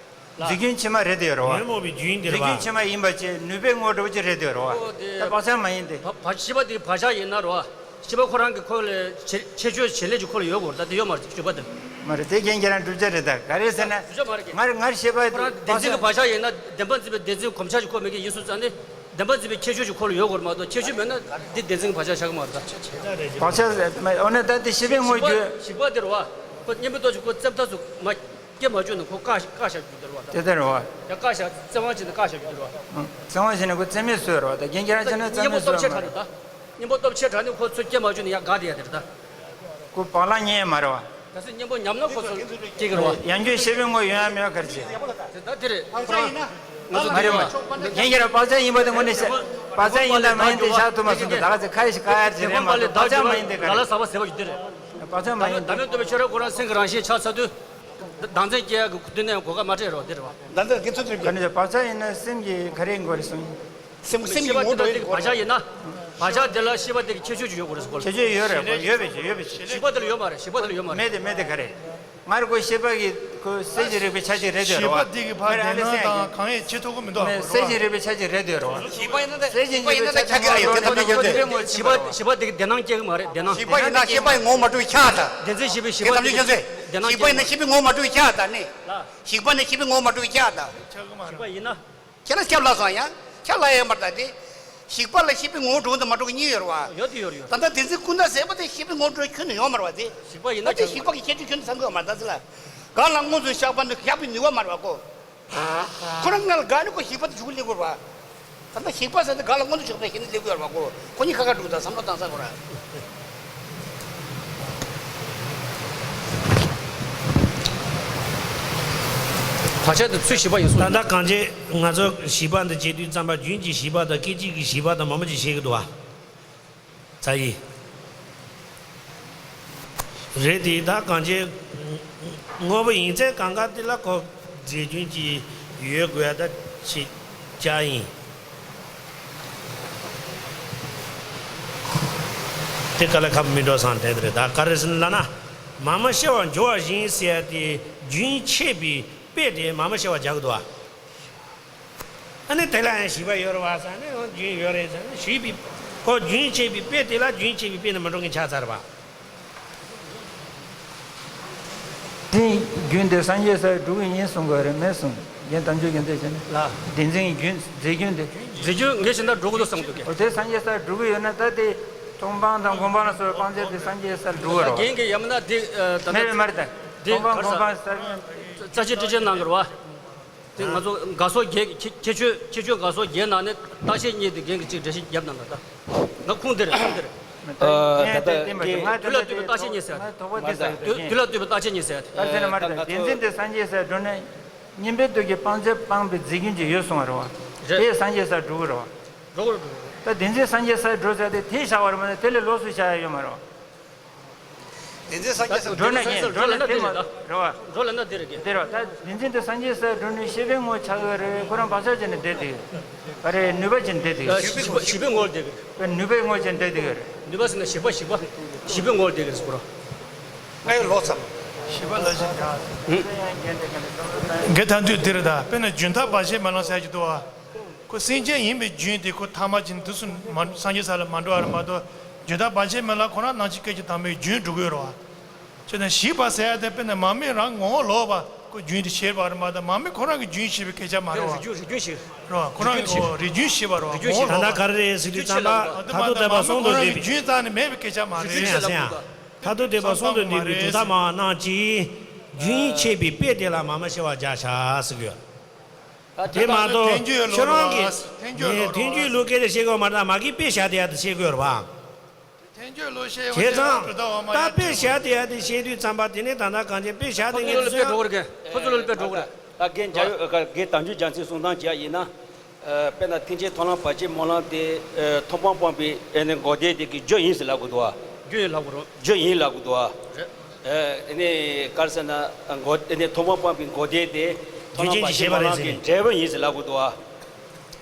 ལ། རྫས་རྒྱུན་ཕྱི་མ་རེད་དེ་ཡོད་ར་བ། ཉོན་མོངས་པའི་རྒྱུན་དེ་རེད་བ། རྫས་རྒྱུན་ཕྱི་མ་ཡིན་པ་ཅེ་ནུས་པའི་ངོ་འདྲ་བོ་ཅིག་རེད་དེ་ཡོད་ར་བ། ཨོ་དེ། ད་བག་ཆགས་མ་ཡིན་དེ། བ་བ་ཤེས་པ་དེ་བག་ཆགས་ཡིན་ན་ར་བ། ཤེས་པ་ཁོ་རང་གི་ཁོ་ལ་ཁྱད་ཁྱད་ཆོས་བྱེད་ལས་ཀྱི་ཁོ་ལ་ཡོད་དགོས་རེད། ད་དེ་ཡོད་མ་རེད་ཤེས་པ་དེ། མ་རེད། དེ་རྐྱེན་ཁྱེད་རང་བསྒྲུབ་བྱ་རེད། ད་ག་རེ་ཟེར་ན། བསྒྲུབ་བྱ་མ་རེད་ཀྱི། ངར་ངར་ཤེས་པ་ཁོ་རང་བདེན་འཛིན་གྱི་བག་ཆགས་ཡིན་ན་བདེན་པ་འཛིན་པའི་བདེན་འཛིན་གོམས་ཆ་ཞིག་ཁོ་མེད་ཀྱི་ཡིན་སོང་ཙང་ནི། བདེན་པ་འཛིན་པའི་ཁྱད་ཆོས་ཤིག་ཁོ་ལ་ཡོད་དགོས་རེད་མ་གཏོགས་ཁྱད་ཆོས་མེད་ན་འདི་བདེན་འཛིན་གྱི་བག་ཆགས་ཆགས་ཀྱི་མ་རེད་ད། བག་ཆགས་མ་འོ་ན་ད་དེ་ཤེས་པའི་ངོ་ཞིག་བརྒྱུད། ཞིག་པ་དེ་རེད་བ། ཁོ་གཉེན་པོ་ཏོག་ཅིག་ཁོ་བཙེམ་ཐག་ཚུགས་མ་སྐྱེ་མ་བཅུག་ན་ཁོ་བཀག་བཀག་བཞག་རྒྱུ་དེ་རེད་བ་ད། དེ་ལྟར་རེད་བ། ཡ་བཀག་བཞག་བཙེམ་དབང་བྱས་ནས་བཀག་བཞག་རྒྱུ་དེ་རེད་བ། བཙེམ་དབང་བྱས་ནས་ཁོ་བཙེམ་མེད་བཟོས་རེད་བ། ད་རྐྱེན་ཁྱེད་རང་བྱས་ན་བཙེམ་མེད་བཟོས་རེད་མ་གཏོགས། གཉེན་པོ་སྟོབས་ཆེ་དྲགས་ནས་ཁོ་ཚུར་སྐྱེ་མ་བཅུག་ན་ཡང་དགའ་བསྡད་ཡ་དེ་རེད་ད། ཁོ་བག་ལ་ཉལ་མ་རེད་བ། ད་སྲིད་གཉེན་པོ་ཉམས་ན་ཁོ་ཚོ་སྐྱེ་གི་རེད་བ། ཡང་རྒྱུན་ཤེས་པའི་ངོ་ཡོང་ཡ་མེད་པ་ག་རེ་བྱེད། ད་དེ་རེད། ཁོ་རང་ང་ཚོ་མ་རེད་མ། རྒན་ཁྱེད་རང་བག་ཆགས་ཡིན་པ་དེ་དངོས་གནས་བཤད། བག་ཆགས་ཡིན་དང་མ་ཡིན་དེ་བཞག་ཐུབ་མ་སོང་། དེ་ད་ག་ཚོད་ཁ་ཡི་ཞིག་ཁ་ཡར་ཅིག་རེད་མ་གཏོགས་བག་ཆགས་མ་ཡིན་དེ་ག་རེ། ལ་ལ་ཟ་བ་ཟེར་བ་ཞིག་དེ་རེད། བག་ཆགས་མ་ཡིན་དེ། ད་མེད་འདོད་པའི་ཆོས་ར་ཁོ་རང་སེམས་ཀྱི་རང་བཞིན་ཆགས་ཚར་དུས། བདག་འཛིན་སྐྱེ་ཡག་གི་དུས་ནས་གོ་སྐབས་མ་སྤྲད་རོགས་དེ་རེད་བ། ད་ལྟ་དགེ་ཚུལ་ཁྲིམས་ཀྱི། ག་ནས་བག་ཆགས་ཡིན་ན་སེམས་ཀྱི་ག་རེ་འགོ་རེད་གསུངས་ཡིན། སེམས་སེམས་ཀྱི་ངོ་སྤྲོད་ཡིན་གོ་ར། བག་ཆགས་ཡིན་ན། བག་ཆགས་དེ་ལ་ཤེས་པ་དེ་གི་ཁྱད་ཆོས་ཅིག་ཡོད་དགོས་རེད་ཟེར་གོ། ཁྱད་ཆོས་ཡོད་རེད་གོ། ཡོད་པའི་ཆོས་ཡོད་པའི་ཆོས། ཞིག་པ་དེ་ལ་ཡོད་མ་རེད། ཞིག་པ་དེ་ལ་ཡོད་མ་རེད། མེད་དེ་མེད་དེ་ག་རེད། ངར་གོ་ཤེས་པ་གི་གོ་སེམས་ཀྱི་རིག་པའི་ཆ་ཅིག་རེད་དེ་རེད་བ། ཤེས་པ་དེ་གི་ཕར་ངར་ཨ་ལེ་བདེན་སེང་གནང་གང་ཡང་བྱེད་ཐུབ་ཀྱི་མི་འདུག་ཨ། སེམས་ཀྱི་རིག་པའི་ཆ་ཅིག་རེད་དེ་རེད་བ། ཤེས་པ་ཡིན་ན་ད་སེམས་ཀྱི་རིག་པའི་ཆ་ཅིག་མ་རེད་དེ་རེད་བ། ཤེས་པ་ཤེས་པ་དེ་གི་བདེན་སྣང་སྐྱེ་གི་མ་རེད། བདེན་སྣང་ཤེས་པ་ཡིན་ན་ཤེས་པ་ཡི་ངོ་མ་འཕྲོད་ཀྱི་ཆགས་ད། བདེན་འཛིན་ཤེས་པའི་ཤེས་པ་དེ་གི་བདེན་སྣང་སྐྱེ་གི་མ་རེད། བདེན་སྣང་སྐྱེ་གི་མ་རེད། ཤེས་པ་ཡིན་ན་ཤེས་པ་ཡི་ངོ་མ་འཕྲོད་ཀྱི་ཆགས་ད། བདེན་སྣང་སྐྱེ་གི་མ་རེད། བདེན་སྣང་སྐྱེ་གི་མ་རེད། ཤེས་པ་ཡིན་ན་ཤེས་པའི་ངོ་མ་འཕྲོད་ཀྱི་ཆགས་ད་ནི། ལ། ཞིག་པ་ནི་ཤེས་པའི་ངོ་མ་འཕྲོད་ཀྱི་ཆགས་ད། ཤེས་པ་ཡིན་ན། ཁྱེད་རང་སྐྱབས་ལ་སོང་ཡང་ཁྱབ་ལ་ཡོད་མ་རེད་ད་དེ། ཞིག་པ་ལ་ཤེས་པའི་ངོ་བོ་འགྲོ་དང་མ་འགྲོ་གི་གཉིས་ཡོད་རེད་བ། ཡོད་དེ་ཡོད་རེད་ཡོད། ད་ལྟ་བདེན་འཛིན་ཀུན་བརྟགས་ཟེར་བ་དེ་ཤེས་པའི་ངོ་བོ་འགྲོ་ཁྱོན་ནས་ཡོད་མ་རེད་བ་དེ། ཞིག་པ་ཡིན་ན་ད་དེ་ཞིག་པ་གི་ཁྱད་ཆོས་ཁྱོན་ནས་ཚང་གི་ཡོད་མ་རེད་ད་ཟེར་ལ། གང་ལ་དངོས་སུ་བཞག་པ་ནི་བཞག་པའི་ནུས་པ་མ་རེད་བ་གོ། ཁོ་རང་ང་ལ་དགའ་ནི་ཁོ་ཞིག་པ་དེ་འཇུག་སླེབས་དགོས་རེད་བ། ད་ལྟ་ཞིག་པ་ཟེར་ཏེ་ག་ལ་མངོན་དུ་ཕྱོགས་པའི་ཞེན་ནས་སླེབས་ཀྱི་ཡོད་རེད་བ་གོ། ཁོ་གཉིས་ཁ་ཁ་འགྲོ་གི་ད་བསམ་བློ་བཏང་ས་གོ་ར། བག་ཆགས་དེ་ཚུལ་ཞིག་པ་ཡིན་གསུངས། ད་ལྟ་གང་ཅི་ང་ཚོ་ཞིག་པ་འདི་བྱེད་དུས་ཙམ་པ་རྒྱུན་གྱི་ཞིག་པ་དང་སྐད་ཅིག་གི་ཞིག་པ་དང་མང་པོ་ཅིག་བཤད་ཀྱི་འདུག་བ། ཚ་ཡི། རེད་དེ་ད་གང་ཅི། དངོས་པོ་ཡིན་ཚད་གང་ག་དེ་ལ་ཁོ་རྫས་རྒྱུན་གྱི་ཡོད་དགོས་ད་ཅི་བྱ་ཡིན། དེ་ག་ལ་ཁ་མི་འགྲོ་སང་དེ་རེད་ད་ག་རེ་ཟིན་ལ་ན། མ་མ་ཤེས་པ་འཇོ་བ་བཞིན་ཟེར་ཏེ་རྒྱུན་ཆད་པའི་དཔེ་དེ་མ་མ་ཤེས་པ་རྒྱག་གི་འདུག་བ། ཨ་ནི་དེ་ལ་ཡང་ཞིག་པ་ཡོད་རེད་བ་ཟེར་ནས་རྒྱུན་ཡོད་རེད་ཟེར་ནས་ཞིག་པའི་ཁོ་རྒྱུན་ཆད་པའི་དཔེ་དེ་ལ་རྒྱུན་ཆད་པའི་དཔེ་ནི་མི་འགྲོ་མཁན་ཆགས་ཚར་བ། དེ་རྒྱུན་དེ་སངས་རྒྱས་སར་འགྲོ་གི་ཡིན་གསུང་གི་རེད་མེད་གསུང་། རྒན་དམ་ཆོས་རྒྱན་དེ་བྱས་ནས་ལ་བདེན་འཛིན་གྱི་རྒྱུན་རྫས་རྒྱུན་དེ། རྫས་རྒྱུན་ངས་བྱས་ན་འགྲོ་གི་འདུག་བསམ་འདུག་གས། འོ་དེ་སངས་རྒྱས་སར་འགྲོ་གི་ཡོད་ན་ད་དེ་མཐོང་སྤང་དང་སྒོམ་སྤང་ལ་སོགས་པའི་སྤང་བྱ་དེ་སངས་རྒྱས་སར་འགྲོ་གི་རེད་བ། རྒན་གྱིས་ཡང་མིན་ན་དེ་ད་མེད་རེད་མ་རེད་ད། དེ་མཐོང་སྤང་ག་རེ་སྒོམ་སྤང་ཟེར་ཡོད། རྩ་ཆེ་ཏྲི་ཅན་གནང་གི་རེད་བ། དེ་ང་ཚོ་དགའ་སོ་བརྒྱད་ཁྱེད་ཁྱེད་ཆོས་ཁྱེད་ཆོས་དགའ་སོ་བརྒྱད་ནང་ནས་རྟགས་ཆད་གཉིས་དེ་རྒན་གྱིས་གཅིག་འགྲེལ་བཤད་བརྒྱབ་གནང་ད་ད། ང་ཁུངས་དེ་རེད་ཁུངས་དེ་རེད། ཨ་ད་ལྟ་རྒན་དུས་ལ་ལྟོས་པའི་རྟགས་ཆད་གཉིས་ཟེར་ཡ་དེ། དུས་དུས་ལ་ལྟོས་པའི་རྟགས་ཆད་གཉིས་ཟེར་ཡ་དེ། ཨ་ཟེར་ན་མ་རེད་ད་བདེན་འཛིན་དེ་སངས་རྒྱས་སར་འགྲོ་ན། གཉེན་པོའི་སྟོབས་ཀྱིས་སྤང་བྱ་སྤངས་པའི་རྫས་རྒྱུན་གྱི་ཡོད་གསུངས་པ་རེད་བ། རེད། དེས་སངས་རྒྱས་སར་འགྲོ་གི་རེད་བ། འགྲོ་གི་རེད་འགྲོ་གི་རེད། ད་བདེན་འཛིན་སངས་རྒྱས་སར་འགྲོ་ཟེར་ཏེ་དེས་བཞག་པ་རེད་མ་གཏོགས་དེ་ལས་ལོགས་སུ་བཞག་ཡ་ཡོད་མ་རེད་བ། བདེན་འཛིན་སངས་རྒྱས་སར་འགྲོ་ན་ཉན་འགྲོ་ན་དེ་མ་རེད་བ། འགྲོ་ལབ་ན་དེ་རེད་གི། དེ་རེད་བ། ད་བདེན་འཛིན་དེ་སངས་རྒྱས་སར་འགྲོ་ནས་ཤེས་པའི་ངོ་ཆགས་ཡོད་རེད། ཁོ་རང་བག་ཆགས་བྱས་ནས་བསྡད་དེ་ཡོད་རེད། ནུས་པ་བྱས་ནས་བསྡད་དེ་ཡོད་རེད། ཞིབ་པའི་ངོ་ལ་བསྡད་གི། ནུས་པའི་ངོ་བྱས་ནས་བསྡད་དེ་ཡོད་རེད། ནུས་པ་ཟེར་ན་ཞིབ་པ་ཞིབ་པ་ཞིབ་པའི་ངོ་ལ་བསྡད་གི་རེད་ཟེར་གོ་ར། ང་ཡི་ལོག་ཙམ། ཞིབ་པ་ལ་ཞིབ་ཡ། དགེ་ཐང་དུས་འདིར་ད་དཔེར་ན་རྒྱུན་མཐའ་བར་ཆད་མེད་ལམ་ཟེར་གྱི་འདུག་བ། ཁོ་སེམས་ཅན་ཡིན་པའི་རྒྱུན་དེ་ཁོ་ཐ་མ་ཅན་དུས་སུ་མ་སངས་རྒྱས་ས་ལ་མ་འགྲོ་བ་རེད་མ་གཏོགས་རྒྱུན་མཐའ་བར་ཆད་མེད་ལ་ཁོ་རང་ནང་ཆོས་སྐད་ཅིག་དམ་པའི་རྒྱུན་འགྲོ་གི་ཡོད་རེད་བ། ཅེ་ན་ཞིག་པ་ཟེར་ཡ་དེ་དཔེར་ན་མར་མེ་རང་ངོ་བོ་ལོག་པ་ཁོ་རྒྱུན་དེ་ཤེས་པ་རེད་མ་གཏོགས་མར་མེ་ཁོ་རང་གི་རྒྱུན་ཤེས་པའི་སྐད་ཆ་མ་རེད་བ། རེད་བ་ཁོ་རང་གི་རྒྱུན་ཤེས་པ་རེད་བ་ངོ་བོ་ལོག་པ། ད་ལྟ་ག་རེ་རེད་ཟེར་དུས་ཙམ་པ་ད་དུང་དེ་པ་སོང་དུ་འདུས་པའི་རྒྱུན་རྩ་ནས་མེད་པའི་སྐད་ཆ་མ་རེད། ད་དུང་དེ་པ་སོང་དུ་འདུས་པའི་རྒྱུན་མཐའ་མ་རྣམས་ཀྱིས་རྒྱུན་ཆད་པའི་དཔེ་དེ་ལ་མར་མེ་ཤེས་པ་བརྒྱ་ཆ་ཟེར་གི་ཡོད། དེ་མ་གཏོགས་ཁྱོད་རང་གིས་ཐལ་འགྱུར་ལུགས་སྐད་ཆ་བཤད་དགོས་མ་རེད། མ་གིས་དཔེ་བཞག་དེ་ཡ་དེ་བཤད་དགོས་རེད་བ། བྱས་ཙང་ད་དཔེ་བཞག་དེ་ཡ་དེ་བཤད་དུས་ཙམ་པ་དེ་ནས་ད་ལྟ་གང་ཅི་དཔེ་བཞག་དེ་ངས་དེ་ཚོ་ཁོ་ཚོ་ལ་དཔེ་འགྲོ་གི་རེད། ད་རྒན་རྒྱ་རྒན་དམ་ཆོས་རྒྱ་མཚོས་གསུང་སྟངས་བྱས་ཡིན་ན། དཔེར་ན་ཐེག་ཆེན་མཐོང་ལམ་བར་ཆད་སྨོན་ལམ་དེ་མཐོང་སྤང་སྤངས་པའི་ཨེ་ནི་འགོག་བདེ་དེ་གི་རྒྱུ་ཡིན་ཟེར་ལབ་དགོས་འདུག་བ། རྒྱུ་ཡིན་ལབ་དགོས་རེད། རྒྱུ་ཡིན་ལབ་དགོས་འདུག་བ། རེད། ཨེ་ནི་ག་རེ་ཟེར་ན་འགོག་ཨེ་ནི་མཐོང་སྤང་སྤངས་པའི་འགོག་བདེ་དེ་མཐོང་ལམ་བར་ཆད་སྨོན་ལམ་གྱི་འབྲས་བུ་ཡིན་ཟེར་ལབ་དགོས་འདུག་བ།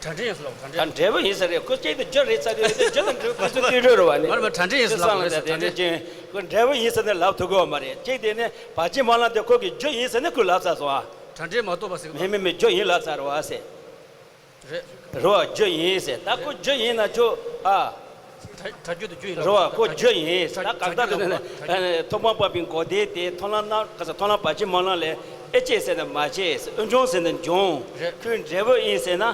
དྲ་འབྲེལ་ཡིན་ཟེར་ལབ། དྲ་འབྲེལ། ད་འབྲས་བུ་ཡིན་ཟེར་རེད། ཁོ་གཅིག་དེ་རྒྱུ་རེད་ཚར་གི་རེད། རྒྱུ་དང་འབྲས་བུ་ཕན་ཚུན་བསྟུན་གྲོས་རེད་བ། ནི་མ་རེད་མ་རེད། དྲ་འབྲེལ་ཡིན་ཟེར་ལབ་མ་རེད། དེ་ནས་ཅིང་ཁོ་འབྲས་བུ་ཡིན་ཟེར་ནས་ལབ་ཐུབ་ཀྱི་ཡོད་མ་རེད། གཅིག་དེ་ནི་བར་ཆད་སྨོན་ལམ་དེ་ཁོ་གི་རྒྱུ་ཡིན་ཟེར་ནས་ཁོས་ལབ་ཚར་སོང་ཨ། དྲ་འབྲེལ་མ་གཏོགས་པ་ཟེར་གི། མེད་མེད་མེད། རྒྱུ་ཡིན་ལབ་ཚར་རེད་བ་ཟེར། རེད། རེད་བ། རྒྱུ་ཡིན་ཟེར། ད་ཁོ་རྒྱུ་ཡིན་ན་ཁྱོད་ཨ། དྲ་དྲ་རྒྱུ་དེ་རྒྱུ་ཡིན་ལབ། རེད་བ། ཁོ་རྒྱུ་ཡིན་ཟེར། ད་གང་ལྟར་དུ་ཐོག་མར་བབས་པའི་འགོག་བདེན་དེ་མཐོང་ལམ་རྣམ་ག་ས་མཐོང་ལམ་བར་ཆད་སྨོན་ལམ་ལས་ཨེ་བྱས་ཟེར་ན་མ་བྱས། འོན་ཀྱང་ཟེར་ན་འབྱུང་། རེད། ཁོས་འབྲས་བུ་ཡིན་ཟེར་ན།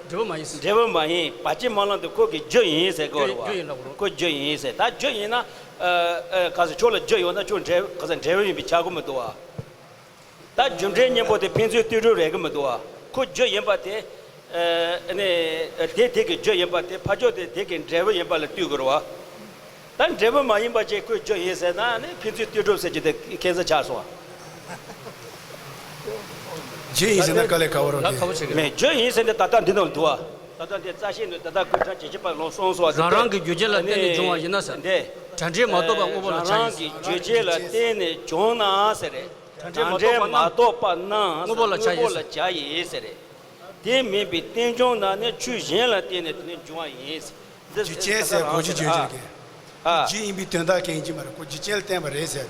འབྲས་བུ་མ་ཡིན་ཟེར། འབྲས་བུ་མ་ཡིན། བར་ཆད་སྨོན་ལམ་དེ་ཁོ་གི་རྒྱུ་ཡིན་ཟེར་གོ་རེད་བ། རྒྱུ་ཡིན་ལབ་རོ། ཁོ་རྒྱུ་ཡིན་ཟེར། ད་རྒྱུ་ཡིན་ན། ཨ་ཨ་ག་ས་ཁྱོད་ལ་རྒྱུ་ཡོད་ན་ཁྱོད་འབྲས་ག་ས་འབྲས་བུ་ཡིན་པའི་ཆགས་ཀྱི་མི་འདུག་བ། ད་རྒྱུ་འབྲས་གཉིས་པོ་དེ་ཕན་ཚུན་བསྟུན་གྲོས་རེད་གི་མི་འདུག་བ། ཁོ་རྒྱུ་ཡིན་པ་དེ། ཨ་ནི་དེ་དེ་གི་རྒྱུ་ཡིན་པ་དེ་ཕར་ཕྱོགས་དེ་དེ་གི་འབྲས་བུ་ཡིན་པ་ལ་བསྟུན་དགོས་རེད་བ། ད་འབྲས་བུ་མ་ཡིན་པ་ཅིག་ཁོས་རྒྱུ་ཡིན་ཟེར་ན་ནི་ཕན་ཚུན་བསྟུན་གྲོས་ཟེར་རྒྱུ་དེ་ཁྱད་མཚར་ཆགས་སོང་བ། རྒྱུ་ཡིན་ཟེར་ན་དཀའ་ལས་ཁག་པོ་རེད། ལ་ཁག་པོ་ཆགས་ཀྱི་རེད། མེད། རྒྱུ་ཡིན་ཟེར་ན་ད་ལྟ་འདི་ནང་འདུག་བ། ད་ལྟ་འདི་རྩ་ཤེས་ནས་ད་ལྟ་ཀུན་ཁྲན་ཇི་ཆི་པ་ལོང་སོང་སོང་བ། རང་རང་གི་རྒྱུ་རྐྱེན་ལ་བརྟེན་ནས་འབྱུང་བ་ཡིན་ན་ཟེར། འདི་དྲ་འབྲེལ་མ་གཏོགས་པ་དངོས་པོ་ལ་ཆགས་ཡིན་ཟེར། རང་རང་གི་རྒྱུ་རྐྱེན་ལ་བརྟེན་ནས་བྱུང་ན་ཟེར་རེད། དྲ་འབྲེལ་མ་གཏོགས་པ་རྣམས་དངོས་པོ་ལ་ཆགས་ཡིན་ཟེར། དེ་མིན་པའི་རྟེན་འབྱུང་རྣམས་ནི་ཆོས་གཞན་ལ་བརྟེན་ནས་དེ་ནི་འབྱུང་བ་ཡིན། རྒྱུ་རྐྱེན་ཟེར་གོ་རྒྱུ་བརྗོད་རྒྱུ་རེད། ཨ། རྒྱུ་ཡིན་པའི་དོན་དག་གི་ཡིན་གྱི་མ་རེད། ཁོ་རྒྱུ་རྐྱེན་ལ་བརྟེན་པ་རེད་ཟེར།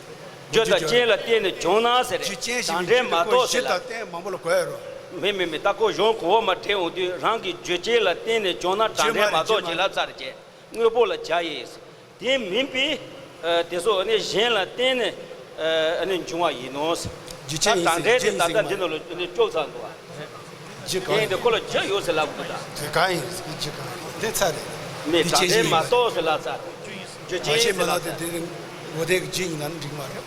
རྒྱུ་དང་རྐྱེན་ལ་བརྟེན་ནས་བྱུང་ན་ཟེར། རྒྱུ་རྐྱེན་ཞིག་དྲ་འབྲེལ་མ་གཏོགས་ཟེར་ལ། གཞི་དང་རྟེན་མང་པོ་ལ་གོ་ཡ་རོ། མེད་མེད་མེད། ད་ཁོ་གཞུང་གོང་འོག་མ་དྲན་འོང་དུས་རང་གི་རྒྱུ་རྐྱེན་ལ་བརྟེན་ནས་བྱུང་ན་དྲ་འབྲེལ་མ་གཏོགས་ཅེས་ལབ་ཚར་རྗེས། དངོས་པོ་ལ་བྱ་ཡིས། དེ་མིན་པའི་དེ་སོགས་ནི་གཞན་ལ་བརྟེན་ནས་ནི་འབྱུང་བ་ཡིན་ནོ། རྒྱུ་རྐྱེན་ཡིན་ཟེར། དྲ་འབྲེལ་དེ་ད་ལྟ་འདི་ནང་ལ་ནི་བཅུག་ཚར་འདུག་བ། རྒྱུ་གང་ཡིན། དེ་ཁོ་ལ་རྒྱུ་ཡོད་ཟེར་ལབ་དགོས་ད། དེ་གང་ཡིན་ཟེར། རྒྱུ་གང་ཡིན་དེ་ཚར་རེད། མེད། དྲ་འབྲེལ་མ་གཏོགས་ཟེར་ལབ་ཚར། རྒྱུ་རྐྱེན་ཟེར་ལབ་ཚར། དེ་ངོ་དེབ་ཀྱི་རྒྱུ་ཡིན་ན་ནི་འགྲིག་མ་རེད།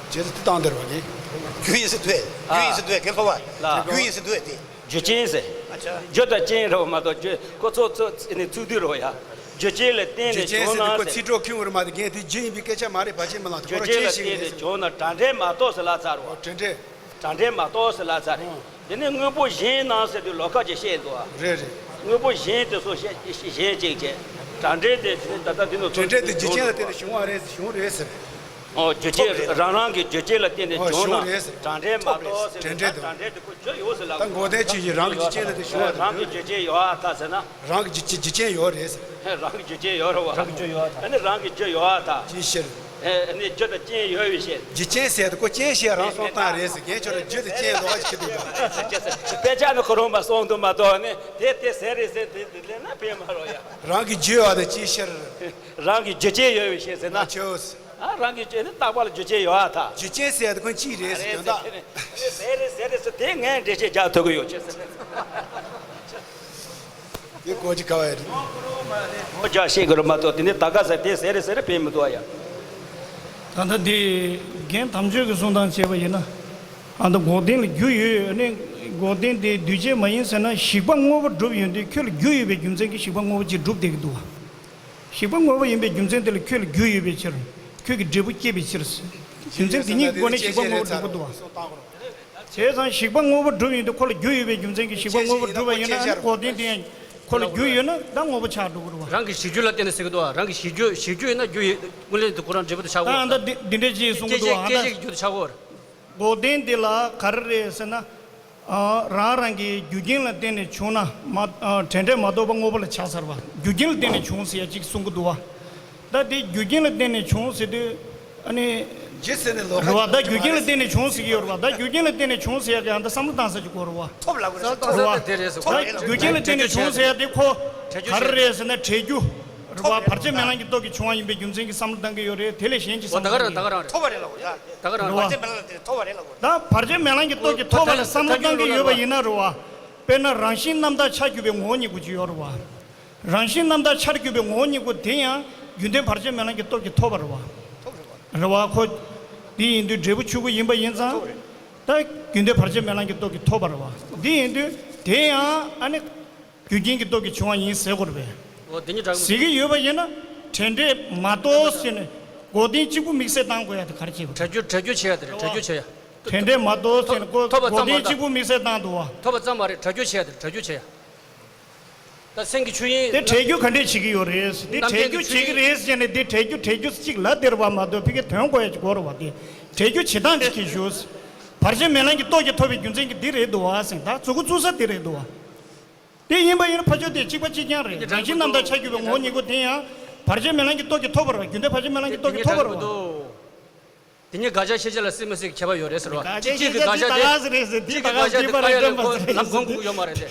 རྒྱུ་དེ་བཏང་བསྡད་རོགས་གྱིས། རྒྱུ་ཡིན་ཟེར་དུས། རྒྱུ་ཡིན་ཟེར་དུས་ཁྱེད་ལྷོ་བ། རྒྱུ་ཡིན་ཟེར་དུས་དེ། རྒྱུ་རྐྱེན་ཟེར། རྒྱུ་དང་རྐྱེན་རེད་བ་མ་གཏོགས་རྒྱུ་ཁོ་ཚོ་ཚོ་ནི་ཚུགས་དུས་རེད་བ་ཡ། རྒྱུ་རྐྱེན་ལ་བརྟེན་ནས་བྱུང་ན་ཟེར། རྒྱུ་རྐྱེན་ཟེར་དུས་ཁོ་ཚིག་གྲོགས་ཁྱོད་ངོ་རེད་མ་གཏོགས་རྒན་དེ་རྒྱུ་ཡིན་པའི་སྐད་ཆ་མ་རེད། བར་ཆད་སྨོན་ལམ་དེ་ཁོ་རང་རྒྱུ་རྐྱེན་ཞིག་རེད་ཟེར། རྒྱུ་རྐྱེན་ལ་བརྟེན་ནས་བྱུང་ན་དྲ་འབྲེལ་མ་གཏོགས་ཟེར་ལབ་ཚར་རོ། དྲ་འབྲེལ། དྲ་འབྲེལ་མ་གཏོགས་ཟེར་ལབ་ཚར་རེད། དེ་ནས་དངོས་པོ་གཞན་རྣམས་ཟེར་དུས་ལོགས་ཀ་ཅིག་བཤད་འདུག་ཨ། རེད་རེད། དངོས་པོ་གཞན་དེ་ཚོ་བཤད་གཞན་གཅིག་བྱས། དྲ་འབྲེལ་དེ་དེ་ནས་ད་ལྟ་འདི་ནང་དྲ་འབྲེལ་དེ་རྒྱུ་རྐྱེན་ལ་བརྟེན་ནས་བྱུང་བ་རེད་ཟེར། བྱུང་རེད་ཟེར། ཨོ། རྒྱུ་རྐྱེན་རང་རང་གི་རྒྱུ་རྐྱེན་ལ་བརྟེན་ནས་བྱུང་ན་དྲ་འབྲེལ་མ་གཏོགས་ཟེར་ན་དྲ་འབྲེལ་དེ་ཁོ་རྒྱུ་ཡོད་ཟེར་ལབ། ད་འགོག་བདེན་ཆོས་ཅན་རང་གི་རྒྱུ་རྐྱེན་ལ་དེ་བྱུང་བ་རང་གི་རྒྱུ་རྐྱེན་ཡོད་ཨ་ད་ཟེར་ན། རང་གི་རྒྱུ་རྐྱེན་རྒྱུ་རྐྱེན་ཡོད་རེད་ཟེར། རང་གི་རྒྱུ་རྐྱེན་ཡོད་རེད་བ། རང་གི་རྒྱུ་ཡོད་ཨ་ད། ཨ་ནི་རང་གི་རྒྱུ་ཡོད་ཨ་ད། ཅིའི་ཕྱིར། ཨ་ནི་རྒྱུ་དང་རྐྱེན་ཡོད་པའི་ཕྱིར། རྒྱུ་རྐྱེན་ཟེར་དེ་ཁོ་རྐྱེན་ཞེས་རང་གསུངས་སྟངས་རེད་ཟེར། རྒན་ཁྱོད་རང་རྒྱུ་དང་རྐྱེན་ལོགས་ཀ་ཅིག་ཁྱེར་འདུག་ག་དཔེ་ཆ་ནི་ཁོ་རང་མ་གསུངས་འདུག་མ་གཏོགས་ནི་དེ་དེ་ཟེར་རེད་ཟེར་དེ་དེ་ལས་ན་ཕན་མ་རོགས་ཡ། རང་གི་རྒྱུ་ཡོད་ཨ་ད་ཅིའི་ཕྱིར། རང་གི་རྒྱུ་རྐྱེན་ཡོད་པའི་ཕྱིར་ཟེར་ན། ཨ་ཆོས། ཨ་རང་གི་རྒྱུ་ནི་རྟག་པ་ལ་རྒྱུ་རྐྱེན་ཡོད་ཨ་ད། རྒྱུ་རྐྱེན་ཟེར་ཡ་དེ་ཁོ་ཅི་རེད་ཟེར་དོན་དག་ཟེར་རེད་ཟེར་རེད་ཟེར་དེ་ངས་འགྲེལ་བཤད་རྒྱག་ཐུབ་ཀྱི་ཡོད་ཅེས་ཟེར། དེ་གོ་ཅི་ག་བ་ཡ་རེད། ངོ་རྒྱག་ཤེས་དགོས་རེད་མ་གཏོགས་དེ་ནི་ད་ག་ཟེར་དེ་ཟེར་རེད་ཟེར་རེད་ཕན་མི་འདུག་ཨ་ཡ། ད་ལྟ་འདི་རྒན་དམ་ཆོས་ཀྱི་གསུང་སྟངས་བྱས་པ་ཡིན་ན། ཨ་ད་འགོག་བདེན་ལ་རྒྱུ་ཡོད་ཨ་ནི་འགོག་བདེན་དེ་འདུས་བྱས་མ་ཡིན་ཟེར་ན་ཞིག་པ་དངོས་པོ་སྒྲུབ་ཡོང་དུས་ཁྱོད་ལ་རྒྱུ་ཡོད་པའི་རྒྱུ་མཚན་གྱིས་ཞིག་པ་དངོས་པོ་ཅིག་སྒྲུབ་བསྡད་ཀྱི་འདུག་བ། ཞིག་པ་དངོས་པོ་ཡིན་པའི་རྒྱུ་མཚན་དེ་ལ་ཁྱོད་ལ་རྒྱུ་ཡོད་པའི་ཕྱིར། ཁྱོད་ཀྱི་འབྲས་བུ་སྐྱེས་པའི་ཕྱིར། རྒྱུ་མཚན་དེ་ཉིད་ཀྱི་སྒོ་ནས་ཞིག་པ་དངོས་པོ་སྒྲུབ་ཀྱི་འདུག་བ། བྱས་ཙང་ཞིག་པ་དངོས་པོ་སྒྲུབ་ཡོང་དུས་ཁོ་ལ་རྒྱུ་ཡོད་པའི་རྒྱུ་མཚན་གྱིས་ཞིག་པ་དངོས་པོ་སྒྲུབ་པ་ཡིན་ན་ཨ་ནི་འགོག་བདེན་དེ་ཡང་ཁོ་ལ་རྒྱུ་ཡོད་ན་ད་དངོས་པོ་ཆགས་འགྲོ་གི་རེད་བ། རང་གི་གཞི་རྒྱུ་ལ་བརྟེན་ནས་ཟེར་གི་འདུག་བ། རང་གི་གཞི་རྒྱུ་གཞི་རྒྱུ་ཡིན་ན་རྒྱུ་ཡོད་དངོས་ལན་དུ་ཁོ་རང་འབྲས་བུ་དུ་ཆགས་འོར། ད་ཨ་ད་འདི་འདི་འདྲས་ཅིག་གསུང་གི་འདུག་བ། ཨ་ད་སྐད་ཆའི་རྒྱུ་དུ་ཆགས་འོར། འགོག་བདེན་འདི་ལ་ག་རེ་རེད་ཟེར་ན། ཨ་རང་རང་གི་རྒྱུ་རྐྱེན་ལ་བརྟེན་ནས་བྱུང་ན་མ་ཨ་དྲན་འབྲས་མ་གཏོགས་པ་དངོས་པོ་ལ་ཆགས་ཚར་བ། རྒྱུ་རྐྱེན་ལ་བརྟེན་ནས་བྱུང་ཟེར་ཡ་གཅིག་གསུང་གི་འདུག་བ། ད་དེ་རྒྱུ་རྐྱེན་ལ་བརྟེན་ནས་བྱུང་ཟེར་དུས་ཨ་ནི། རྒྱུ་ཟེར་ནས་ལོག་རེད་བ། ད་རྒྱུ་རྐྱེན་ལ་བརྟེན་ནས་བྱུང་ཟེར་གྱི་ཡོད་རེད་བ། ད་རྒྱུ་རྐྱེན་ལ་བརྟེན་ནས་བྱུང་ཟེར་ཡ་གི་ཨ་ད་བསམ་བློ་བཏང་ས་ཅིག་དགོས་རེད་བ། ཐོབ་ལབ་དགོས་རེད། ཐོབ་ལབ་དེ་རེད་ཟེར། ད་རྒྱུ་རྐྱེན་ལ་བརྟེན་ནས་བྱུང་ཟེར་ཡ་དེ་ཁོ་ག་རེ་རེད་ཟེར་ན་འབྲས་རྒྱུ་རེད་བ། བར་ཆད་སྨོན་ལམ་གྱི་སྟོབས་ཀྱིས་བྱུང་བ་ཡིན་པའི་རྒྱུ་མཚན་གྱིས་བསམ་བློ་བཏང་གི་ཡོད་རེད། དེ་ལས་གཞན་གྱི་བསམ་བློ་བཏང་གི་ཡོད་རེད། ཐོབ་པ་རེད་ལབ་དགོས་ཡ། ད་ག་རང་རེད། ད་ག་རང་རེད། བར་ཆད་སྨོན་ལམ་དེ་ཐོབ་པ་རེད་ལབ་དགོས། ད་བར་ཆད་སྨོན་ལམ་གྱི་སྟོབས་ཀྱིས་ཐོབ་པ་ལ་བསམ་བློ་བཏང་གི་ཡོད་པ་ཡིན་ན་རེད་བ། དཔེར་ན་རང་བཞིན་རྣམ་དག་ཆར་གྱུར་པའི་ངོ་བོ་ཉིད་དགོས་ཀྱི་ཡོད་རེད་བ། རང་བཞིན་རྣམ་དག་ཆར་གྱུར་པའི་ངོ་བོ་ཉིད་དགོས་དེ་ཡང་རྒྱུན་ལྡན་བར་ཆད་སྨོན་ལམ་གྱི་སྟོབས་ཀྱིས་ཐོབ་པ་རེད་བ། རེད་བ། ཁོ་འདི་ཡིན་དུས་འབྲས་བུ་ཆོས་སྐུ་ཡིན་པ་ཡིན་ཙང་། ད་རྒྱུན་ལྡན་བར་ཆད་སྨོན་ལམ་གྱི་སྟོབས་ཀྱིས་ཐོབ་པ་རེད་བ། འདི་ཡིན་དུས་དེ་ཡང་ཨ་ནི། རྒྱུ་རྐྱེན་གྱི་སྟོབས་ཀྱིས་བྱུང་བ་ཡིན་ཟེར་དགོས་རེད་པས། འོ་དེ་ཉིད་འདྲ་གི། ཟེར་གྱི་ཡོད་པ་ཡིན་ན། དྲན་འབྲས་མ་གཏོགས་ཟེར་ནས་འགོག་བདེན་གཅིག་པུ་དམིགས་བསལ་བཏང་དགོས་ཡ་དེ་ག་རེ་བྱེད་དགོས། དྲ་རྒྱུ་དྲ་རྒྱུ་བྱེད་ཡ་དེ་རེད། དྲ་རྒྱུ་བྱེད་ཡ། དྲན་འབྲས་མ་གཏོགས་ཟེར་ནས་འགོག་ཐོབ་པ་འགོག་ཙམ་མ་བདེན་གཏོགས། གཅིག་པུ་དམིགས་བསལ་བཏང་འདུག་བ། ཐོབ་པ་ཙམ་མ་རེད། དྲ་རྒྱུ་བྱེད་ཡ་དེ་རེད། དྲ་རྒྱུ་བྱེད་ཡ། ད་སེམས་ཀྱི་ཆོས་དབྱིངས། དེ་དྲ་རྒྱུ་ག་འདྲས་བྱེད་ཀྱི་ཡོད་རེད། དེ་དྲ་རྒྱུ་བྱེད་ཀྱི་རེད་ཟེར་ནས་དེ་དྲ་རྒྱུ་དྲ་རྒྱུ་གཅིག་ལབ་བསྡད་པ་མ་གཏོགས་ཕ་གིའི་དོན་གོ་ཡ་གཅིག་གོ་རེད་བ། དེ་དྲ་རྒྱུ་བྱེད་སྟངས་གཅིག་གིས་ཞུ། བར་ཆད་སྨོན་ལམ་གྱི་སྟོབས་ཀྱིས་ཐོབ་པའི་རྒྱུ་མཚན་གྱིས་འདི་རེད་འདུག་བ་ཟེར། ད་མཛུབ་གུ་བཙུགས་ས་འདི་རེད་འདུག་བ། དེ་ཡིན་པ་ཡིན་ན་ཕ་ཆོས་དེ་གཅིག་པ་གཅིག་རྐྱང་རེད། རང་བཞིན་རྣམ་དག་ཆ་གྱུར་པའི་ངོ་བོ་ཉིད་སྐུ་དེ་ཡང་བར་ཆད་མེད་ལམ་གྱི་སྟོབས་ཀྱིས་ཐོབ་པ་རེད་བ། རྒྱུ་འབྲས་ཕ་ཆོས་མེད་ལམ་གྱི་སྟོབས་ཀྱིས་ཐོབ་པ་རེད་བ། དེ་ཉིད་དགག་བྱ་ཤེས་བྱ་ལ་སྲིད་མི་སྲིད་ཀྱི་ཁྱད་པར་ཡོད་རེད་ཟེར་བ། དགག་བྱ་གཅིག་གི་ཤེས་བྱ་དགག་བྱ་དེ་དེ་དགག་བྱ་དེ་དགག་ཡ་དེ་ཁོ་ལམ་སྒོམ་དགོས་ཀྱི་ཡོད་མ་རེད་དེ།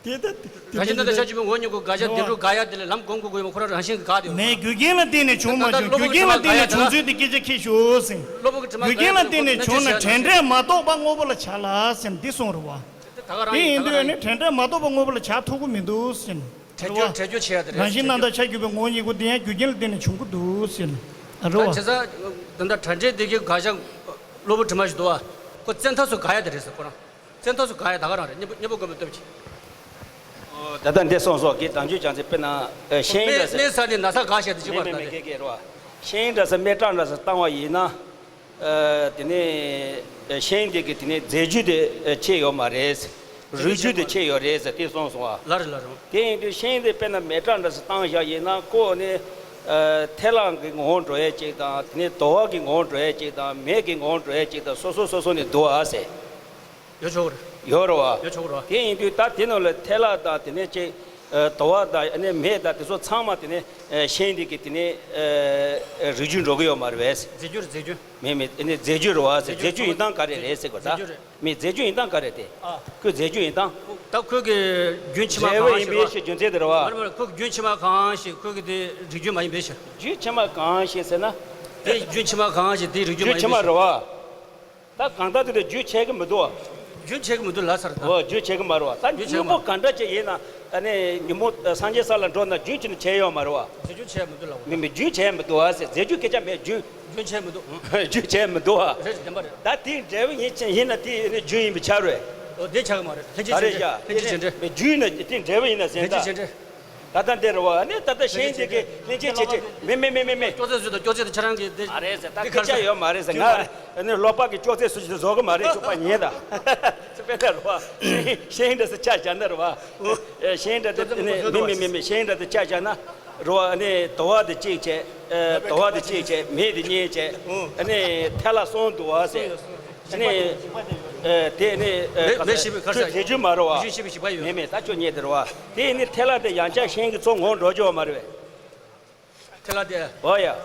དེ་ད་དེ་རང་བཞིན་རྣམ་དག་ཆ་གྱུར་པའི་ངོ་བོ་ཉིད་སྐུ་དགག་བྱ་དེ་འགྲོ་དགག་ཡ་དེ་ལ་ལམ་སྒོམ་དགོས་ཀྱི་ཡོད་མ། ཁོ་རང་རང་བཞིན་གྱིས་དགག་དེ་ཡོད་མ་རེད། རྒྱུ་རྐྱེན་ལ་བརྟེན་ནས་བྱུང་མ་བྱུང་། རྒྱུ་རྐྱེན་ལ་བརྟེན་ནས་བྱུང་ཚུལ་དེ་སྐད་ཆ་ཁྱེད་ཞུ་ཟིན། རྒྱུ་རྐྱེན་ལ་བརྟེན་ནས་བྱུང་ན་དྲན་འབྲས་མ་རྟོགས་པ་དངོས་པོ་ལ་བྱ་ལ་ཟིན་འདི་གསུངས་རེད་བ། དེ་ཡིན་དུས་ནི་དྲན་འབྲས་མ་རྟོགས་པ་དངོས་པོ་ལ་བྱ་ཐུབ་ཀྱི་མི་འདུག་ཟེར། འགྲེལ་བརྗོད་འགྲེལ་བརྗོད་བྱེད་ཡ་དེ་རེད། རང་བཞིན་རྣམ་དག་ཆ་གྱུར་པའི་ངོ་བོ་ཉིད་སྐུ་དེ་ཡང་རྒྱུ་རྐྱེན་ལ་བརྟེན་ནས་བྱུང་གི་འདུག་ཟེར། རེད་བ། ད་བྱས་ཙང་ད་ལྟ་དྲན་འབྲས་དེ་གའི་དགག་བྱ་གློ་བུར་དྲི་མ་ཞིག་འདུག་བ། ཁོ་བཙན་ཐབས་སུ་དགག་ཡ་དེ་རེད་ཟེར་ཁོ་རང་། བཙན་ཐབས་སུ་དགག་ཡ་ད་ག་རང་རེད། གཉེན་པོ་གཉེན་པོ་དགོན་པའི་སྟོབས་ཀྱིས། ད་ལྟ་འདི་སོང་སོགས་ཀྱི་དང་ཆོས་ཀྱང་ཚེ་དཔེར་ན་ཤེས་ཡོན་གནས་ས་ནས་ན་ཚ་དགག་བྱ་དེ་གཅིག་པ་རེད་ད་དེ། ཤེས་ཡོན་འདྲ་ས་སྨེ་སྲེག་འདྲ་ས་བཏང་བ་ཡིན་ན། དེ་ནས་ཤེས་ཡོན་དེ་གི་དེ་ནས་རྫས་རྒྱུ་དེ་ཆད་ཡོད་མ་རེད། རུས་རྒྱུ་དེ་ཆད་ཡོད་རེད་ཟེར་དེ་གསུངས་སོང་བ། ལ་རེད་ལ་རེད། དེ་ཡིན་དུས་ཤེས་ཡོན་དེ་དཔེར་ན་སྨེ་སྲེག་འདྲ་ས་བཏང་བཞག་ཡིན་ན་ཁོ་ནི་ཐལ་བ་གི་ངོ་བོར་འགྲོ་ཡས་གཅིག་དང་དེ་ནས་དུ་བ་གི་ངོ་བོར་འགྲོ་ཡས་གཅིག་དང་མེ་གི་ངོ་བོར་འགྲོ་ཡས་གཅིག་དང་སོ་སོ་སོ་སོ་ནས་འདུག་ཨ་ཟེར། ཡོད་ཆོག་རེད། ཡོད་རེད་བ། ཡོད་ཆོག་རེད་བ། དེ་ཡིན་དུས་ད་དེ་ནང་ལ་ཐལ་བ་དང་དེ་ནས་ཅིག་དུ་བ་དང་ཨ་ནི་མེ་དང་དེ་ཚོ་ཚང་མ་དེ་ནས་ཤེས་ཡོན་དེ་གི་དེ་ནས་རིགས་རྒྱུད་འགྲོ་གི་ཡོད་མ་རེད་བས། རྫས་རྒྱུ་རེད་རྫས་རྒྱུ། མེ་མེ་ཨ་ནི་རྫས་རྒྱུད་རེད་བ་ཟེར། རྫས་རྒྱུད་ཡིན་སྟངས་ག་རེ་རེད་ཟེར་གོ་ད། རྫས་རྒྱུད་རེད། མེ་རྫས་རྒྱུད་ཡིན་སྟངས་ག་རེ་དེ། ཨ། ཁོའི་རྫས་རྒྱུད་ཡིན་སྟངས། ད་ཁོའི་གི་རྒྱུན་ཕྱི་མ་གང་ཞིག་རེད་བ། ཡིན་པའི་ཕྱིར་རྒྱུ་མཚན་དེ་རེད་བ། མ་རེད་མ་རེད། ཁོའི་རྒྱུན་ཕྱི་མ་གང་ཞིག་ཁོའི་གི་དེ་རིགས་རྒྱུད་མ་ཡིན་པའི་ཕྱིར། རྒྱུན་ཕྱི་མ་གང་ཞིག་ཟེར་ན། དེ་རྒྱུན་ཕྱི་མ་གང་ཞིག་དེ་རིགས་རྒྱུད་མ་ཡིན་པའི་ཕྱིར། རྒྱུན་ཕྱི་མ་རེད་བ། ད་གང་ལྟར་དེ་འདྲ་རྒྱུན་ཆད་ཀྱི་མི་འདུག་བ། རྒྱུན་ཆད་ཀྱི་མི་འདུག་ལབ་ས་རེད་ད། འོ་རྒྱུན་ཆད་ཀྱི་མ་རེད་བ། ད་རྒྱུན་ཆད་ཉིན་མོ་ག་འདྲ་ཅིག་ཡིན་ན་ད་ནི་ཉིན་མོ་སངས་རྒྱས་ས་ལ་འགྲོ་ན་རྒྱུན་ཆད་ནས་བྱས་ཡོད་མ་རེད་བ། རྒྱུན་ཆད་མི་འདུག་ལབ། མི་མི་རྒྱུན་ཆད་མི་འདུག་བ་ཟེར། རྫས་རྒྱུད་སྐད་ཆ་མེད་རྒྱུན། རྒྱུན་ཆད་མི་འདུག་རྒྱུན་ཆད་མི་འདུག་བ། རེད་བདེན་པ་རེད། ད་དེ་འབྲས་བུ་ཡིན་ཆེ་ཡིན་ན་དེ་ནི་རྒྱུན་ཡིན་པ་ཆགས་རེད། འོ་དེ་ཆགས་ཀྱི་མ་རེད། ལྷན་ཅིག་ག་རེད་བྱས་འབྲས། ཡ་ལྷན་ཅིག་ག་རེད་རེད་བྱས་འབྲས། ཡ་རྒྱུན་ཡིན་ན་དེ་འབྲས་བུ་ཡིན་ན་ཟེར་ལྷན་ཅིག་ད། ག་འདྲ་འདི་རེད་བ། ཨ་ནི་ད་ལྟ་ཤེས་ཡོན་དེ་གི་ལྷན་ཅིག་བྱས་བྱས་མེ་མེ་མེ་མེ་མེ། ཅོག་ཙེ་བཟོས་དང་ཅོག་ཙེ་དེ་ཁྱེད་རང་གི་དེ། ཨ་རེད་ཟེར། ད་འདི་སྐད་ཆ་ཡོད་མ་རེད་ཟེར། ང་ཨ་ནི་ཀློག་པ་གི་ཅོག་ཙེ་སུ་ཞིག་བཟོ་གི་མ་རེད། ཅོག་པ་ཉན་ད། དཔེ་ད་རེད་བ། ཤེས་ཡོན་འདྲ་ཟེར་ཆ་བཞག་ན་རེད་བ། ཨེ་ཤེས་ཡོན་འདྲ་དེ་ཨ་ནི་མེ་མེ་མེ་མེ་ཤེས་ཡོན་འདྲ་དེ་ཆ་བཞག་ན་རེད་བ། ཨ་ནི་དུ་བ་དེ་གཅིག་བྱས། ཨེ་དུ་བ་དེ་གཅིག་བྱས། མེ་དེ་གཉིས་བྱས། ཨ་ནི་ཐལ་བ་གསུམ་འདུག་བ་ཟེར། ཨ་ནི་ཨེ་དེ་ནི་ཨེ་མེ་ག་ས་མེ་ཞིག་ག་ས་ཁྱོད་དེ་རྒྱུ་མ་རེད་བ། རྒྱུ་ཞིག་ཞིག་པ་ཡོད། མེ་མེ་ད་ཁྱོད་ཉན་དེ་རེད་བ། དེ་ནི་ཐལ་བ་དེ་ཡང་བསྐྱར་ཤེས་ཡོན་གྱི་ཚོགས་ངོ་འགྲོ་རྒྱུ་བ་མ་རེད་བས། ཐལ་བ་དེ། འོ་ཡ།